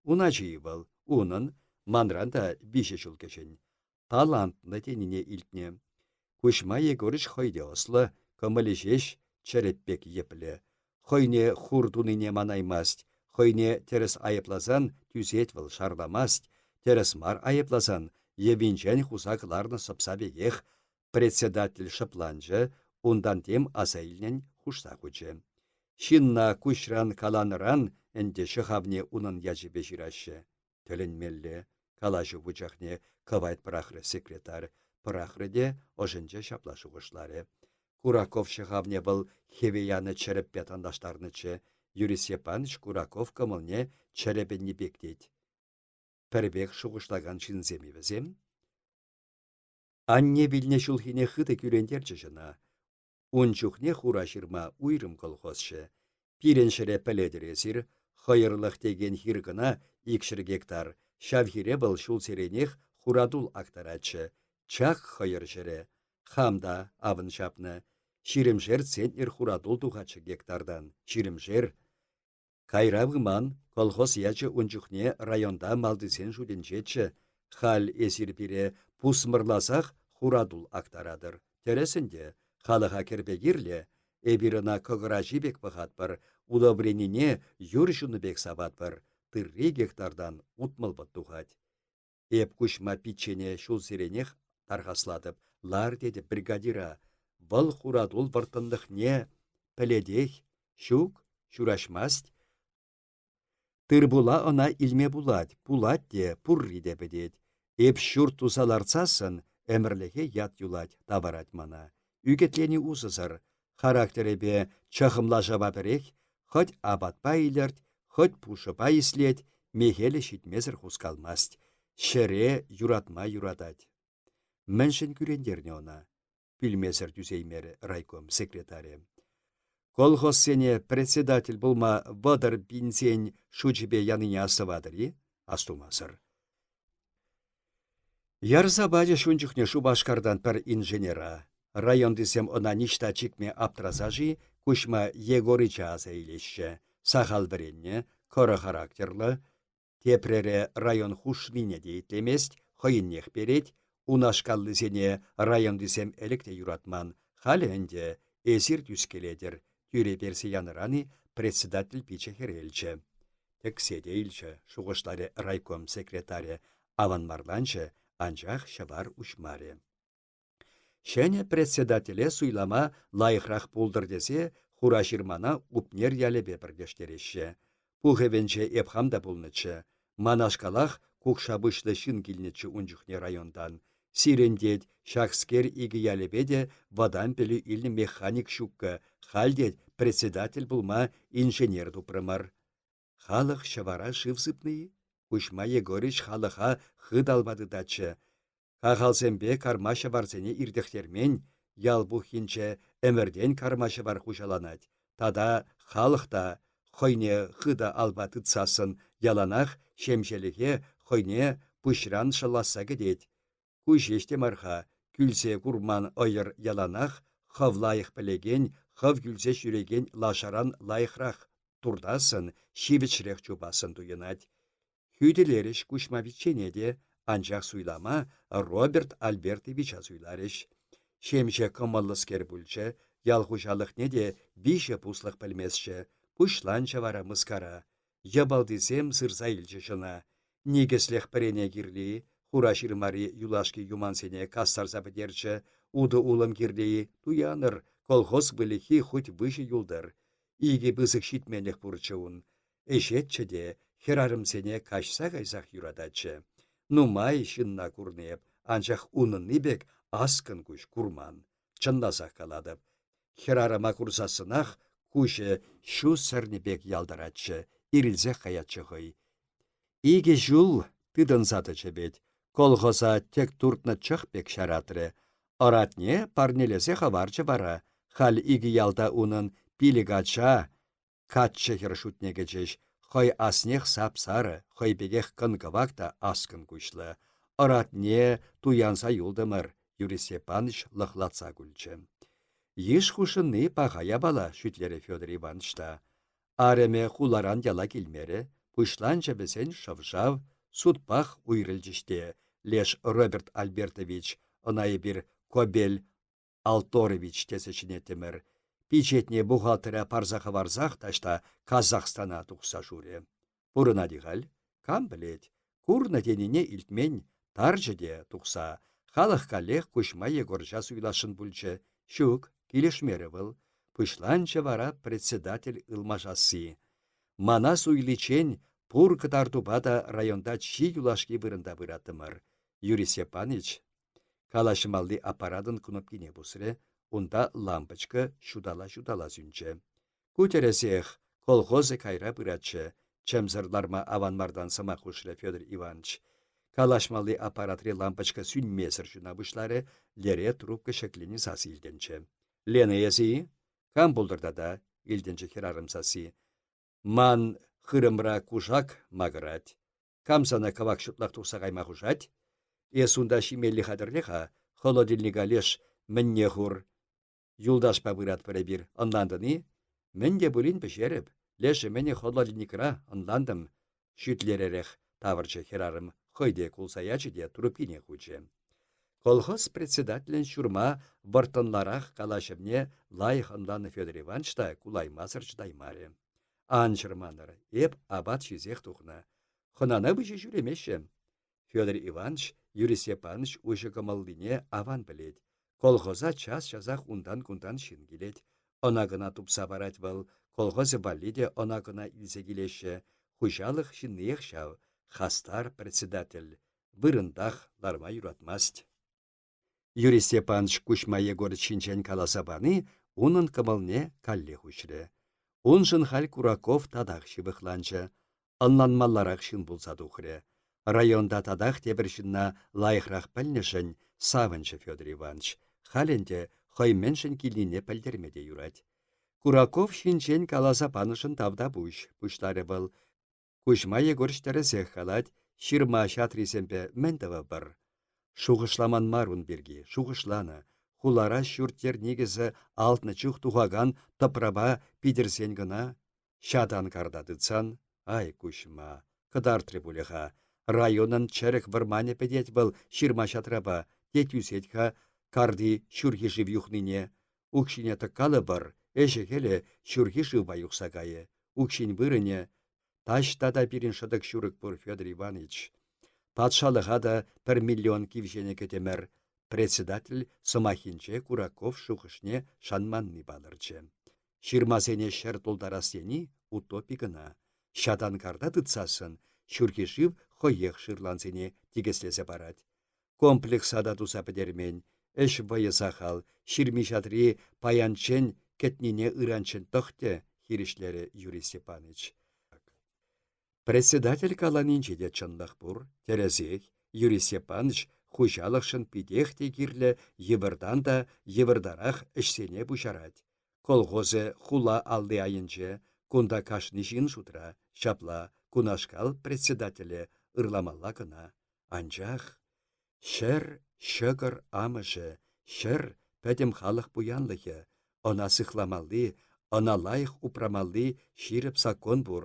Ун ачи-и вӑл? Унӑн. Манран та виҫӗ ҫул кӗҫӗн. Талантлӑ тенине илтнӗ. Куҫма Егорыч хӑй те ӑслӑ, кӑмӑлӗ ҫеҫ чӗрӗп пек йӗплӗ. Хӑйне хур тунине манаймасть, хӑйне тӗрӗс айӑпласан тӳсет вӑл шарламасть, тӗрӗс мар айӑпласан йӑвинчен хуса кӑларнӑ сӑпса пекех председатель шӑпланчӗ, унтан тем аса илнӗн хушса хучӗ. Ҫынна куҫран каланӑран ӗнтӗ ҫӑхавне унӑн ячӗпе ҫыраҫҫӗ. Тӗлӗнмелле, калаҫу вучахне кӑвайт пӑрахрӗ секретарь, пӑрахрӗ те ӑшӗнче ҫапла шухӑшларӗ. Кураков ҫӑхавне вӑл хӗве янӑ чӗрӗппе танлаштарнӑччӗ. Юрий Степанович Кураков кӑмӑлне чӗрӗпӗнни пек тет. Пӗр пек шухӑшлакан ҫынсем-и вӗсем? Анне вилнӗ ҫулхине хытӑ кӳрентерчӗҫ ӑна. Ун чухне хура ҫырма уйрӑм колхозчӗ. Пирӗн ҫӗре пӗлетӗр эсир, хӑйӑрлӑх текен хир кӑна 200 гектар, ҫав хире вӑл ҫулсеренех хуратул актаратчӗ. Чак хӑйӑр ҫӗрӗ. Хам та авӑн ҫапнӑ. Ҫирӗмшер центнер хуратул тухатчӗ гектартан, ҫирӗмшер. Кайра пыман, колхоз ячӗ ун чухне районта малтисен шутӗнчеччӗ. Халь эсир пире пусмӑрласах хуратул актаратӑр. Тӗрӗс ӗнтӗ, халӑха кӗрпе кирлӗ. Эпир ӑна кӑкӑр ачи пек пӑхатпӑр, удобренине юр ҫунӑ пек сапатпӑр. Тырри гектартан 60 пӑт тухать. Эп Куҫма пиччене ҫулсеренех тархаслатӑп, лар тетӗп бригадира. Вӑл хуратул вӑрттӑнлӑхне пӗлетех. Ҫук, ҫураҫмасть. Тырпула ӑна илме пулать, пулать те, пурри те пӗтет. Эп ҫурт туса лартсассӑн ӗмӗрлӗхе ят юлать, тавӑрать мана. Ӳкӗтлени усӑсӑр. Характерӗпе чӑхӑмлашава пӗрех, хӑть апатпа илӗрт, хӑть пушӑпа ислет, мехелӗ ҫитмесӗр хускалмасть. Ҫӗре юратма юратать. Мӗншӗн кӳрентернӗ ӑна? Пӳлмесӗр тӳсеймерӗ райком секретарӗ. Колхозсене председатель пулма 30 пинсен шучӗпе янине астӑватӑр-и? Астумасӑр. Ярса пачӗҫ ун чухне Шупашкартан пӗр инженера. Районтисем ӑна ниҫта чикме аптраса-ши Куҫма Егорыча аса илеҫҫӗ. Сахал вӗреннӗ, кӑрӑ характерлӑ. Тепрере район хушнине те итлемест, хӑйӗннех перет. Унашкаллисене районтисем ӗлӗк те юратман. Халӗ ӗнтӗ эсир тӳскелетӗр, тӳре персе янӑран-и председатель пичӗ хӗрелчӗ. Тӗксе те илчӗ, шухӑшларӗ райком секретарӗ, аванмарланчӗ, анчах ҫӑвар уҫмарӗ. Ҫӗнӗ председателе суйлама лайӑхрах пултӑр тесе Хураҫырмана Упнер ялӗпе пӗрлештереҫҫӗ. Пухӑвӗнче эп хам та пулнӑччӗ. Манашкалах кукша пуҫлӑ ҫын килнӗччӗ ун чухне районтан. Сирӗн, тет, ҫакскер икӗ ялӗпе те вӑтам пӗлӳ илнӗ механик ҫуккӑ, халь, тет, председатель пулма инженер тупрӑмӑр. Халӑх ҫӑвара шыв сыпнӑ-и? Куҫма Егорыч халӑха хыт алпа тытатчӗ. Кахалсемпе карма ҫӑварсене иртӗхтермен, ял пуххинче ӗмӗртен карма ҫӑвар хуҫаланать. Тата халӑх та хӑйне хытӑ алпа тытсассӑн яланах ҫемҫелӗхе хӑйне пуҫран шӑласса кӗтет. Ку ҫеҫ те мар-ха, кӳлсе курман ӑйӑр яланах хӑв лайӑх пӗлекен, хӑв кӳлсе ҫӳрекен лашаран лайӑхрах туртассӑн, ҫивӗчрех чупассӑн туйӑнать. Хӳтӗлерӗҫ Куҫма пиччене те, анчах суйлама Роберт Альбертовича суйларӗҫ. Ҫемҫе кӑмӑллӑскер пулчӗ, ял хуҫалӑхне те виҫӗ пуслӑх пӗлместчӗ. Пуҫланчӗ вара мыскара. Йӑпӑлтисем сырса илчӗҫ ӑна. Никӗслӗх пӗрене кирли, хура ҫырмари юлашки юмансене кастарса пӗтерчӗ, утӑ-улӑм кирлӗ-и, туянӑр, колхоз выльӑххи хуть выҫӑ юлтӑр. Икӗ пысӑк ҫитменлӗх пурччӗ ун. Ӗҫетчӗ те хӗрарӑмсене каҫса кайсах юрататчӗ. Нумай ҫынна курнӑ эп, анчах унӑнни пек аскӑн куҫ курман. Чӑнласах калатӑп, хӗрарӑма курсассӑнах куҫӗ ҫу сӗрнӗ пек ялтӑратчӗ, ирӗлсех каятчӗ хӑй. Икӗ ҫул тытӑнса тӑчӗ вӗт, колхоза тӗк туртнӑ чӑх пек ҫаратрӗ. Ӑратне парнелесе хӑварчӗ вара, халь икӗ ялта унӑн пилӗк ача, каччӑ хӗр шутне кӗчӗҫ, хӑй аснех сап-сарӑ, хӑй пекех кӑн-кӑвак та аскӑн куҫлӑ. Ӑратне туянса юлтӑмӑр, Юрий Степанович лӑхлатса кулчӗ. Йыш хушӑнни паха япала, шӳтлерӗ Федор Иванович та. Арӑмӗ хуларан яла килмерӗ, пуҫланчӗ вӗсен шӑв-шав, судпах уйрӑлчӗҫ те леш Роберт Альбертович, ӑна эпир Кобель Алторович тесе чӗнеттӗмӗр, пичетне бухгалтера парса хӑварсах таҫта Казахстана тухса шурӗ. Пурӑнать-и халь? Кам пӗлет. Курнӑ тенине илтмен, тарчӗ те тухса. Халӑх каллех Куҫма Егорча суйласшӑн пулчӗ. Ҫук, килӗшмерӗ вӑл. Пуҫланчӗ вара председатель ылмашасси. Мана суйличчен пур кӑтартупа та районта чи юлашки вырӑнта пыраттӑмӑр. Юрий Степанович калаҫмалли аппаратӑн кнопкине пусрӗ, унта лампочка ҫутала-ҫутала сӳнчӗ. Ку тӗрӗсех, колхозӗ кайра пыратчӗ, чӗмсӗр ларма аван мартан сӑмах хушрӗ Федор Иванович. Калаҫмалли аппаратри лампочка сӳнмесӗр ҫуна пуҫларӗ, лере трубка ҫӗкленӗ сас илтӗнчӗ. «Лена эсӗ-и? Кам пултӑр тата?» — илтӗнчӗ хӗрарӑм сасси. «Ман хырӑмра кушак макӑрать. Кам сана кӑвак ҫутлах тухса кайма хушать? Эс унта ҫимелли хатӗрле-ха, холодильника леш мӗнне хур. Юлташпа пыратпӑр эпир, ӑнлантӑн-и? Мӗн те пулин пӗҫерӗп. Лешӗ мӗнӗ холодильникра, ӑнлантӑм, шӳтлеререх тавӑрчӗ хӗрарӑм, хӑй те кулса ячӗ те трубкине хучӗ. Колхоз председателӗн ҫурма вӑрттӑнларах калаҫӑвне лайӑх ӑнланнӑ Федор Иванович та кулаймасӑр чӑтаймарӗ. Ан чӑрманӑр, эп апат ҫисех тухнӑ. Хӑнана выҫӑ ҫӳремеҫҫӗ. Федор Иванович Юрий Степанович уҫӑ кӑмӑллине аван пӗлет. Колхоза час-часах унтан-кунтан ҫын килет. Ӑна-кӑна тупса парать вӑл, колхозӗ валли те ӑна-кӑна илсе килеҫҫӗ. Хуҫалӑх ҫынниех ҫав, хастар председатель. Вырӑнтах ларма юратмасть. Юрий Степанович Куҫма Егорыч ҫинчен каласа пани унӑн кӑмӑлне каллех уҫрӗ. Уншӑн халь Кураков татах ҫывӑхланчӗ, ӑнланмалларах ҫын пулса тухрӗ. Районта татах тепӗр ҫынна лайӑхрах пӗлнӗшӗн савӑнчӗ Федор Иванович. Халь ӗнтӗ хӑй мӗншӗн килнине пӗлтерме те юрать. Кураков ҫинчен каласа панӑшӑн тавтапуҫ, пуҫларӗ вӑл. Куҫма Егорч тӗрӗсех калать, ҫырма ҫатрисемпе мӗн тӑвӑпӑр? Шухӑшламан мар ун пирки, шухӑшланӑ. Хулара ҫурт-йӗр никӗсӗ алтнӑ чух тухакан тӑпрапа питӗрсен кӑна. Ҫатан карта тытсан, ай, Куҫма, кӑтартрӗ пулӗ-ха. Районӑн чӗрӗк вӑрманӗ пӗтет вӑл ҫырма-ҫатрапа, те тӳсет-ха карти ҫурхи шыв юхнине. Укҫине тӑккалӑпӑр, ӗҫӗ-хӗлӗ ҫурхи шывпа юхса кайӗ. Укҫин вырӑнӗ таҫта та пирӗн шӑтӑк-ҫурӑк пур, Федор Иванович. Патшалӑха та пӗр миллион кивҫене кӗтӗмӗр. Председатель сӑмахӗнче Кураков шухӑшне шанманни палӑрчӗ. Ҫырмасене ҫӗр тултарас тени утопи кӑна. Ҫатан карта тытсассӑн ҫурхи шыв хӑех шырлансене тикӗслесе парать. Комплекса та туса пӗтермен, ӗҫ вӑйӗ сахал, ҫырми-ҫатри паянччен кӗтнине ыранччен тӑхтӗ, хирӗҫлерӗ Юрий Степанович. Председатель каланинче те чӑнлӑх пур, тӗрӗсех, Юрий Степанович хуҫалӑхшӑн питех те кирлӗ йывӑртан та йывӑртарах ӗҫсене пуҫарать. Колхозӗ хула алли айӗнче, кунта кашни ҫын шутра, ҫапла кунашкал председателе ырламалла кӑна. Анчах ҫӗр — ҫӑкӑр амӑшӗ, ҫӗр — пӗтӗм халӑх пуянлӑхӗ, ӑна сыхламалли, ӑна лайӑх упрамалли ҫирӗп закон пур.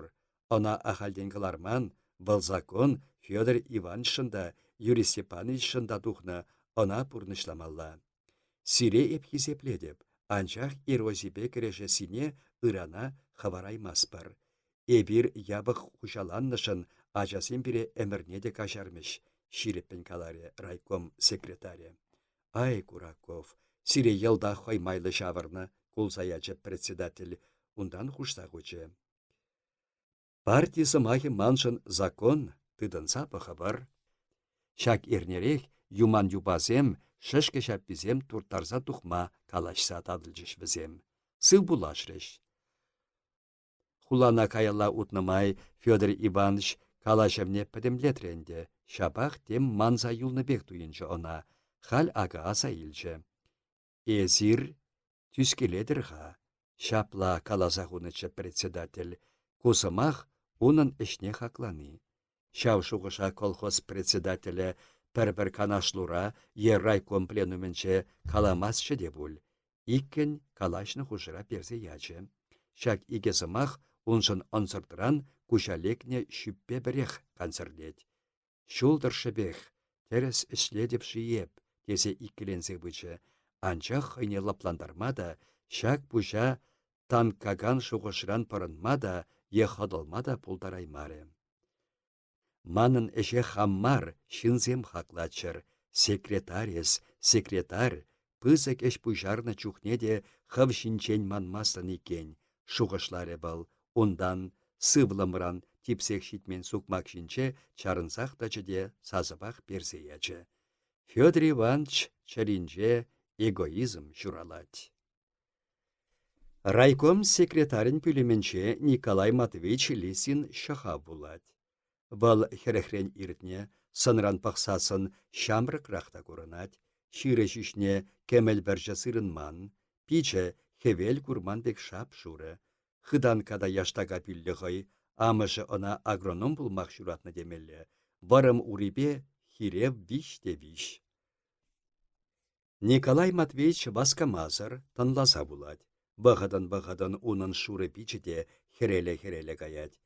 Ӑна ахальтен кӑларман, вӑл закон Федор Ивановичшӑн та, Юрий Степановичшӑн та тухнӑ, ӑна пурнӑҫламалла. Сире эп хисеплетӗп, анчах эрозипе кӗрешессине ырана хӑвараймастпӑр. Эпир япӑх хуҫаланнӑшӑн ачасем пире ӗмӗрне те каҫармӗҫ, ҫирӗппӗн каларӗ райком секретарӗ. Ай, Кураков, сире йӑлтах хӑй майлӑ ҫавӑрнӑ, кулса ячӗ председатель, унтан хушса хучӗ. Парти сӑмахӗ маншӑн закон, тытӑнса пӑхӑпӑр. Ҫак эрнерех юман юпасем, шӗшкӗ ҫапписем турттарса тухма калаҫса татӑлчӗҫ вӗсем. Сывпуллашрӗҫ. Хулана каялла утнӑ май Федор Иванович калаҫӑвне пӗтӗмлетрӗ ӗнтӗ, ҫапах тем манса юлнӑ пек туйӑнчӗ ӑна. Халь акӑ аса илчӗ. Эсир тӳскелетӗр-ха, ҫапла каласа хунӑччӗ председатель. Ку сӑмах унӑн ӗҫне хаклани. Ҫав шухӑша колхоз председателӗ пӗр-пӗр канашлура е райком пленумӗнче каламастчӗ те пуль. Иккӗн калаҫнӑ хушӑра персе ячӗ. Ҫак икӗ сӑмах уншӑн ӑнсӑртран куҫа лекнӗ ҫӳппе пӗрех кансӗрлет. Ҫул тӑршшӗпех тӗрӗс ӗҫлетӗп-ши эп тесе иккӗленсе пычӗ, анчах хӑйне лӑплантарма та, ҫак пуҫа танккакан шухӑшран пӑрӑнма та е хӑтӑлма та пултараймарӗ. Манӑн ӗҫе хам мар, ҫынсем хаклаччӑр. Секретарь эс, секретарь, пысӑк ӗҫ пуҫарнӑ чухне те хӑв ҫинчен манмастӑн иккен, шухӑшларӗ вӑл, унтан сывлӑмран типсех ҫитмен сукмак ҫинче чарӑнсах тӑчӗ те сасӑпах персе ячӗ. Федор Иванович чӗринче эгоизм ҫуралать. Райком секретарӗн пӳлӗмӗнче Николай Матвеевич Лисин ҫӑхав вулать. Вӑл хӗрӗхрен иртнӗ, сӑнран пӑхсассӑн ҫамрӑкрах та курӑнать. Ҫырӑ ҫӳҫне кӗмӗл вӗрҫӗ сырӑнман, пичӗ хӗвел курман пек шап-шурӑ. Хытанка та яштака пӳллӗ хӑй, амӑшӗ ӑна агроном пулмах ҫуратнӑ темелле, вӑрӑм урипе хире виҫ те виҫ. Николай Матвеевич васкамасӑр, тӑнласа вулать. Вӑхӑтӑн-вӑхӑтӑн унӑн шурӑ пичӗ те хӗреле-хӗреле каять.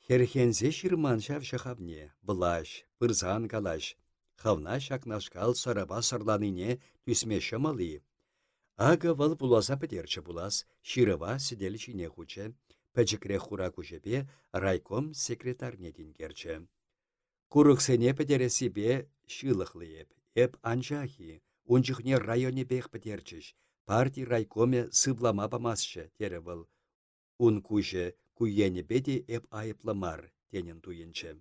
Хӗрхенсе ҫырман ҫав ҫӑхавне, влаҫ, пырсан калаҫ. Хӑвна ҫакнашкал сӑрӑпа сӑрланине тӳсме ҫӑмӑл-и? Акӑ вӑл вуласа пӗтерчӗ пулас, ҫырӑва сӗтел ҫине хучӗ, пӗчӗкрех хура куҫӗпе райком секретарьне тинкерчӗ. Курӑксене пӗтерессипе ҫылӑхлӑ эп, эп анчах-и, ун чухне районӗпех пӗтерчӗҫ, парти райкомӗ сывлама памастчӗ, терӗ вӑл. Ун куҫӗ ку енӗпе те эп айӑплӑ мар, тенӗн туйӑнчӗ.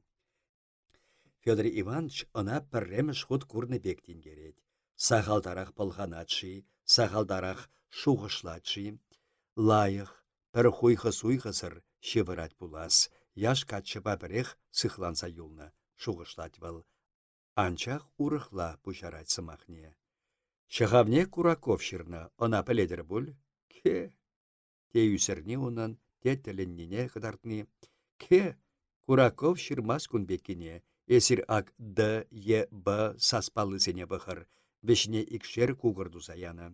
Федор Иванович ӑна пӗрремӗш хут курнӑ пек тинкерет. Сахалтарах пӑлханать-ши, сахалтарах шухӑшлать-ши? Лайӑх, пӗр хуйхӑ-суйхӑсӑр ҫывӑрать пулас, яш каччӑпа пӗрех сыхланса юлнӑ, шухӑшлать вӑл. Анчах урӑхла пуҫарать сӑмахне. Ҫӑхавне Кураков ҫырнӑ, ӑна пӗлетӗр пуль? Ке! Те ӳсӗрни унӑн, те тӗлӗннине кӑтартни. Ке! Кураков ҫырмасть кун пеккине. Эсир ак Д е Б саспаллисене пӑхӑр. Вӗҫне икшер кукӑр туса янӑ.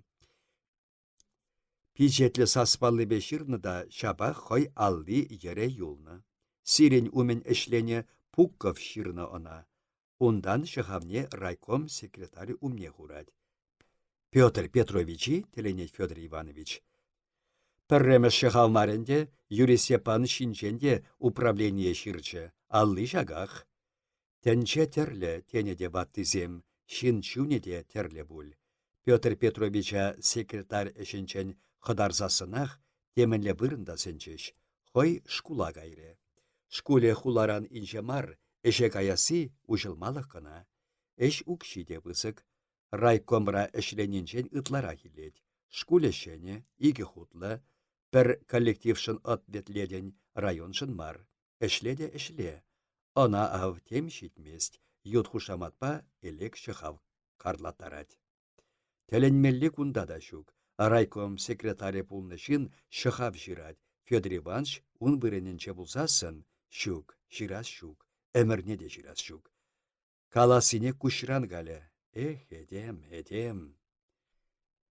Пичетлӗ саспаллипе ҫырнӑ та ҫапах хӑй алли йӗре юлнӑ. Сирӗн умӗн ӗҫленӗ Пуков ҫырнӑ ӑна. Унтан ҫӑхавне райком секретарӗ умне хурать. Петр Петровичи, тӗлӗнет Федор Иванович. Пӗрремӗш ҫӑхав мар ӗнтӗ, Юрий Степан ҫинчен те управление ҫырчӗ. Алли ҫаках. Тӗнче тӗрлӗ, тенӗ те ваттисем, ҫын чунӗ те тӗрлӗ пуль. Петр Петровича секретарь ӗҫӗнчен хӑтарсассӑнах темӗнле вырӑн та сӗнчӗҫ. Хӑй шкула кайрӗ. Шкулӗ хуларан инҫе мар, ӗҫе каясси уҫӑлмалӑх кӑна. Ӗҫ укҫи те пысӑк. Райкомра ӗҫленинчен ытларах илет. Шкулӗ ҫӗнӗ, икӗ хутлӑ. Пӗр коллектившӑн ответлетӗн, районшӑн мар. Ӗҫле те ӗҫле. Ӑна ав тем ҫитмест, ют хушаматпа элек ҫӑхав карлаттарать. Тӗлӗнмелли кунта та ҫук. Райком секретарӗ пулнӑ ҫын ҫӑхав ҫырать, Федор Иванович ун вырӑнӗнче пулсассӑн, ҫук, ҫырас ҫук, ӗмӗрне те ҫырас ҫук. Калассине куҫран калӗ. Эх, этем, этем.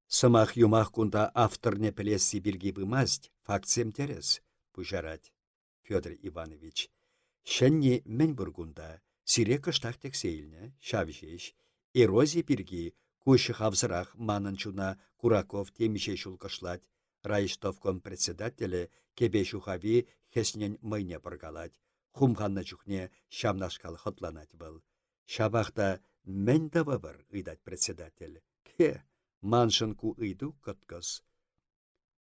Сӑмах-юмах кунта авторне пӗлесси пирки пымасть, фактсем тӗрӗс, пуҫарать Федор Иванович. Ҫӗнни мӗн пур кунта? Сире кӑштах тӗксе илнӗ, ҫав ҫеҫ. Эрози пирки ку ҫӑхавсӑрах манӑн чуна Кураков темиҫе ҫул кӑшлать. Райӗҫтӑвком председателӗ кӗпе ҫухави хӗснӗн мӑйне пӑркалать. Хумханнӑ чухне ҫавнашкал хӑтланать вӑл. Ҫапах та мӗн тӑвӑпӑр, ыйтать председатель. Кхе, маншӑн ку ыйту кӑткӑс.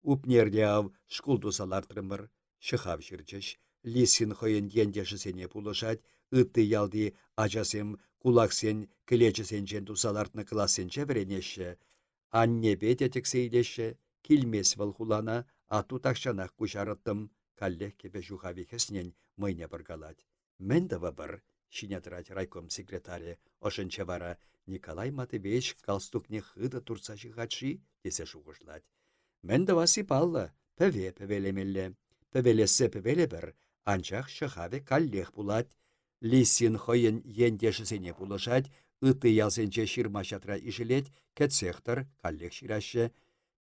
Упнерте ав шкул туса лартрӑмӑр, ҫӑхав ҫырчӗҫ. Лисин хӑйӗн ентешӗсене пулӑшать, ытти ялти ачасем кулаксен кӗлечӗсенчен туса лартнӑ классенче вӗренеҫҫӗ. Аннепе те тӗксе илеҫҫӗ, килмест вӑл хулана, атту тахҫанах куҫарӑттӑм, каллех кӗпе ҫухави хӗснӗн мӑйне пӑркалать. Мӗн тӑвӑпӑр? ҫине тӑрать райком секретарӗ. Ӑшӗнче вара Николай Матвеевич галстукне хытӑ туртса ҫыхать-ши тесе шухӑшлать. Мӗн тӑвасси паллӑ, пӗве пӗвелемелле. Пӗвелессе пӗвелӗпӗр, анчах ҫӑхавӗ каллех пулать. Лисин хӑйӗн ентешӗсене пулӑшать, ытти ялсенче ҫырма-ҫатра ишӗлет, кӗтсех тӑр, каллех ҫыраҫҫӗ.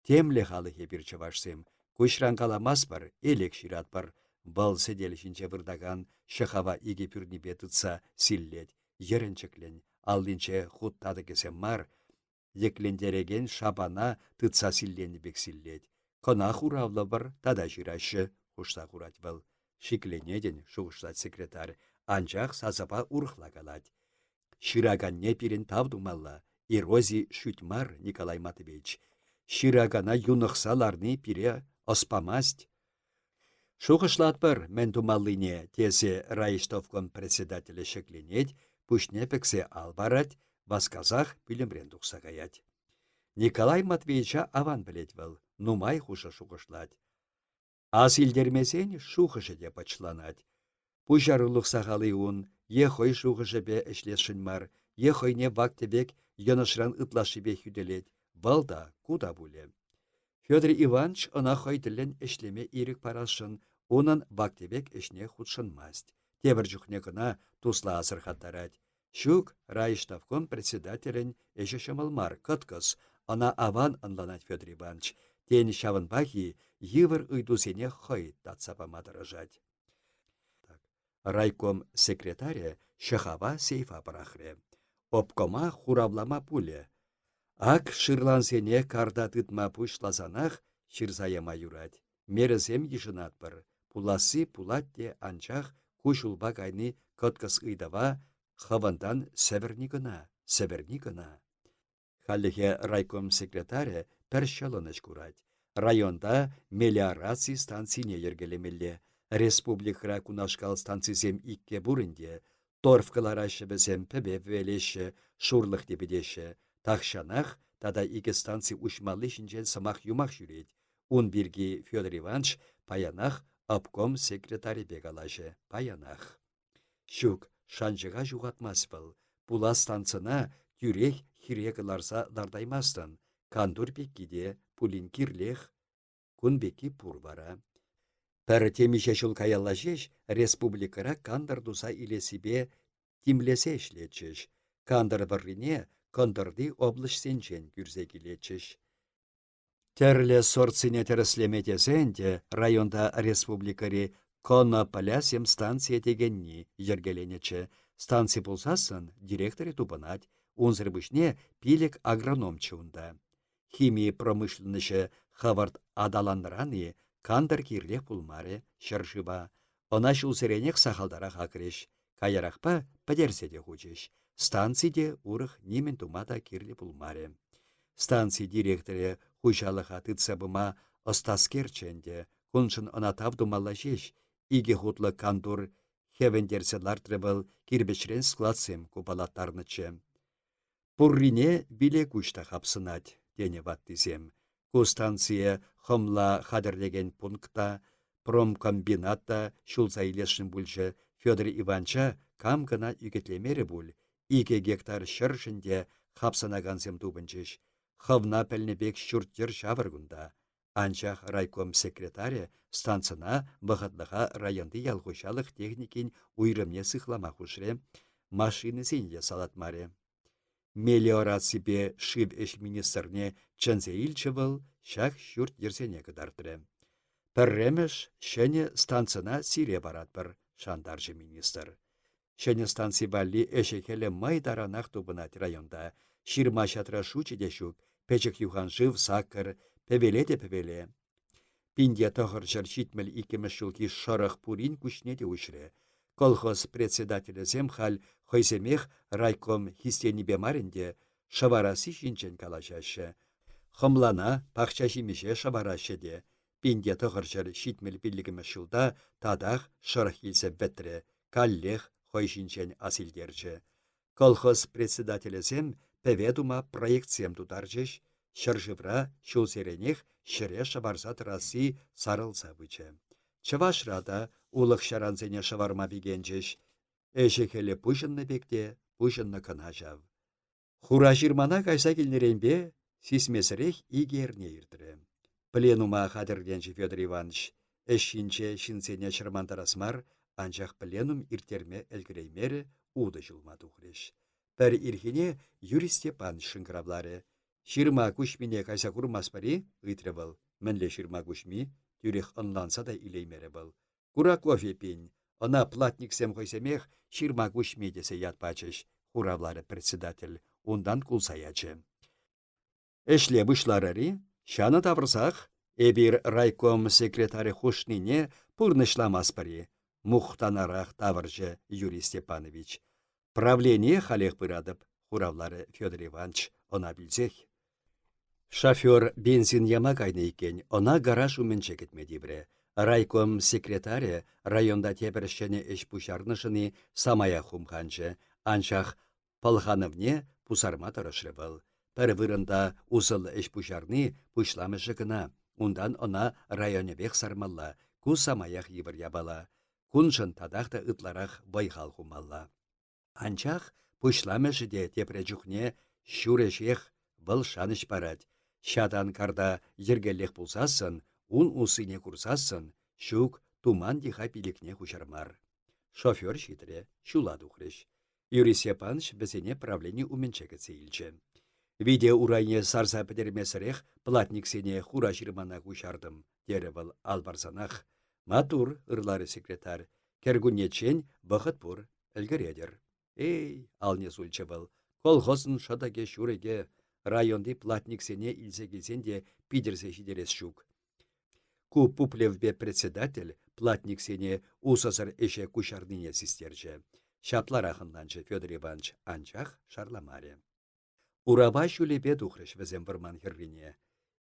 Темле халӑх эпир чӑвашсем, куҫран каламастпӑр, элек ҫыратпӑр. Вӑл сӗтел ҫинче выртакан ҫӑхава икӗ пӳрнипе тытса силлет, йӗрӗнчӗклӗн, аллинче хут татӑкӗсем мар, йӗклентерекен шапана тытса силленӗ пек силлет. Кӑна хуравлӑпӑр тата ҫыраҫҫӗ, хушса хурать вӑл. Шикленетӗн, шухӑшлать секретарь, анчах сасӑпа урӑхла калать. Ҫыраканне пирӗн тав тумалла, эрози шӳт мар, Николай Матвеевич. Ҫыракана юнӑхса ларни пире ӑс памасть. Шухӑшлатпӑр мӗн тумаллине, тесе райӗҫтӑвком председателӗ ҫӗкленет, пуҫне пӗксе ал парать, васкасах пӳлӗмрен тухса каять. Николай Матвеевича аван пӗлет вӑл, нумай хушӑ шухӑшлать. Ас илтермесен шухӑшӗ те пӑчланать. Пуҫарулӑх сахал-и ун, е хӑй шухӑшӗпе ӗҫлесшӗн мар, е хӑйне вак-тӗвек йӑнӑшран ытлашшипех хӳтӗлет, вӑл та, ку та пулӗ. Федор Иванович ӑна хӑй тӗллӗн ӗҫлеме ирӗк парасшӑн, унӑн вак-тӗвек ӗҫне хутшӑнмасть. Тепӗр чухне кӑна тусла асӑрхаттарать. Ҫук, райӗҫтӑвком председателӗн ӗҫӗ ҫӑмӑл мар, кӑткӑс, ӑна аван ӑнланать Федор Иванович. Тен, ҫавӑнпах-и йывӑр ыйтусене хӑй татса пама тӑрӑшать. Райком секретарӗ ҫӑхава сейфа пӑрахрӗ. Обкома хуравлама пулӗ. Ак шырлансене карта тытма пуҫласанах ҫырса яма юрать. Мерӑсем йышӑнатпӑр. Пуласси пулать те, анчах ку ҫулпа кайни кӑткӑс ыйтӑва хӑвӑнтан сӗвӗрни кӑна, сӗвӗрни кӑна. Хальлӗхе райком секретарӗ пӗр ҫӑлӑнӑҫ курать. Районта мелиораци станцине йӗркелемелле. Республикӑра кунашкал станцисем иккӗ пур ӗнтӗ. Торф кӑлараҫҫӗ вӗсем, пӗве пӗвелеҫҫӗ, шурлӑх типӗтеҫҫӗ. Тахҫанах тата икӗ станци уҫмалли ҫинчен сӑмах-юмах ҫӳрет. Ун пирки Федор Иванович паянах обком секретарӗпе калаҫӗ, паянах. Ҫук, шанчӑка ҫухатмасть вӑл. Пулас станцӑна тӳрех хире кӑларса лартаймастӑн. Кантур пекки те пулин кирлех. Кун пекки пур вара. Пӗр темиҫе ҫул каялла ҫеҫ республикӑра кантӑр туса илессипе тимлесе ӗҫлетчӗҫ. Кантӑр вӑррине кӑнтӑрти облаҫсенчен кӳрсе килетчӗҫ. Тӗрлӗ сортсене тӗрӗслеме тесе ӗнтӗ районта республикӑри Конопля станцийӗ текенни йӗркеленӗччӗ. Станци пулсассӑн директорӗ тупӑнать, унсӑр пуҫне пилӗк агрономччӗ унта. Хими промышленноҫӗ хӑвӑрт аталаннӑран-и кантӑр кирлех пулмарӗ ҫӗршыва. Ӑна ҫулсеренех сахалтарах акрӗҫ, каярахпа пӗтерсе те хучӗҫ. Станци те урӑх нимӗн тума та кирлӗ пулмарӗ. Станци директорӗ хуҫалӑха тытса пыма ӑстаскерччӗ ӗнтӗ, куншӑн ӑна тав тумалла ҫеҫ. Икӗ хутлӑ кантур хӗвӗнтерсе лартрӗ вӑл, кирпӗчрен складсем купалаттарнӑччӗ. Пуррине виле куҫ та хапсӑнать, тенӗ ваттисем. Ку станцие хӑмла хатӗрлекен пункт та, промкомбинат та ҫулса илесшӗн пулчӗ Федор Иванча кам кӑна ӳкӗтлемерӗ пуль, икӗ гектар ҫӗршӗн те хапсӑнакансем тупӑнчӗҫ. Хӑвна пӗлнӗ пек ҫурт-йӗр ҫавӑр кунта. Анчах райком секретарӗ станцӑна вӑхӑтлӑха районти ялхуҫалӑх техникин уйрӑмне сыхлама хушрӗ, машинӑсене те салатмарӗ. Мелиораципе шыв ӗҫ министрне чӗнсе илчӗ вӑл, ҫак ҫурт-йӗрсене кӑтартрӗ. Пӗрремӗш ҫӗнӗ станцӑна сире паратпӑр, шантарчӗ министр. Ҫӗнӗ станци валли ӗҫӗ-хӗлӗ май таранах тупӑнать районта. Ҫырма-ҫатра шучӗ те ҫук, пӗчӗк юханшыв саккӑр, пӗвеле те пӗвеле. Пинте тӑхӑрҫӗр ҫитмӗл иккӗмӗш ҫулхи шӑрӑх пурин куҫне те уҫрӗ. Колхоз председателӗсем халь хӑйсемех райком хистенипе мар ӗнтӗ, шӑварасси ҫинчен калаҫаҫҫӗ. Хӑмлана, пахча-ҫимӗҫе шӑвараҫҫӗ те. Пинте тӑхӑрҫӗр ҫитмӗл пиллӗкмӗш ҫулта татах шӑрӑх килсе вӗтрӗ, каллех хӑй ҫинчен асилтерчӗ. Колхоз председателӗсем пӗве тума проектсем тутарчӗҫ, ҫӗршывра ҫулсеренех ҫӗре шӑварса тӑрасси сарӑлса пычӗ. Чӑвашра та улӑх-ҫарансене шӑварма пикенчӗҫ. Ӗҫӗ-хӗлӗ пуҫӑннӑ пек те пуҫӑннӑ кӑна ҫав. Хура ҫырмана кайса килнӗренпе сисмесӗрех икӗ эрне иртрӗ. Пленума хатӗрленчӗ Федор Иванович. Ӗҫ ҫинче ҫынсене чӑрмантарас мар, анчах пленум ирттерме ӗлкӗреймерӗ, утӑ ҫулма тухрӗҫ. Пӗр ирхине Юрий Степанович шӑнкӑравларӗ. «Ҫырма Куҫмине кайса курмастпӑр-и?» ыйтрӗ вӑл. Мӗнле ҫырма Куҫми? Тӳрех ӑнланса та илеймерӗ вӑл. Кураков эппин, ӑна платниксем хӑйсемех ҫырма Куҫми тесе ят пачӗҫ, хуравларӗ председатель, унтан кулса ячӗ. Ӗҫле пуҫларӑр-и? Ҫанӑ тавӑрсах эпир райком секретарӗ хушнине пурнӑҫламастпӑр-и? мухтанарах тавӑрчӗ Юрий Степанович. Правление халех пыратӑп, хуравларӗ Федор Иванович ӑна пӳлсех. Шофер бензин яма кайнӑ иккен, ӑна гараж умӗнче кӗтме тиврӗ. Райком секретарӗ районта тепӗр ҫӗнӗ ӗҫ пуҫарнӑшӑн-и самаях хумханчӗ, анчах пӑлханӑвне пусарма тӑрӑшрӗ вӑл. Пӗр вырӑнта усӑллӑ ӗҫ пуҫарни пуҫламӑшӗ кӑна, унтан ӑна районӗпех сармалла, ку самаях йывӑр япала. Куншӑн татах та ытларах вӑй-хал хумалла. Анчах пуҫламӑшӗ те тепре чухне ҫур ӗҫех, вӑл шанӑҫ парать. Ҫатан карта йӗркеллех пулсассӑн, ун уссине курсассӑн, ҫук, туман тиха пилӗкне хуҫар мар. Шофер ҫитрӗ, ҫула тухрӗҫ. Юрий Степанович вӗсене правлени умӗнче кӗтсе илчӗ. Вите урайне сарса пӗтермесӗрех платниксене хура ҫырмана куҫартӑм, терӗ вӑл ал парсанах. Маттур, ырларӗ секретарь. Кӗркуннеччен вӑхӑт пур, ӗлкӗретӗр. Эй, алне сулчӗ вӑл, колхозӑн шӑтӑкӗ-ҫурӑкӗ районти платниксене илсе килсен те питӗрсе ҫитерес ҫук. Ку пуплевпе председатель платниксене усӑсӑр ӗҫе куҫарнине систерчӗ. Ҫапларах ӑнланчӗ Федор Иванович, анчах шарламарӗ. Урапа ҫулӗпе тухрӗҫ вӗсем вӑрман хӗррине.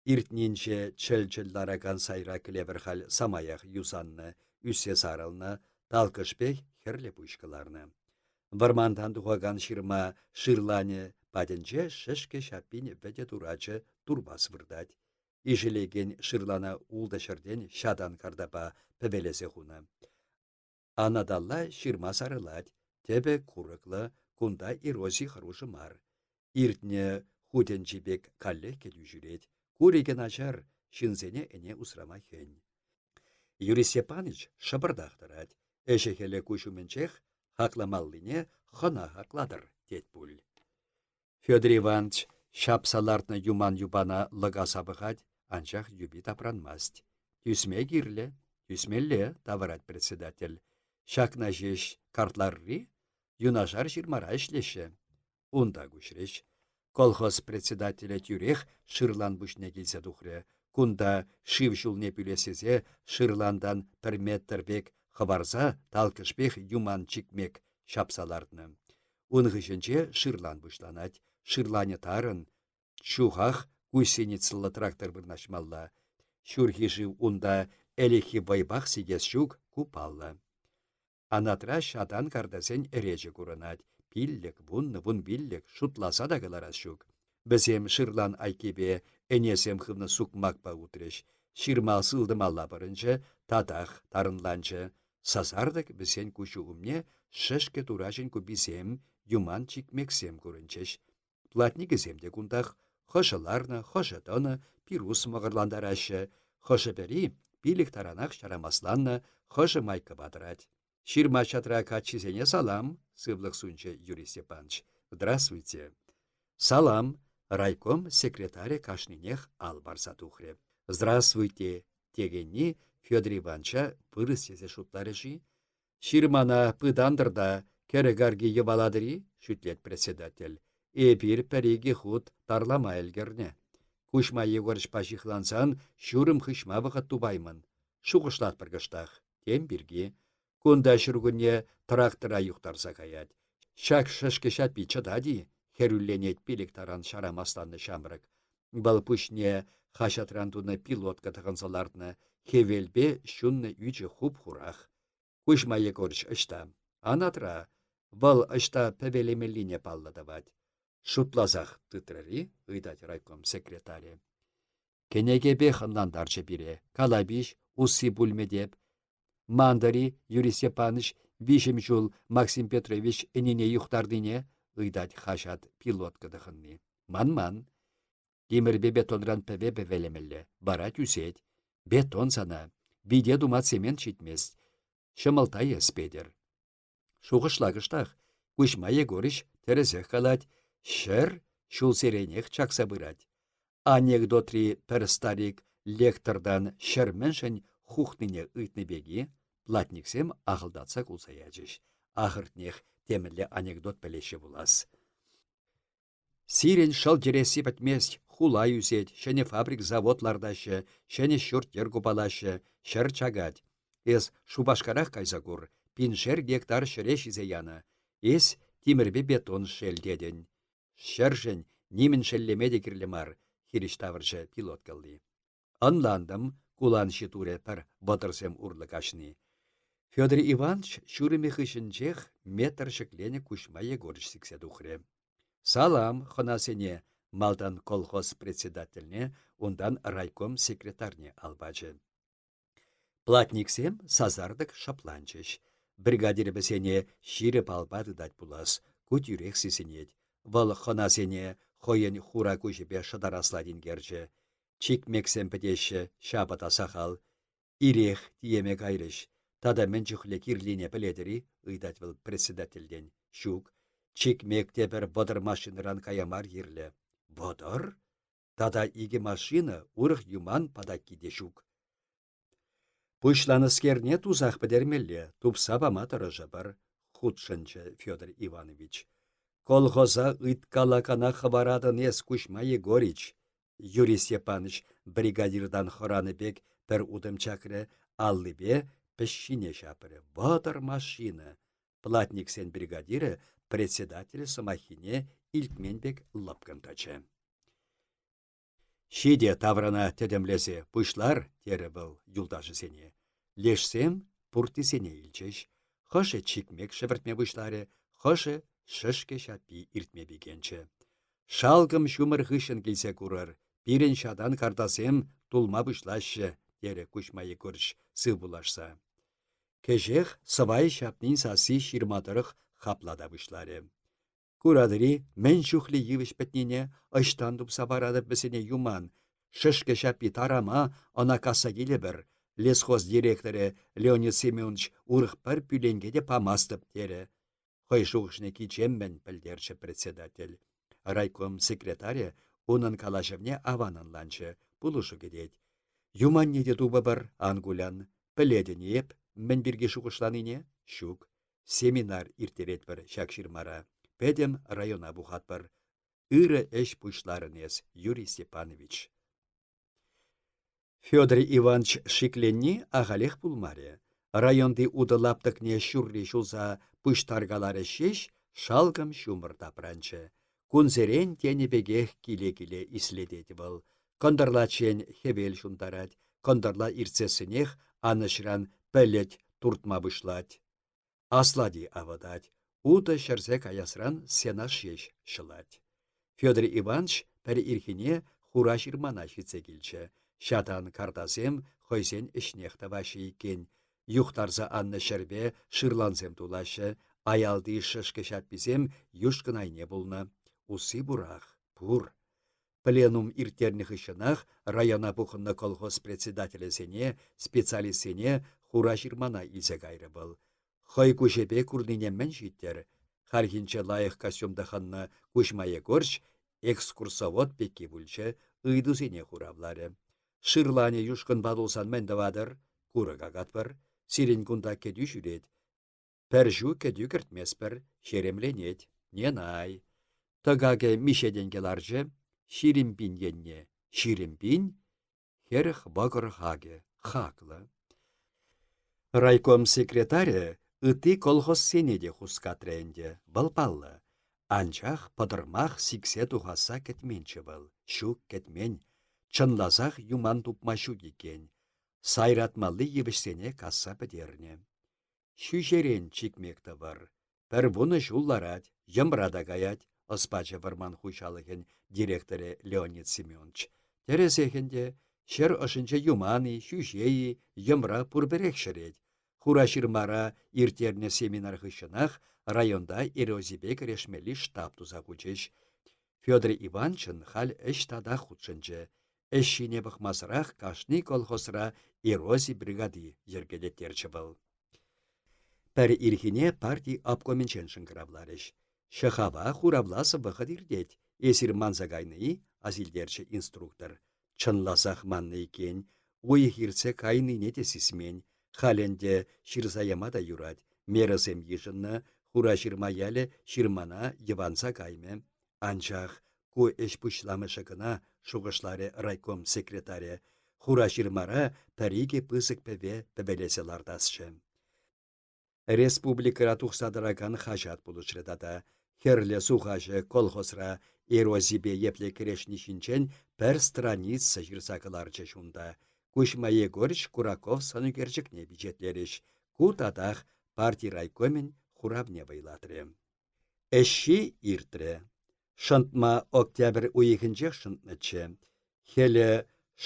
Иртнинче чӗл-чӗл ларакан сайра клевер халь самаях юсаннӑ, ӳссе сарӑлнӑ, талкӑшпех хӗрлӗ пуҫ кӑларнӑ. Вӑрмантан тухакан ҫырма шырланӗ патӗнче шӗшкӗ ҫаппин вӗтӗ турачӗ турпас выртать. Ишӗлекен шырлана ултӑ ҫӗртен ҫатан картапа пӗвелесе хунӑ. Анаталла ҫырма сарӑлать, тӗпӗ курӑклӑ, кунта эрози хӑрушӑ мар. Иртнӗ хутӗнчи пек каллех кӗтӳ ҫӳрет. Курикӗ начар, ҫынсене ӗне усрама хӗн. Юрий Степанович шӑпӑртах тӑрать. Ӗҫӗ-хӗлӗ куҫ умӗнчех, хакламаллине хӑна хаклатӑр, тет пуль. Федор Иванович ҫапса лартнӑ юман юпана лӑкаса пӑхать, анчах юпи тапранмасть. Тӳсме кирлӗ, тӳсмелле, тавӑрать председатель. Ҫакна ҫеҫ картларри юнашар ҫырмара ӗҫлеҫҫӗ. Унта куҫрӗҫ. Колхоз председателӗ тӳрех шырлан пуҫне килсе тухрӗ. Кунта шыв ҫулне пӳлес тесе шырлантан пӗр метр пек хӑварса талкӑшпех юман чикмек ҫапса лартнӑ. Ун хыҫӗнче шырлан пуҫланать. Шырланӗ тарӑн, чухах гусеницӑллӑ трактор вырнаҫмалла. Ҫурхи шыв унта ӗлӗкхи вӑйпах сикес ҫук, ку паллӑ. Анатра ҫатан картасен ӗречӗ курӑнать. Пиллӗк, вуннӑ, вунпиллӗк шутласа та кӑларас ҫук. Вӗсем шырлан айккипе ӗнесем хывнӑ сукмакпа утрӗҫ. Ҫырма сылтӑмалла пӑрӑнчӗ, татах тарӑнланчӗ. Сасартӑк вӗсен куҫӗ умне шӗшкӗ турачӗн куписем, юман чикмексем курӑнчӗҫ. Платникӗсем те кунтах хӑшӗ ларнӑ, хӑшӗ тӑнӑ, пирус мӑкӑрлантараҫҫӗ, хӑшӗ-пӗри пилӗк таранах ҫарамасланнӑ, хӑшӗ майкӑпа тӑрать. Ҫырма-ҫатра каччисене салам, сывлӑх сунчӗ Юрий Степанович. Здравствуйте. Салам, райком секретарӗ кашнинех ал парса тухрӗ. Здравствуйте, текенни Федор Иванча вырӑс тесе шутларӗ-ши? Ҫырмана пытантӑр та кӗрӗк арки йӑвалатӑр-и? шӳтлет председатель. Эпир пӗр-икӗ хут тарлама ӗлкӗрнӗ. Куҫма Егорычпа ҫыхлансан ҫурӑм хыҫма вӑхӑт тупаймӑн. Шухӑшлатпӑр кӑштах. Тем пирки. Кунта ҫуркунне трактора юхтарса каять. Ҫак шӗшкӗ ҫаппи чӑтать-и? хӗрӳленет пилӗк таран ҫарамасланнӑ ҫамрӑк. Вӑл пуҫне хаҫатран тунӑ пилотка тӑхӑнса лартнӑ, хӗвелпе ҫуннӑ ӳчӗ хуп-хурах. Куҫма Егорыч ӑҫта? Анатра. Вӑл ӑҫта пӗвелемеллине паллӑ тӑвать. Шутласах тытрӑр-и? ыйтать райком секретарӗ. Кӗнекепех ӑнлантарчӗ пире. Калапиҫ, усси пулмӗ теп. Мантӑр-и, Юрий Степанович, виҫӗм ҫул Максим Петрович ӗнине юхтарнине? ыйтать хаҫат пилотка тӑхӑнни. Манман. Тимӗрпе бетонран пӗве пӗвелемелле, вара тӳсет. Бетон сана. Вите тума цемент ҫитмест. Ҫӑмӑлттай эс, Петӗр. Шухӑшла кӑштах. Куҫма Егорыч тӗрӗсех калать. Ҫӗр ҫулсеренех чакса пырать. Анекдотри пӗр старик лектортан ҫӗрмӗншӗн хухнине ыйтнӑ пеки платниксем ахӑлтатса кулса ячӗҫ. Ахӑртнех темӗнле анекдот пӗлеҫҫӗ пулас. Сирӗн шӑл йӗресси пӗтмест, хула ӳсет, ҫӗнӗ фабрик-завод лартаҫҫӗ, ҫӗнӗ ҫурт-йӗр купалаҫҫӗ, ҫӗр чакать. Эс Шупашкарах кайса кур, пиншер гектар ҫӗре ҫисе янӑ. Эс тимӗрпе бетон шел тетӗн. Ҫӗршӗн нимӗн шеллеме те кирлӗ мар, хирӗҫ тавӑрчӗ пилоткӑлли. Ӑнлантӑм, куланҫи турӗ пӗр вӑтӑрсем урлӑ каҫни. Федор Иванович ҫурӑмӗ хыҫӗнчех метр ҫӗкленӗ Куҫма Егорыч сиксе тухрӗ. Салам, хӑнасене! малтан колхоз председательне, унтан райком секретарьне ал пачӗ. Платниксем сасартӑк шӑпланчӗҫ. Бригадир вӗсене ҫирӗп алпа тытать пулас, ку тӳрех сисӗнет. Вӑл хӑнасене хӑйӗн хура куҫӗпе шӑтарасла тинкерчӗ. Чикмексем пӗтеҫҫӗ, ҫапӑ та сахал. Ирех тиеме кайрӗҫ. Тата мӗн чухлӗ кирлине пӗлетӗр-и? ыйтать вӑл председательтен. Ҫук. Чикмек те пӗр 30 машинӑран кая мар кирлӗ. Вӑтӑр? Тата икӗ машина урӑх юман патакки те ҫук. Пуҫланӑскерне тусах пӗтермелле, тупса пама тӑрӑшӑпӑр, хутшӑнчӗ Федор Иванович. Колхоза ыйткалакана хӑваратӑн эс, Куҫма Егорич. Юрий Степанович бригадиртан хӑранӑ пек пӗр утӑм чакрӗ, аллипе пӗҫҫине ҫапрӗ. Вӑтӑр машина! Платниксен бригадирӗ председатель сӑмаххине илтмен пек лӑпкӑн тӑчӗ. Ҫитӗ таврана тӗтӗмлесе пуҫлар, терӗ вӑл юлташӗсене. Лешсем пурттисене илчӗҫ. Хӑшӗ чикмек шӗвӗртме пуҫларӗ, хӑшӗ шӗшкӗ ҫаппи иртме пикенчӗ. Шалкӑм ҫумӑр хыҫҫӑн килсе курӑр, пирӗн ҫатан картасем тулма пуҫлаҫҫӗ, терӗ Куҫма Егорыч сывпуллашса. Кӗҫех сӑвай ҫапнин сасси ҫырма тӑрӑх хаплата пуҫларӗ. Куратӑр-и, мӗн чухлӗ йывӑҫ пӗтнине, ӑҫтан тупса паратӑп вӗсене юман, шӗшкӗ ҫаппи тарама ӑна касса килӗпӗр. Лесхоз директорӗ Леонид Семенович урӑх пӗр пӳленке те памастӑп терӗ. Хӑй шухӑшне кичеммӗн пӗлтерчӗ председатель. Райком секретарӗ унӑн калаҫӑвне аван ӑнланчӗ, пулӑшу кӗтет. Юманне те тупӑпӑр, ан кулян. Пӗлетӗн-и эп мӗн пирки шухӑшланине? Ҫук. Семинар ирттеретпӗр ҫак ҫырмара. Пӗтӗм района пухатпӑр. Ырӑ ӗҫ пуҫларӑн эс, Юрий Степанович. Федор Иванович шикленни ахалех пулмарӗ. Районти утӑ лаптӑкне ҫурри ҫулса пуҫтаркаларӗ ҫеҫ, шалкӑм ҫумӑр тапранчӗ. Кунсерен тенӗ пекех киле-киле ислетет вӑл. Кӑнтӑрлаччен хӗвел ҫунтарать, кӑнтӑрла иртсессӗнех анӑҫран пӗлӗт туртма пуҫлать. Аслати авӑтать, утӑ ҫӗрсе каясран сенаж ҫеҫ ҫӑлать. Федор Иванович пӗр ирхине Хура ҫырмана ҫитсе килчӗ. Ҫатан картасем хӑйсен ӗҫнех тӑваҫҫӗ иккен. Юхтарса аннӑ ҫӗрпе шырлансем тулаҫҫӗ, аялти шӗшкӗ ҫапписем юшкӑн айне пулнӑ. Усси пурах, пур. Пленум ирттернӗ хыҫҫӑнах района пухӑннӑ колхоз председателӗсене, специалистсене Хура ҫырмана илсе кайрӗ вӑл. Хӑй куҫӗпе курнине мӗн ҫиттӗр? Хальхинче лайӑх костюм тӑхӑннӑ Куҫма Егорч экскурсовод пекки пулчӗ, ыйтусене хуравларӗ. Шырланӗ юшкӑнпа тулсан мӗн тӑватӑр? Курӑк акатпӑр. Сирӗн кунта кӗтӳ ҫӳрет. Пӗр ҫу кӗтӳ кӗртместпӗр, ҫеремленет. Ненай. Тӑкакӗ миҫе тенкӗ ларчӗ? 20 пин енне. 20 пин? 40 вӑкӑр хакӗ. Хаклӑ. Райком секретарӗ ытти колхозсене те хускатрӗ ӗнтӗ, вӑл паллӑ. Анчах пӑтӑрмах сиксе тухасса кӗтменччӗ вӑл. Ҫук, кӗтмен. Чӑнласах юман тупма ҫук иккен. Сайратмалли йывӑҫсене касса пӗтернӗ. Ҫӳҫерен чикмек тӑвӑр. Пӗр вунӑ ҫул ларать, йӑмра та каять, ӑс пачӗ вӑрман хуҫалӑхӗн директорӗ Леонид Семенович. Тӗрӗсех ӗнтӗ, ҫӗр ӑшӗнче юман-и, ҫӳҫе-и, йӑмра пурпӗрех ҫӗрет. Хураҫырмара ирттернӗ семинар хыҫҫӑнах районта эрозипе кӗрешмелли штаб туса хучӗҫ. Федор Иванчӑн халь ӗҫ татах хутшӑнчӗ. Ӗҫ ҫине пӑхмасӑрах кашни колхозра эрози бригади йӗркелеттерчӗ вӑл. Пӗр ирхине парти обкомӗнчен шӑнкӑравларӗҫ. Ҫӑхава хуравлас вӑхӑт иртет. Эсир манса кайнӑ-и? асилтерчӗ инструктор. Чӑнласах маннӑ иккен. Уйӑх иртсе кайнине те сисмен. Халь ӗнтӗ ҫырса яма та юрать. Мерӑсем йышӑннӑ, Хураҫырма ялӗ ҫырмана йӑванса каймӗ. Анчах ку ӗҫ пуҫламӑшӗ кӑна, шухӑшларӗ райком секретарӗ. Хураҫырмара пӗр-икӗ пысӑк пӗве пӗвелесе лартасчӗ. Республикӑра тухса тӑракан хаҫат пулӑшрӗ тата. Хӗрлӗ сухаҫӑ колхозра эрозипе епле кӗрешни ҫинчен пӗр страница ҫырса кӑларчӗҫ унта. Куҫма Егорыч Кураков сӑнӳкерчӗкне пичетлерӗҫ. Ку татах парти райкомӗн хуравне вӑйлатрӗ. Ӗҫҫи иртрӗ. Шӑнтма октябрь уйӑхӗнчех шӑнтнӑччӗ. Хӗлӗ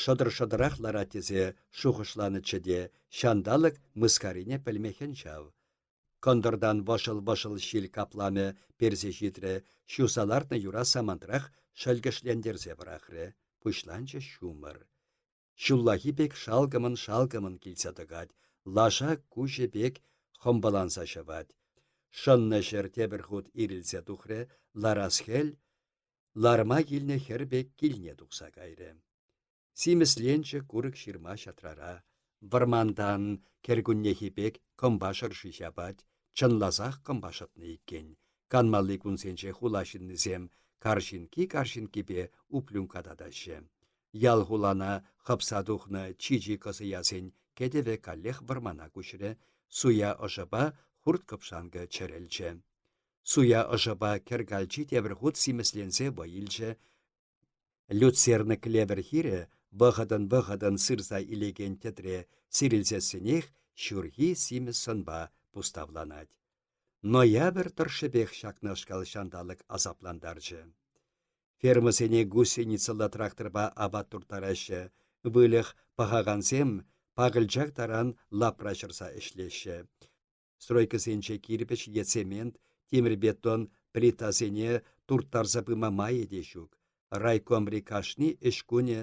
шӑтӑр-шӑтӑрах ларать тесе шухӑшланӑччӗ те ҫанталӑк мыскарине пӗлме хӗн ҫав. Кӑнтӑртан вӑшӑл-вӑшӑл ҫил капламӗ персе ҫитрӗ, ҫуса лартнӑ юра самантрах шӗлкӗшлентерсе пӑрахрӗ. Пуҫланчӗ ҫумӑр. Ҫуллахи пек шалкӑмӑн-шалкӑмӑн килсе тӑкать, лаша куҫӗ пек хӑмпӑланса ҫӑвать. Шӑннӑ ҫӗр тепӗр хут ирӗлсе тухрӗ, ларас хӗл ларма килнӗ хӗр пек килне тухса кайрӗ. Симӗсленчӗ курӑк ҫырма ҫатрара. Вӑрмантан кӗркуннехи пек кӑмпа шӑрши ҫапать, чӑнласах кӑмпа шӑтнӑ иккен. Канмалли кунсенче хула ҫыннисем карҫинкки-карҫинккипе уплюнкка татаҫҫӗ. Ял-хулана хӑпса тухнӑ чи-чи кӑсӑясен кӗтӗвӗ каллех вӑрмана куҫрӗ, суя ӑшӑпа хурт-кӑпшанкӑ чӗрӗлчӗ. Суя ӑшӑпа кӗр калчи тепӗр хут симӗсленсе вӑй илчӗ. Люцерна клевер хирӗ вӑхӑтӑн-вӑхӑтӑн сырса илекен тӗтре сирӗлсессӗнех ҫурхи симӗс сӑнпа пуставланать. Ноябрь тӑршшӗпех ҫакнашкал ҫанталӑк асаплантарчӗ. Фермӑсене гусеницӑллӑ тракторпа апат турттараҫҫӗ, выльӑх пӑхакансем пакӑлчак таран лапра ҫӑрса ӗҫлеҫҫӗ. Стройкӑсенче кирпӗч е цемент, тимӗр-бетон плитасене турттарса пыма майӗ те ҫук. Райкомри кашни ӗҫ кунӗ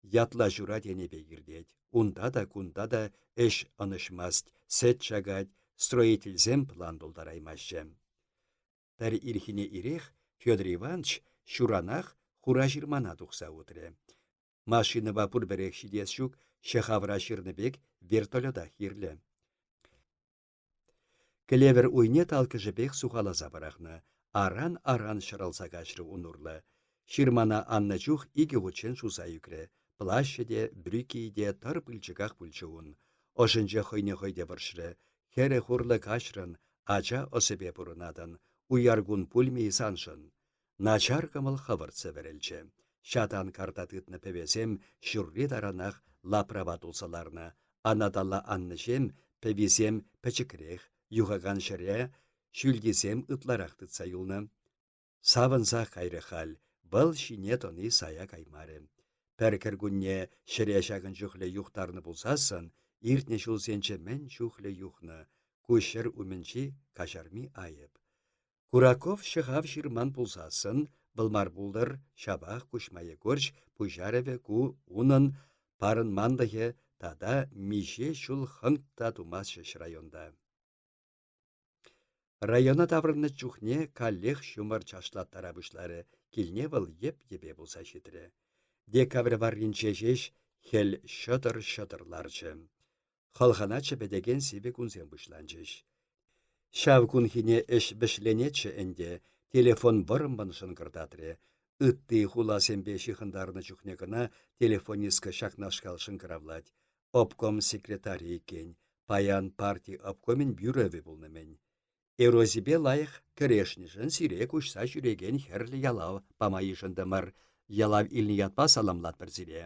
ятлаҫура тенӗ пек иртет. Унта та, кунта та ӗҫ ӑнӑҫмасть, сӗт чакать, строительсем план тултараймаҫҫӗ. Пӗр ирхине ирех Федор Иванович ҫуранах Хураҫырмана тухса утрӗ. Машинӑпа пурпӗрех ҫитес ҫук, ҫӑхавра ҫырнӑ пек вертолетах кирлӗ. Клевер уйне талкӑшӗпех сухаласа пӑрахнӑ, аран-аран ҫӑрӑлса каҫрӗ ун урлӑ. Ҫырмана аннӑ чух икӗ хутчен шуса ӳкрӗ. Плащӗ те, брюкийӗ те тӑр пылчӑках пулчӗ ун. Ӑшӗнче хӑйне хӑй те вӑрҫрӗ. Хӗрӗ хурлӑ каҫрӑн, ача ӑсӗпе пурӑнатӑн, уяр кун пулмӗ-и саншӑн? Начар кӑмӑл хӑвӑрт сӗвӗрӗлчӗ. Ҫатан карта тытнӑ пӗвесем ҫурри таранах лаправа тулса ларнӑ, анаталла аннӑҫем пӗвисем пӗчӗкрех, юхакан ҫӗре ҫӳлтисем ытларах тытса юлнӑ. Савӑнсах кайрӗ халь, вӑл ҫине тӑни сая каймарӗ. Пӗр кӗркунне ҫӗре ҫакӑн чухлӗ юхтарнӑ пулсассӑн, иртнӗ ҫулсенче мӗн чухлӗ юхнӑ, ку ҫӗр умӗнчи каҫарми айӑп. Кураков ҫӑхав ҫырман пулсассӑн, вӑл мар пултӑр, ҫапах Куҫма Егорч пуҫарӑвӗ ку унӑн парӑнманлӑхӗ тата миҫе ҫул хӑнк та тумастчӗҫ районта. Района таврӑннӑ чухне каллех ҫумӑр чашлаттара пуҫларӗ, килне вӑл йӗп-йӗпе пулса ҫитрӗ. Декабрь варринче ҫеҫ хӗл ҫӑтӑр-ҫӑтӑр ларчӗ. Хӑлхана чӗпӗтекен сивӗ кунсем пуҫланчӗҫ. Ҫав кунхине ӗҫ вӗҫленетчӗ ӗнтӗ, телефон вӑрӑммӑн шӑнкӑртатрӗ. Ытти хуласемпе ҫыхӑнтарнӑ чухне кӑна телефонистка ҫакнашкал шӑнкӑравлать. Обком секретарӗ иккен, паян парти обкомӗн бюровӗ пулнӑ-мӗн. Эрозипе лайӑх кӗрешнӗшӗн сире куҫса ҫӳрекен хӗрлӗ ялав пама йышӑнтӑмӑр. Ялав илнӗ ятпа саламлатпӑр сире.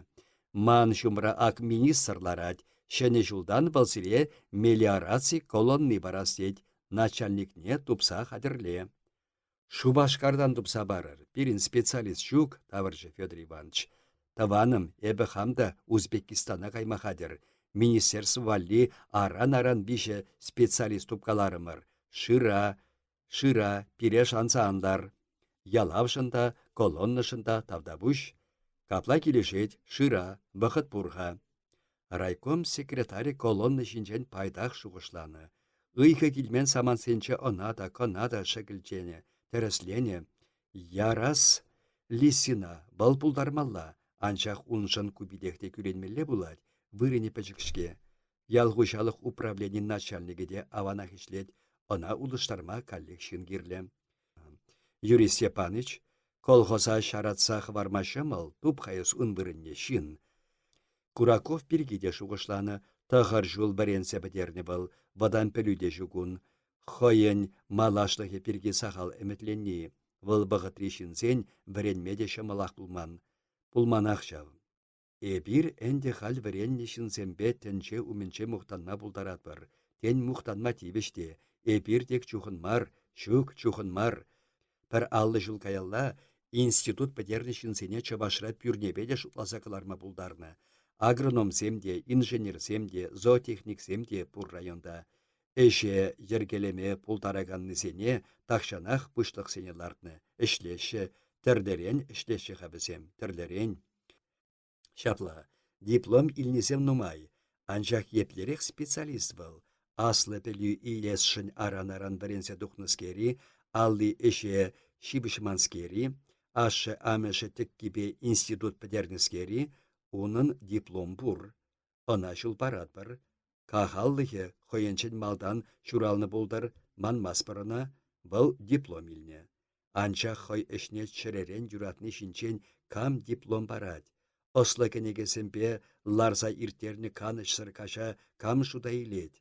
Ман ҫумра ак министр ларать. Ҫӗнӗ ҫултан вӑл сире мелиораци колонни парас тет, начальникне тупса хатӗрле. Шупашкартан тупса парӑр, пирӗн специалист ҫук, тавӑрчӗ Федор Иванович. Тӑванӑм, эпӗ хам та Узбекистана кайма хатӗр. Министерство валли аран-аран виҫӗ специалист тупкаларӑмӑр. Шыра, шыра, пире шанса ан лар. Ялавшӑн та, колоннӑшӑн та тавтапуҫ. Капла килӗшет, шыра, вӑхӑт пур-ха. Райком секретарӗ колонна ҫинчен пайтах шухӑшланӑ. Ыйхӑ килмен самантсенче ӑна та, кӑна та шӗкӗлченӗ, тӗрӗсленӗ. Ярас Лисина вӑл пултармалла, анчах уншӑн ку питех те кӳренмелле пулать, вырӑнӗ пӗчӗк-ҫке. Ял хуҫалӑх управленин начальникӗ те аванах ӗҫлет, ӑна улӑштарма каллех ҫын кирлӗ. Юрий Степанович, колхоза ҫаратса хӑварма ҫӑмӑл, туп-ха эс ун вырӑнне ҫын. Кураков пирки те шухӑшланӑ, тӑхӑр ҫул вӗренсе пӗтернӗ вӑл, вӑтам пӗлӳ те ҫук ун. Хӑйӗн малашлӑхӗ пирки сахал ӗмӗтленни, вӑл вӑхӑтри ҫынсен вӗренме те ҫӑмӑлах пулман. Пулманах ҫав. Эпир ӗнтӗ халь вӗреннӗ ҫынсемпе тӗнче умӗнче мухтанма пултаратпӑр. Тен, мухтанма тивӗҫ те. Эпир тек чухӑн мар, ҫук, чухӑн мар. Пӗр 50 ҫул каялла институт пӗтернӗ ҫынсене Чӑвашра пӳрнепе те шутласа кӑларма пултарнӑ. Агрономсем те, инженерсем те, зоотехниксем те пур районта. Ӗҫе йӗркелеме пултараканнисене тахҫанах пуҫлӑхсене лартнӑ, ӗҫлеҫҫӗ, тӗрлӗрен ӗҫлеҫҫӗ-ха вӗсем, тӗрлӗрен. Ҫапла, диплом илнисем нумай, анчах еплерех специалист вӑл, аслӑ пӗлӳ илесшӗн аран-аран вӗренсе тухнӑскер-и, алли ӗҫе ҫыпӑҫманскер-и, ашшӗ-амӑшӗ тӗккипе институт пӗтернӗскер-и, унӑн диплом пур. Ӑна ҫул паратпӑр. Кахаллӑхӗ хӑйӗнчен малтан ҫуралнӑ пултӑр, манмастпӑр ӑна, вӑл диплом илнӗ. Анчах хӑй ӗҫне чӗререн юратни ҫинчен кам диплом парать? Ӑслӑ кӗнекесемпе ларса ирттернӗ канӑҫсӑр каҫа кам шута илет?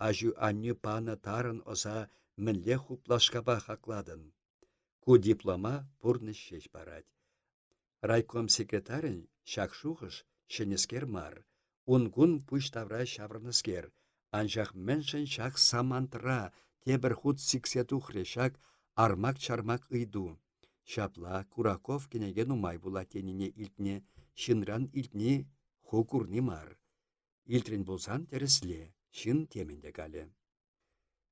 Аҫу-аннӳ панӑ тарӑн ӑса мӗнле хуплашкапа хаклатӑн? Ку диплома пурнӑҫ ҫеҫ парать. Райком секретарӗн ҫак шухӑш ҫӗнӗскер мар, ун-кун пуҫ тавра ҫаврӑннӑскер, анчах мӗншӗн ҫак самантра тепӗр хут сиксе тухрӗ ҫак армак-чармак ыйту? Ҫапла Кураков кӗнеке нумай вулать тенине илтнӗ, ҫынран илтни ху курни мар. Илтрӗн пулсан тӗрӗсле, ҫын темӗн те калӗ.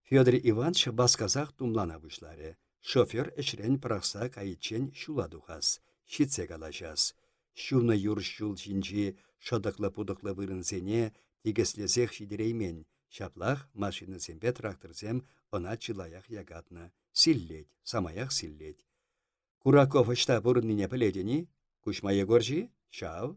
Федор Иванович васкасах тумлана пуҫларӗ. Шофер ӗҫрен пӑрахса кайиччен ҫула тухас, ҫитсе калаҫас. Ҫунӑ юр ҫул ҫинчи шӑтӑклӑ-путӑклӑ вырӑнсене тикӗслесех ҫитереймен, ҫаплах машинӑсемпе тракторсем ӑна чылаях якатнӑ, силлет, самаях силлет. Кураков ӑҫта пурӑннине пӗлетӗн-и? Куҫма Егорчи? Ҫав.